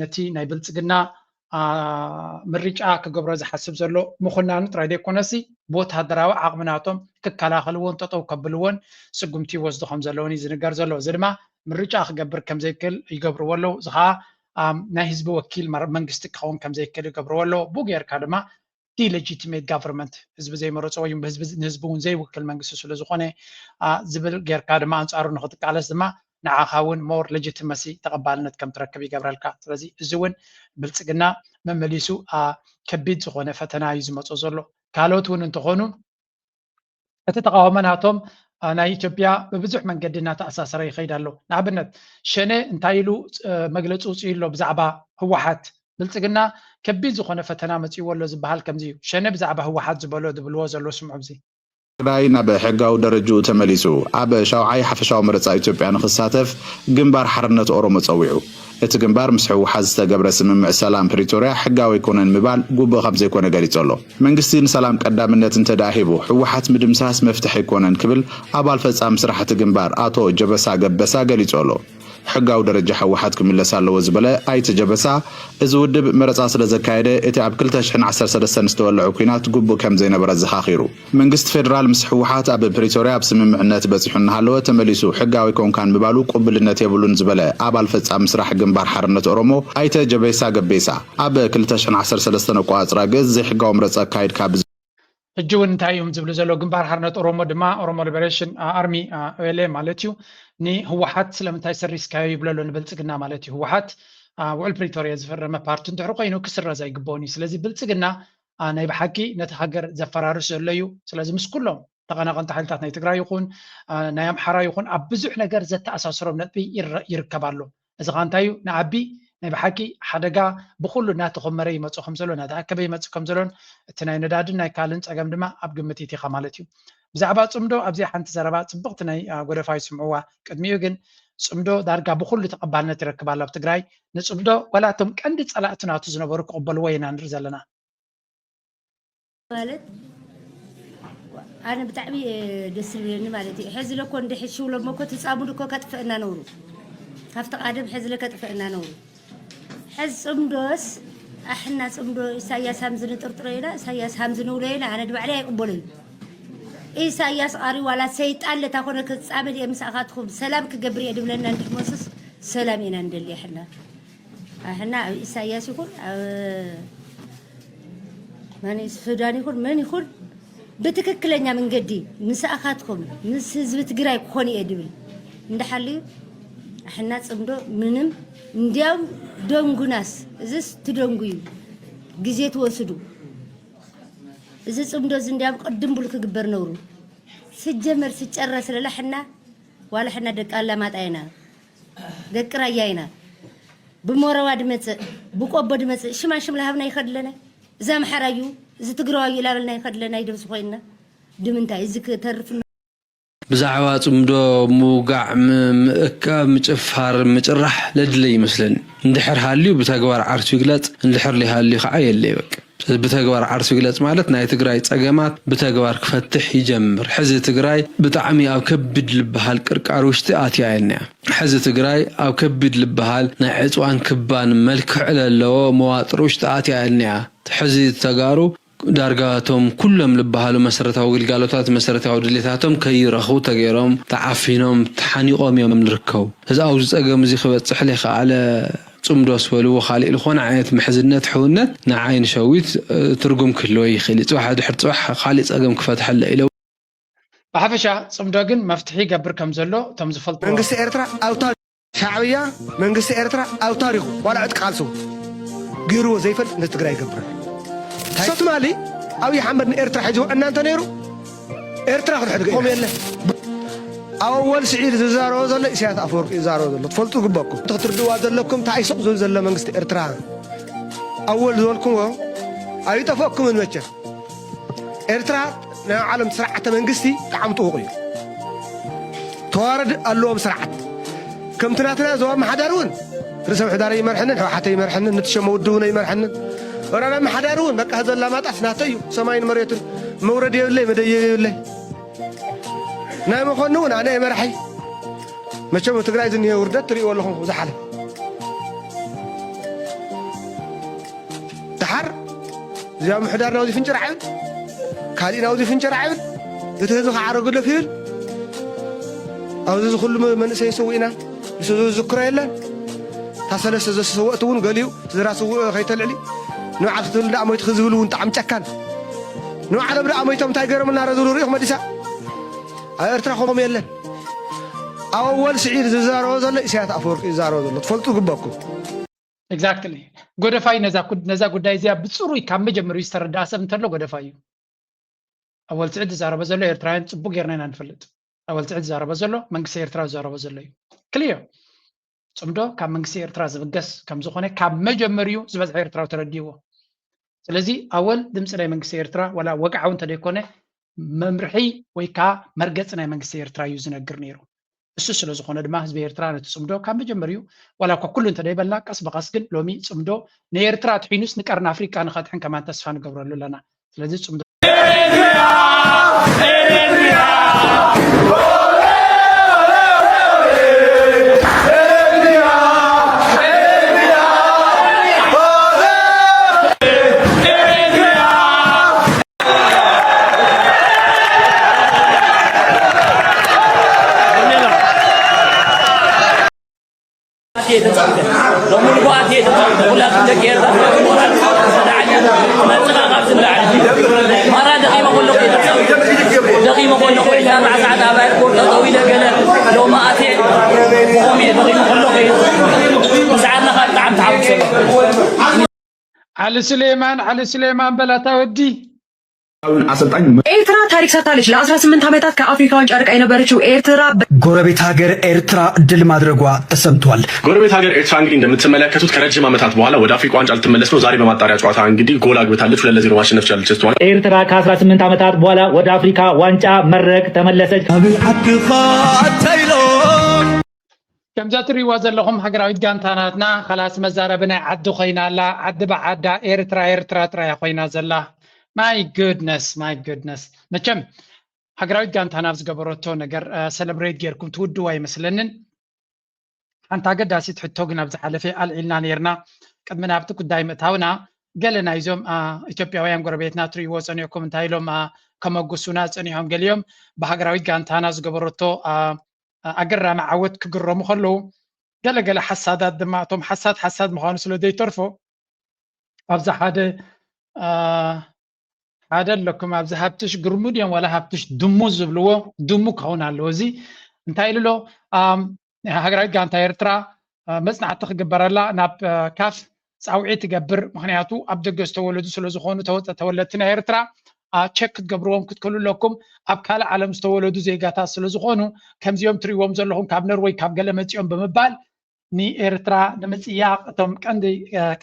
ነቲ ናይ ብልጽግና፣ አ፣ ምርጫ ክገብሮ ዝሓስብ ዘሎ ምኹናኑ ጥራይ ዘይኮነሲ፣ ብወተሃደራዊ ዓቕሚ ናቶም ክከላኸልዎን ጠጠው ከብልዎን ስጉምቲ ይወስዱ ከም ዘለውን እዩ ዝንገር ዘሎ። እዚ ድማ ምርጫ ክገብር ከም ዘይክእል ይገብርዎ ኣለዉ። እዚ ኸኣ፣ ኣም፣ ናይ ህዝቢ ወኪል መር-፣ መንግስቲ ክኸውን ከም ዘይክእል ይገብርዎ ኣለዉ። ብኡ ጌርካ ድማ ዲሌጂቲሜት ጋቨርንመንት፣ ህዝቢ ዘይመረጾ ወይ ብህዝቢ፣ ንህዝቢ እውን ዘይውክል መንግስቲ ስለ ዝኾነ፣ አ፣ ዝብል ጌርካ ድማ ኣንጻሩ ንኽትቃለስ ድማ ንዓኻ እውን ሞር ሌጂቲመሲ፣ ተቐባልነት ከም ትረክብ ይገብረልካ። ስለዚ እዚ እውን ብልጽግና መመሊሱ፣ አ፣ ከቢድ ዝኾነ ፈተና እዩ ዝመጾ ዘሎ። ካልኦት እውን እንተኾኑ እቲ ተቓውሞ ናቶም፣ አ፣ ናይ ኢትዮጵያ ብብዙሕ መንገዲ እናተኣሳሰረ ይኸይድ ኣሎ። ንኣብነት ሸኔ እንታይ ኢሉ፣ እ፣ መግለጺ ውፅኡ ኣሎ ብዛዕባ ህወሓት? ብልጽግና ከቢድ ዝኾነ ፈተና መጺእዎ ኣሎ ዝበሃል ከምዚ እዩ። ሸኔ ብዛዕባ ህወሓት ዝበሎ ዝብልዎ ዘሎ ስምዑ ኣብዚ። ትግራይ ናብ ሕጋዊ ደረጅኡ ተመሊሱ ኣብ ሻውዓይ ሓፈሻዊ መረጻ ኢትዮጵያ ንኽሳተፍ ግንባር ሓርነት ኦሮሞ ጸዊዑ። እቲ ግንባር ምስ ህወሓት ዝተገብረ ስምምዕ ሰላም ፕሪቶርያ ሕጋዊ ኣይኮነን ምባል ግቡእ ከም ዘይኮነ ገሊጹ ኣሎ። መንግስቲ ንሰላም ቀዳምነት እንተ ደኣ ሂቡ፣ ህወሓት ምድምሳስ መፍትሒ ኣይኮነን ክብል ኣባል ፈጻሚ ስራሕ እቲ ግንባር ኣቶ ጀበሳ ገበሳ ገሊጹ ኣሎ። ሕጋዊ ደረጃ ህወሓት ክምለስ ኣለዎ ዝበለ ኣይተ ጀበሳ፣ እዚ ውድብ መረጻ ስለ ዘካየደ፣ እቲ ኣብ ክልተ ሽሕን ዓሰርተ ሰለስተን ዝተወልዐ ኲናት ግቡእ ከም ዘይነበረ ኣዘኻኺሩ። መንግስቲ ፌደራል ምስ ህወሓት ኣብ ፕሪቶርያ ኣብ ስምምዕነት በጺሑ እናሃለወ ተመሊሱ ሕጋዊ ኣይኮንካን ምባሉ ቅቡልነት የብሉን ዝበለ ኣባል ፈጻሚ ስራሕ ግንባር ሓርነት ኦሮሞ ኣይተ ጀበሳ ገቤሳ፣ ኣብ ክልተ ሽሕን ዓሰርተ ሰለስተን ኣቆጻጽራ ግእዝ ዘይሕጋዊ መረጻ ኣካይድካ ብ ሕጂ እውን እንታይ እዮም ዝብሉ ዘለዉ? ግንባር ሓርነት ኦሮሞ ድማ፣ ኦሮሞ ሊበሬሽን ኣርሚ፣ ኦኤልኤ ማለት እዩ፣ ንህወሓት ስለምንታይ ሰሪስካዮ ይብሎ ኣሎ፣ ንብልፅግና ማለት እዩ። ህወሓት ውዕል ፕሪቶርያ ዝፈረመ ፓርቲ እንድሕር ኮይኑ ክስረዝ ኣይግብኦን እዩ። ስለዚ ብልፅግና ናይ ብሓቂ ነቲ ሃገር ዘፈራርስ ዘሎ እዩ። ስለዚ ምስ ኩሎም ተቐናቐንቲ ሓይልታት ናይ ትግራይ ይኹን ናይ ኣምሓራ ይኹን ኣብ ብዙሕ ነገር ዘተኣሳስሮም ነጥቢ ይርከብ ኣሎ። እዚ ኸዓ እንታይ እዩ? ንኣቢ ናይ ብሓቂ ሓደጋ ብኹሉ እናተኾመረ ይመፅእ ከም ዘሎ፣ እናተኣከበ ይመፅእ ከም ዘሎን እቲ ናይ ነዳድን ናይ ካልእን ፀገም ድማ ኣብ ግምት ይእቲኻ ማለት እዩ። ብዛዕባ ፅምዶ ኣብዚኣ ሓንቲ ዘረባ ፅብቕቲ ናይ ጎደፋ ይስምዕዋ። ቅድሚኡ ግን ፅምዶ ዳርጋ ብኹሉ ተቐባልነት ይረክብ ኣሎ ኣብ ትግራይ። ንፅምዶ ዋላ እቶም ቀንዲ ፀላእቲ ናቱ ዝነበሩ ክቕበልዎ ኢና ንርኢ ዘለና። ማለት ኣነ ብጣዕሚ ደስ ዝብለኒ ማለት እዩ። ሕዚ ለኮ እንድሕር ሽውሎሞ እኮ ትፃሙድ እኮ ከጥፍእና ነውሩ ካብቲ ቃደም ሕዚ ለከጥፍእና ነውሩ ሕዚ ፅምዶስ ኣሕና ፅምዶ ኢሳያስ ሃምዚ ንጥርጥሮ ኢና ኢሳያስ ሃምዚ ንብሎ ኢና ኣነ ድባዕለይ ኣይቅበሎ እዩ። ኢሳያስ ቃሪ ዋላ ሰይጣን ለታ ኮነ ክፃመድ እየ ምስኣኻትኩም ሰላም ክገብር እየ ድብለና እንድሕር መሱስ ሰላም ኢና ንደሊ ኣሕና። ኣሕና ኣብ ኢሳያስ ይኹን ኣብ ማን ሱዳን ይኹን መን ይኹን ብትክክለኛ መንገዲ ምስኣኻትኩም ምስ ህዝቢ ትግራይ ክኾን እየ ድብል እንዳሓልዩ ኣሕና ፅምዶ ምንም እንዲያውም ደንጉናስ እዝስ ትደንጉዩ ግዜ ትወስዱ። እዚ ፅምዶ እዚ እንዲያውም ቅድም ብሉ ክግበር ነውሩ ስጀመር ስጨረስ ለላሕና ዋላሕና ደቂ ኣላማጣ ኢና ደቂ ራያ ኢና። ብሞረዋ ድመጽእ ብቆቦ ድመጽእ ሽማሽም ለሃብና ይኸድለና። እዚ ኣምሓራ እዩ እዚ ትግራዋ እዩ ላበልና ይኸድለና ይደብስ ኮይንና ድምንታይ እዚ ክተርፍ ብዛዕባ ጽምዶ ምውጋዕ ምእካብ ምጭፋር ምጭራሕ ለድለ ይመስለኒ። እንድሕር ሃልዩ ብተግባር ዓርሱ ይግለጽ እንድሕር ለይሃልዩ ከዓ የለ ይበቅ። ብተግባር ዓርሱ ይግለጽ ማለት ናይ ትግራይ ጸገማት ብተግባር ክፈትሕ ይጀምር። ሕዚ ትግራይ ብጣዕሚ ኣብ ከቢድ ልበሃል ቅርቃር ውሽጢ ኣትያ እያ እኒኣ። ሕዚ ትግራይ ኣብ ከቢድ ልበሃል ናይ ዕጽዋን ክባን መልክዕ ለለዎ መዋጥር ውሽጢ ኣትያ እያ እኒኣ። ሕዚ ተጋሩ ዳርጋ እቶም ኩሎም ልበሃሉ መሰረታዊ ግልጋሎታት መሰረታዊ ድሌታቶም ከይረኽቡ ተገይሮም ተዓፊኖም ተሓኒቖም እዮም ንርከቡ። እዚ ኣብዚ ጸገም እዚ ክበጽሕ ለይከኣለ ጽምዶ ስበልዎ ካሊእ ልኾነ ዓይነት ምሕዝነት ሕውነት ንዓይ ንሸዊት ትርጉም ክህልዎ ይኽእል እዩ። ጽባሕ ድሕር ጽባሕ ካሊእ ጸገም ክፈትሐለ ኢለ ብሓፈሻ ጽምዶ ግን መፍትሒ ይገብር ከም ዘሎ እቶም ዝፈልጥዎ መንግስቲ ኤርትራ ኣብ ታሪኹ ሻዕብያ መንግስቲ ኤርትራ ኣብ ታሪኹ ዋላ ዕጥቂ ቃልሱ ገይርዎ ዘይፈልጥ ነቲ ትግራይ ይገብር። ሶማሊ ኣብይ ኣሕመድ ንኤርትራ ሒዝዎ ዕና እንተ ነይሩ ኤርትራ ክትሕድጎ ኢላ። ኣወል ስዒድ ዝዛረቦ ዘሎ ኢሳያስ ኣፈወርቂ ዝዛረቦ ዘሎ ትፈልጡ ግበኩም። እቲ ክትርድእዋ ዘለኩም እንታይ ሱቕ ዝብል ዘሎ መንግስቲ ኤርትራ ኣወል ዝበልኩምዎ ኣይጠፍኦኩምን መቸም። ኤርትራ ናይ ዓለም ስርዓተ መንግስቲ ብጣዕሚ ጥቡቕ እዩ። ተዋረድ ኣለዎም ስርዓት ከምቲ ናትና ዞባ ምሓዳር እውን ርእሰ ምሕዳረይ ይመርሐንን ሕወሓተይ ይመርሐንን ንትሸመ ውድብነ ይመርሐንን ወራና ምሓዳር እውን በቃ ዘላ ማጣስ ናተይ እዩ። ሰማይን መሬትን መውረድ የብለይ መደየብ የብለይ። ናይ መኾኒ እውን ኣነ እየ መራሒ። መቸም ኣብ ትግራይ ዝኒሀ ውርደት ትርእይዎ ኣለኹም ዝሓለፍ። ደሓር እዚኣ ምሕዳር ናብዚ ፍንጭራዕ ይብል፣ ካሊእ ናብዚ ፍንጭራዕ ይብል፣ እቲ ህዝቢ ከዓ ረግደፍ ይብል። ኣብዚ እዚ ኩሉ መንእሰይ ሰዊእና ንሱ ዝዝክሮ የለን። እታ ሰለስተ ዘሰወእቲ እውን ገሊኡ ስድራ ስውእ ከይተልዕሊ ንባዕል ክትብል ደኣ ሞይትኺ ዝብል እውን ጣዕሚ ጨካን። ንባዕሎም ደኣ ሞይቶም እንታይ ገይሮምልና ረዝሩ ርኢኹም ኣዲስ ኣበባ ኣብ ኤርትራ ከምኡ የለን። ኣወል ስዒድ ዝዛረቦ ዘሎ ኢሳያስ ኣፈወርቂ ዝዛረቦ ዘሎ ትፈልጡ ግበኩም። Exactly ጎደፋይ ነዛ ጉዳይ እዚኣ ብፅሩይ ካብ መጀመሪኡ ዝተረድኣ ሰብ እንተሎ ጎደፋይ እዩ። ኣወል ስዒድ ዝዛረቦ ዘሎ ኤርትራውያን ፅቡቅ ጌርና ኢና ንፈልጥ። ኣወል ስዒድ ዝዛረቦ ዘሎ መንግስቲ ኤርትራ ዝዛረቦ ዘሎ እዩ። Clear ፅምዶ ካብ መንግስቲ ኤርትራ ዝብገስ ከምዝኾነ ካብ መጀመሪኡ ዝበዝሐ ኤርትራዊ ተረዲእዎ። ስለዚ ኣወል ድምፂ ናይ መንግስቲ ኤርትራ ዋላ ወግዓዊ እንተደይኮነ መምርሒ ወይ ከዓ መርገፂ ናይ መንግስቲ ኤርትራ እዩ ዝነግር ነይሩ። እሱ ስለዝኾነ ድማ ህዝቢ ኤርትራ ነቲ ፅምዶ ካብ መጀመሪኡ ዋላ እኳ ኩሉ እንተደይበልና ቀስ ብቐስ ግን ሎሚ ፅምዶ ንኤርትራ ኣድሒኑስ ንቀርኒ ኣፍሪቃ ንኸድሕን ከማን ተስፋ ንገብረሉ ኣለና። ስለዚ ፅምዶ ሎሚ ልጓኣት እየ ተፃዊተ ኩላትኩም ደቂ ኤርትራ ትመፅላ ካብዚ ንላዕሊ ማራ ደቂመ ኩሉ ዓሊ ሱሌማን፣ ዓሊ ሱሌማን በላታ ወዲ። አሰልጣኝ ኤርትራ ታሪክ ሰርታለች። ለ18 ዓመታት ከአፍሪካ ዋንጫ ርቃ የነበረችው ኤርትራ በ- ጎረቤት ሀገር ኤርትራ ድል ማድረጓ ተሰምቷል። ጎረቤት ሀገር ኤርትራ እንግዲህ እንደምትመለከቱት ከረጅም ዓመታት በኋላ ወደ አፍሪካ ዋንጫ ልትመለስ ነው። ዛሬ በማጣሪያ ጨዋታ እንግዲህ ጎል አግብታለች። ሁለት ለዜሮ ማሸነፍ ችላለች ኤስቶኒያ። ኤርትራ ከ18 ዓመታት በኋላ ወደ አፍሪካ ዋንጫ መድረክ ተመለሰች። ኣብ ዓድኻ ኣታይሎም ከምዛ ትሪእዋ ዘለኹም ሃገራዊት ጋንታ ናትና ኸላስ መዛረቢ ናይ ዓዲ ኮይና ኣላ። ዓዲ ብዓዳ ኤርትራ ኤርትራ ጥራያ ኮይና ዘላ። My goodness, my goodness። መቸም ሃገራዊት ጋንታ ናብ ዝገበረቶ ነገር ሰለብሬት ጌርኩም ትውድዋ ኣይመስለንን። ሓንቲ ኣገዳሲት ሕቶ ግን ኣብ ዝሓለፈ ኣልዒልና ነርና። ቅድሚ ናብቲ ጉዳይ ምእታውና ገለ ናይዞም ኢትዮጵያውያን ጎረቤትና ትሪእዎ ጸኒሕኩም እንታይ ኢሎም ከመጉሱና ጸኒሖም። ገሊኦም ብሃገራዊት ጋንታና ዝገበረቶ ኣገራሚ ዓወት ክግረሙ ከለዉ፣ ገለገለ ሓሳዳት ድማ እቶም ሓሳድ ሓሳድ ምዃኑ ስለ ዘይተርፎ ኣብዚ ሓደ ሓደ ኣለኩም ኣብዚ ሃብትሽ ግርሙ ድዮም ዋላ ሃብትሽ ድሙ ዝብልዎ ድሙ ክኸውን ኣለዎ። እዚ እንታይ ኢሉ ኣሎ? ሃገራዊት ጋንታ ኤርትራ መፅናዕቲ ክግበረላ ናብ ካፍ ፃውዒት ትገብር። ምክንያቱ ኣብ ደገ ዝተወለዱ ስለዝኾኑ ተወለድቲ ናይ ኤርትራ ቸክ ክትገብርዎም ክትክእሉ ኣለኩም። ኣብ ካልእ ዓለም ዝተወለዱ ዜጋታት ስለዝኾኑ ከምዚኦም ትሪእዎም ዘለኹም ካብ ነርወይ ካብ ገለ መፂኦም ብምባል ንኤርትራ ንምፅያቕ እቶም ቀንዲ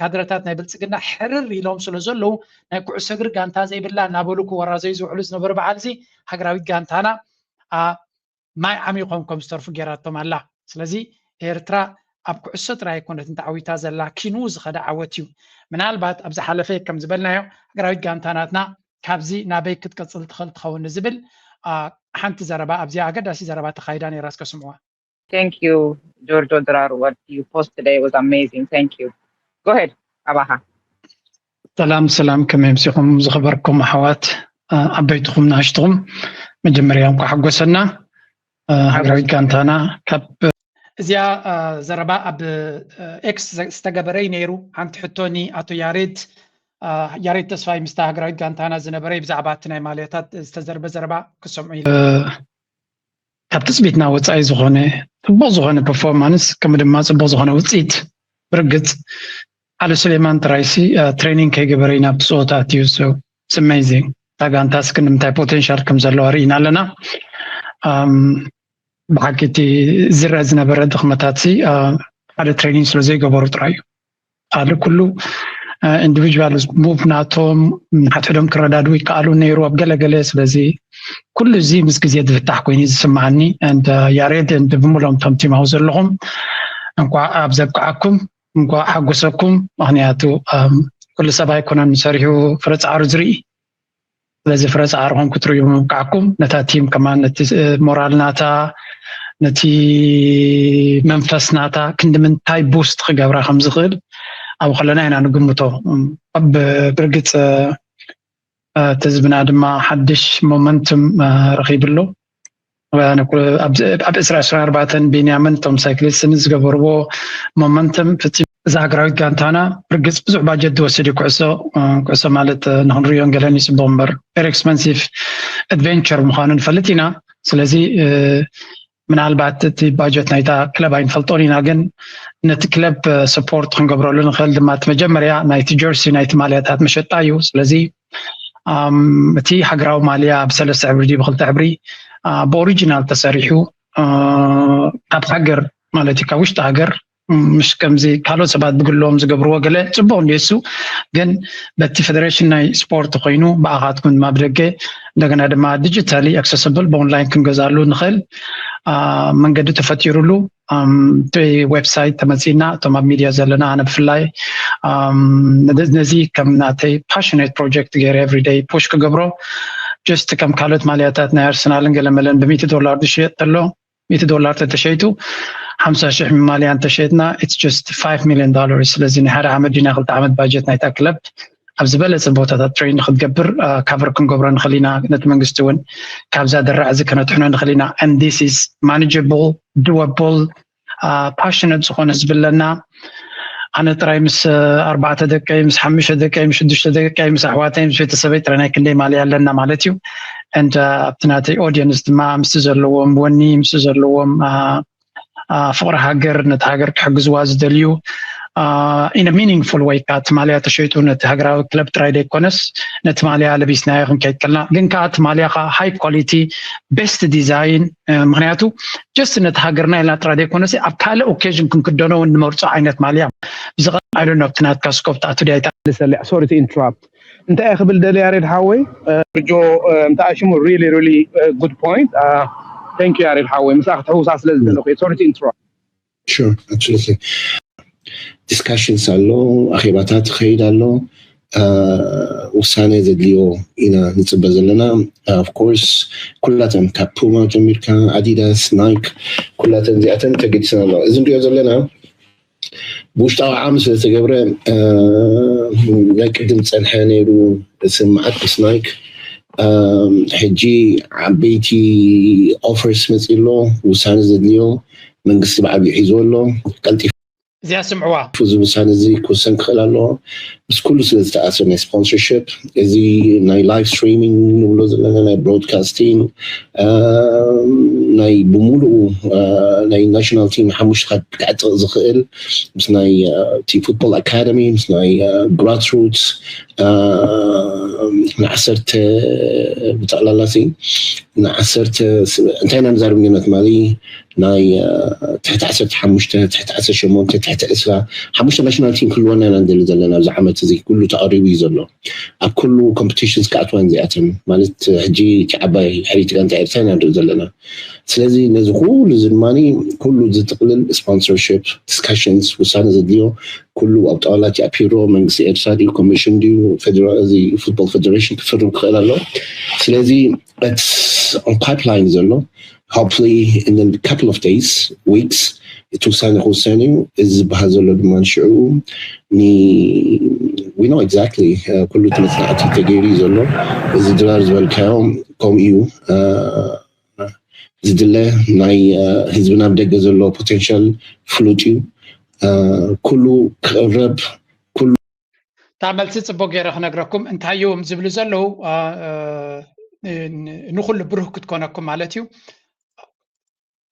ካድረታት ናይ ብልፅግና ሕርር ኢሎም ስለ ዘለዉ ናይ ኩዕሶ እግሪ ጋንታ ዘይብላ እናበሉ ክወራዘዩ ዝውዕሉ ዝነበሩ በዓል እዚ ሃገራዊት ጋንታና ማይ ዓሚቖም ከም ዝተርፉ ጌራቶም ኣላ። ስለዚ ኤርትራ ኣብ ኩዕሶ ጥራይ ኣይኮነትን ተዓዊታ ዘላ፣ ኪንኡ ዝኸደ ዓወት እዩ። ምናልባት ኣብ ዝሓለፈ ከም ዝበልናዮ ሃገራዊት ጋንታ ናትና ካብዚ ናበይ ክትቅጽል ትኽእል ትኸውን ንዝብል ሓንቲ ዘረባ ኣብዚኣ ኣገዳሲ ዘረባ ተኻይዳ ነይራ፣ እስከ ስምዕዋ። Thank you, Giorgio Drar. What you post today was amazing. Thank you. Go ahead, ኣባኻ። ሰላም ሰላም፣ ከመይ ኣምሲኹም ዝኸበርኩም ኣሕዋት ዓበይትኹም ንኣሽትኹም? መጀመርያ እንኳዕ ሓጎሰና። ሃገራዊት ጋንታና ካብ እዚኣ ዘረባ ኣብ ኤክስ ዝተገበረ እዩ ነይሩ። ሓንቲ ሕቶ ኒ ኣቶ ያሬድ ያሬድ ተስፋይ ምስታ ሃገራዊት ጋንታና ዝነበረ ብዛዕባ እቲ ናይ ማልያታት ዝተዘርበ ዘረባ ክሰምዑ ኢለ። ካብ ትፅቢትና ወፃኢ ዝኾነ ፅቡቕ ዝኾነ ፐርፎርማንስ ከምኡ ድማ ፅቡቕ ዝኾነ ውፅኢት ብርግፅ ዓሊ ሱሌማን ጥራይሲ ትሬኒንግ ከይገበረ እዩ ናብቲ ፀወታ ኣትዩ። ኣሜዚንግ። እታ ጋንታስ ክንዲ ምንታይ ፖቴንሻል ከም ዘለዋ ርኢና ኣለና። ብሓቂ እቲ ዝረአ ዝነበረ ድኽመታት ሓደ ትሬኒንግ ስለ ዘይገበሩ ጥራይ እዩ። ካልእ ኩሉ ኢንዲቪጁዋል ሙቭ ናቶም ንሓድሕዶም ክረዳድኡ ይከኣሉ ነይሩ ኣብ ገለገለ። ስለዚ ኩሉ እዚ ምስ ግዜ ዝፍታሕ ኮይኑ ዝስምዓኒ። ያሬድ ብምሎም ቶም ቲማዊ ዘለኹም እንኳዕ ኣብ ዘብቅዓኩም፣ እንኳዕ ሓጎሰኩም። ምክንያቱ ኩሉ ሰብ ኣይኮነን ሰሪሑ ፍረ ፃዕሩ ዝርኢ። ስለዚ ፍረ ፃዕርኹም ክትርእዩ ብምብቃዕኩም ነታ ቲም ከማን ነቲ ሞራል ናታ ነቲ መንፈስ ናታ ክንዲ ምንታይ ቡስት ክገብራ ከም ዝኽእል ኣብ ከለና ኢና ንግምቶ። ብርግፅ እቲ ህዝብና ድማ ሓድሽ ሞመንቱም ረኺቡ ኣሎ። ኣብ ዕስራ ዕስራ ኣርባዕተን ቢንያምን እቶም ሳይክሊስትን ዝገበርዎ ሞመንተም ፍፂም። እዛ ሃገራዊት ጋንታና ብርግፅ ብዙሕ ባጀት ዝወስድ እዩ። ኩዕሶ ኩዕሶ ማለት ንክንሪኦን ገለን ይፅቡቕ እምበር ቨሪ ኤክስፐንሲቭ ኣድቨንቸር ምዃኑ ንፈልጥ ኢና። ስለዚ ምናልባት እቲ ባጀት ናይታ ክለብ ኣይንፈልጦን ኢና፣ ግን ነቲ ክለብ ሰፖርት ክንገብረሉ ንኽእል ድማ እቲ መጀመርያ ናይቲ ጀርሲ ናይቲ ማልያታት መሸጣ እዩ። ስለዚ እቲ ሃገራዊ ማልያ ብሰለስተ ሕብሪ ድዩ ብክልተ ሕብሪ ብኦሪጂናል ተሰሪሑ ካብ ሃገር ማለት እዩ ካብ ውሽጢ ሃገር ምሽ ከምዚ ካልኦት ሰባት ብግሎም ዝገብርዎ ገለ ፅቡቅ እንዲ እሱ ግን በቲ ፌደሬሽን ናይ ስፖርት ኮይኑ ብኣኻትኩም ድማ ብደገ እንደገና ድማ ዲጂታሊ ኣክሰስብል ብኦንላይን ክንገዛሉ ንኽእል መንገዲ ተፈጢሩሉ ዌብሳይት ተመፂና እቶም ኣብ ሚድያ ዘለና ኣነ ብፍላይ ነዚ ከም ናተይ ፓሽኔት ፕሮጀክት ገይረ ኤቭሪደይ ፑሽ ክገብሮ ጀስት ከም ካልኦት ማልያታት ናይ ኣርሰናልን ገለመለን ብሚእቲ ዶላር ዝሽየጥ ተሎ ሚእቲ ዶላር ተተሸይጡ ሓምሳ ሽሕ ማልያ እንተሸጥና it's just five million dollars። ስለዚ ናይ ሓደ ዓመት ዲና ክልተ ዓመት ባጀት ናይታ ክለብ ኣብ ዝበለፀ ቦታታት ትሬን ንክትገብር ካቨር ክንገብሮ ንኽእል ኢና። ነቲ መንግስቲ እውን ካብዛ ደራዕ እዚ ከነጥሕኖ ንኽእል ኢና። And this is manageable, doable, ፓሽነት ዝኾነ ህዝቢ ኣለና። ኣነ ጥራይ ምስ ኣርባዕተ ደቀይ ምስ ሓሙሽተ ደቀይ ምስ ሽዱሽተ ደቀይ ምስ ኣሕዋተይ ምስ ቤተሰበይ ጥራይ ናይ ክንደይ ማልያ ኣለና ማለት እዩ። And ኣብቲ ናተይ ኦዲየንስ ድማ ምስቲ ዘለዎም ወኒ ምስቲ ዘለዎም ፍቕሪ ሃገር ነቲ ሃገር ክሕግዝዋ ዝደልዩ in a meaningful way፣ ከዓ እቲ ማልያ ተሸይጡ ነቲ ሃገራዊ ክለብ ጥራይ ዘይኮነስ፣ ነቲ ማልያ ለቢስናዮ ክንከይድ ከለና ግን ከዓ እቲ ማልያ ከዓ high quality, best design። ምክንያቱ just ነቲ ሃገርና ኢልና ጥራይ ዘይኮነስ፣ ኣብ ካልእ occasion ክንክደኖ እውን ንመርጾ ዓይነት ማልያ። ብዝቐ I don't know፣ ኣብቲ ናትካ scope ትኣቱ ድያ ኣይታ ልሰልዕ። Sorry to interrupt። እንታይ እየ ክብል ደልየ፣ ያሬድ ሓወይ? ጆ፣ እንታይ ሽሙ? Really, really good point. Thank you ያሬድ ሓወይ፣ ምስኣ ክትሕውሳ ስለ ዝደለኹ። Sorry to interrupt. Sure, absolutely. Discussions ኣሎ፣ ኣኼባታት ይኸይድ ኣሎ። ውሳነ ዘድልዮ ኢና ንፅበ ዘለና። Of course ኩላተን ካብ ፑማ ጀሚርካ፣ ኣዲዳስ፣ ናይክ፣ ኩላተን እዚኣተን ተገዲሰን ኣለዋ። እዚ ንሪኦ ዘለና ብውሽጣዊ ዓቕሚ ስለ ዝተገብረ፣ ናይ ቅድም ዝፀንሐ ነይሩ፣ ስምዓት ምስ ናይክ። ሕጂ ዓበይቲ offers መፂ ኣሎ፣ ውሳነ ዘድልዮ መንግስቲ ብዓብዩ ሒዝዎ ኣሎ። ቀልጢፉ እዚኣ ስምዕዋ። እዚ ውሳነ እዚ ክውሰን ክኽእል ኣለዎ። ምስ ኩሉ ስለ ዝተኣሰር፣ ናይ sponsorship፣ እዚ ናይ live streaming ንብሎ ዘለና፣ ናይ broadcasting፣ ናይ ብምሉኡ ናይ national team ሓሙሽተ ካብ ክዕጥቕ ዝኽእል፣ ምስ ናይ እቲ football academy፣ ምስ ናይ grassroots፣ ንዓሰርተ ብጠቕላላ ሲ ንዓሰርተ እንታይ ኢና ንዛረብ ነና ትማሊ፣ ናይ ትሕቲ ዓሰርተ ሓሙሽተ፣ ትሕቲ ዓሰርተ ሸሞንተ፣ ትሕቲ ዕስራ፣ ሓሙሽተ national team ክህልወና ኢና ንደሊ ዘለና ኣብዚ ዓመት እዚ። ኩሉ ተቐሪቡ እዩ ዘሎ። ኣብ ኩሉ competitions ክኣትዋ እዚኣተን ማለት ሕጂ እቲ ዓባይ ሕሪቲ ጋንታ ኤርትራ ኢና ንርኢ ዘለና። ስለዚ ነዚ ኩሉ እዚ ድማ ኩሉ ዝጥቕልል sponsorship discussions፣ ውሳነ ዘድልዮ ኩሉ ኣብ ጣውላ እቲ ኣፒሮ መንግስቲ ኤርትራ ድዩ፣ ኮሚሽን ድዩ፣ እዚ football federation ክፍርም ክኽእል ኣሎ። ስለዚ it's on pipeline ዘሎ። Hopefully in a couple of days, weeks፣ እቲ ውሳነ ክውሰን እዩ። እዚ ዝበሃል ዘሎ ድማ ንሽዑ we know exactly ኩሉ እቲ መፅናዕቲ ተገይሩ እዩ ዘሎ። እዚ ድራር ዝበልካዮ ከምኡ እዩ። ዝድለ ናይ ህዝብና ኣብ ደገ ዘሎ potential ፍሉጥ እዩ። ኩሉ ክቕረብ፣ ኩሉ እታ መልሲ ፅቡቅ ገይረ ክነግረኩም። እንታይ እዮም ዝብሉ ዘለዉ? ንኩሉ ብሩህ ክትኮነኩም ማለት እዩ።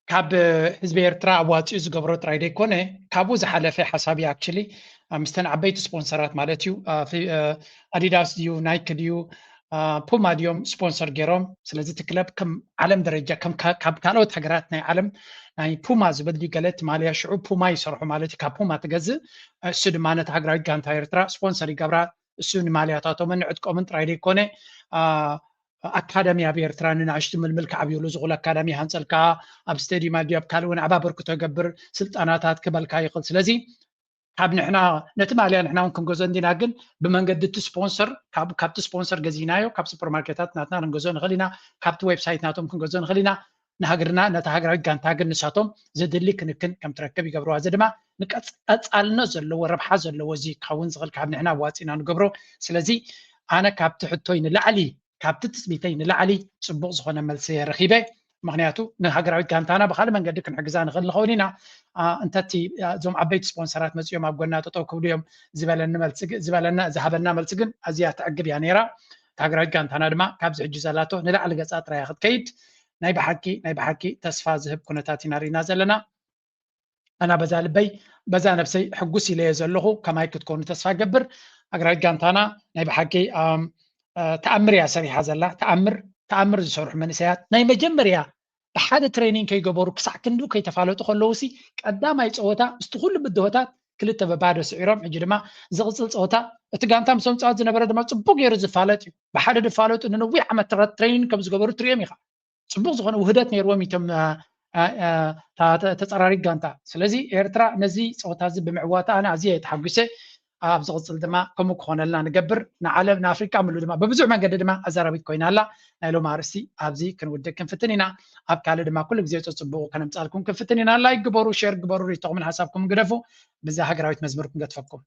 ካብ ህዝቢ ኤርትራ ኣዋፂኡ ዝገብሮ ጥራይ ዘይኮነ፣ ካብኡ ዝሓለፈ ሓሳብ እዩ። Actually ምስተን ዓበይቲ ስፖንሰራት ማለት እዩ፣ ኣዲዳስ ድዩ፣ ናይክ ድዩ፣ ፑማ ድዮም ስፖንሰር ገይሮም። ስለዚ እቲ ክለብ ከም ዓለም ደረጃ፣ ካብ ካልኦት ሃገራት ናይ ዓለም ናይ ፑማ ዝበል ድዩ ገለ፣ እቲ ማልያ ሽዑ ፑማ ይሰርሑ ማለት እዩ። ካብ ፑማ ትገዝእ፣ እሱ ድማ ነቲ ሃገራዊት ጋንታ ኤርትራ ስፖንሰር ይገብራ። እሱ ንማልያታቶምን ንዕጥቆምን ጥራይ ዘይኮነ፣ ኣካዳሚ ኣብ ኤርትራ ንናእሽቱ ምልምል ክዓብዩሉ ዝኽእሉ ኣካዳሚ ሃንፀልካ፣ ኣብ ስቴዲየም ኣድዩ ኣብ ካልእ እውን ዓብ ኣበርክቶ ይገብር፣ ስልጠናታት ክበልካ ይኽእል። ስለዚ ካብ ንሕና ነቲ ማልያ ንሕና እውን ክንገዞ እንዲና፣ ግን ብመንገዲ እቲ ስፖንሰር፣ ካብቲ ስፖንሰር ገዚናዮ፣ ካብ ሱፐርማርኬታት ናትና ክንገዞ ንኽእል ኢና፣ ካብቲ ዌብሳይት ናቶም ክንገዞ ንኽእል ኢና። ንሃገርና፣ ነታ ሃገራዊት ጋንታ ግን ንሳቶም ዘድሊ ክንክን ከም ትረክብ ይገብርዋ። እዚ ድማ ንቀፃልነት ዘለዎ፣ ረብሓ ዘለዎ፣ እዚ ክኸውን ዝኽእል ካብ ንሕና ኣዋፂና ንገብሮ። ስለዚ ኣነ ካብቲ ሕቶይ ንላዕሊ፣ ካብቲ ትፅቢተይ ንላዕሊ ፅቡቕ ዝኾነ መልሲ እየ ረኺበ። ምክንያቱ ንሃገራዊት ጋንታና ብካልእ መንገዲ ክንሕግዛ ንኽእል ንኸውን ኢና። እንተቲ እዞም ዓበይቲ ስፖንሰራት መፅኦም ኣብ ጎና ጠጠው ክብሉ እዮም ዝበለና ዝሃበና መልሲ ግን ኣዝያ ተዕግብ እያ ነይራ። ሃገራዊት ጋንታና ድማ ካብዚ ሕጂ ዘላቶ ንላዕሊ ገፃ ጥራያ ክትከይድ ናይ ብሓቂ ናይ ብሓቂ ተስፋ ዝህብ ኩነታት ኢና ርኢና ዘለና። ኣና በዛ ልበይ በዛ ነብሰይ ሕጉስ ኢለየ ዘለኹ። ከማይ ክትኮኑ ተስፋ ገብር። ሃገራዊት ጋንታና ናይ ብሓቂ ተኣምር እያ ሰሪሓ ዘላ። ተኣምር ተኣምር ዝሰርሑ መንእሰያት ናይ መጀመርያ ብሓደ ትሬኒንግ ከይገበሩ ክሳዕ ክንዱ ከይተፋለጡ ከለዉ ሲ ቀዳማይ ፀወታ ምስቲ ኩሉ ብድሆታት ክልተ በባዶ ስዒሮም። ሕጂ ድማ ዝቕፅል ፀወታ እቲ ጋንታ ምስቶም ፀወት ዝነበረ ድማ ፅቡቅ ገይሩ ዝፋለጥ እዩ። ብሓደ ዝፋለጡ ንነዊሕ ዓመት ትሬኒንግ ከም ዝገበሩ ትሪኦም ኢኻ። ፅቡቅ ዝኾነ ውህደት ነይርዎም እቶም ተፀራሪግ ጋንታ። ስለዚ ኤርትራ ነዚ ፀወታ እዚ ብምዕዋታ ኣነ ኣዝየ ተሓጒሰ። ኣብ ዝቕፅል ድማ ከምኡ ክኾነልና ንገብር። ንዓለም ንኣፍሪቃ ምሉ ድማ ብብዙሕ መንገዲ ድማ ኣዛራቢት ኮይና ኣላ። ናይ ሎም ኣርእስቲ ኣብዚ ክንውድእ ክንፍትን ኢና። ኣብ ካልእ ድማ ኩሉ ግዜ ፀፅቡቁ ከነምፃልኩም ክንፍትን ኢና። ላይክ ግበሩ፣ ሼር ግበሩ፣ ሪቶኹምን ሓሳብኩም ግደፉ። ብዛ ሃገራዊት መዝሙር ክንገትፈኩም።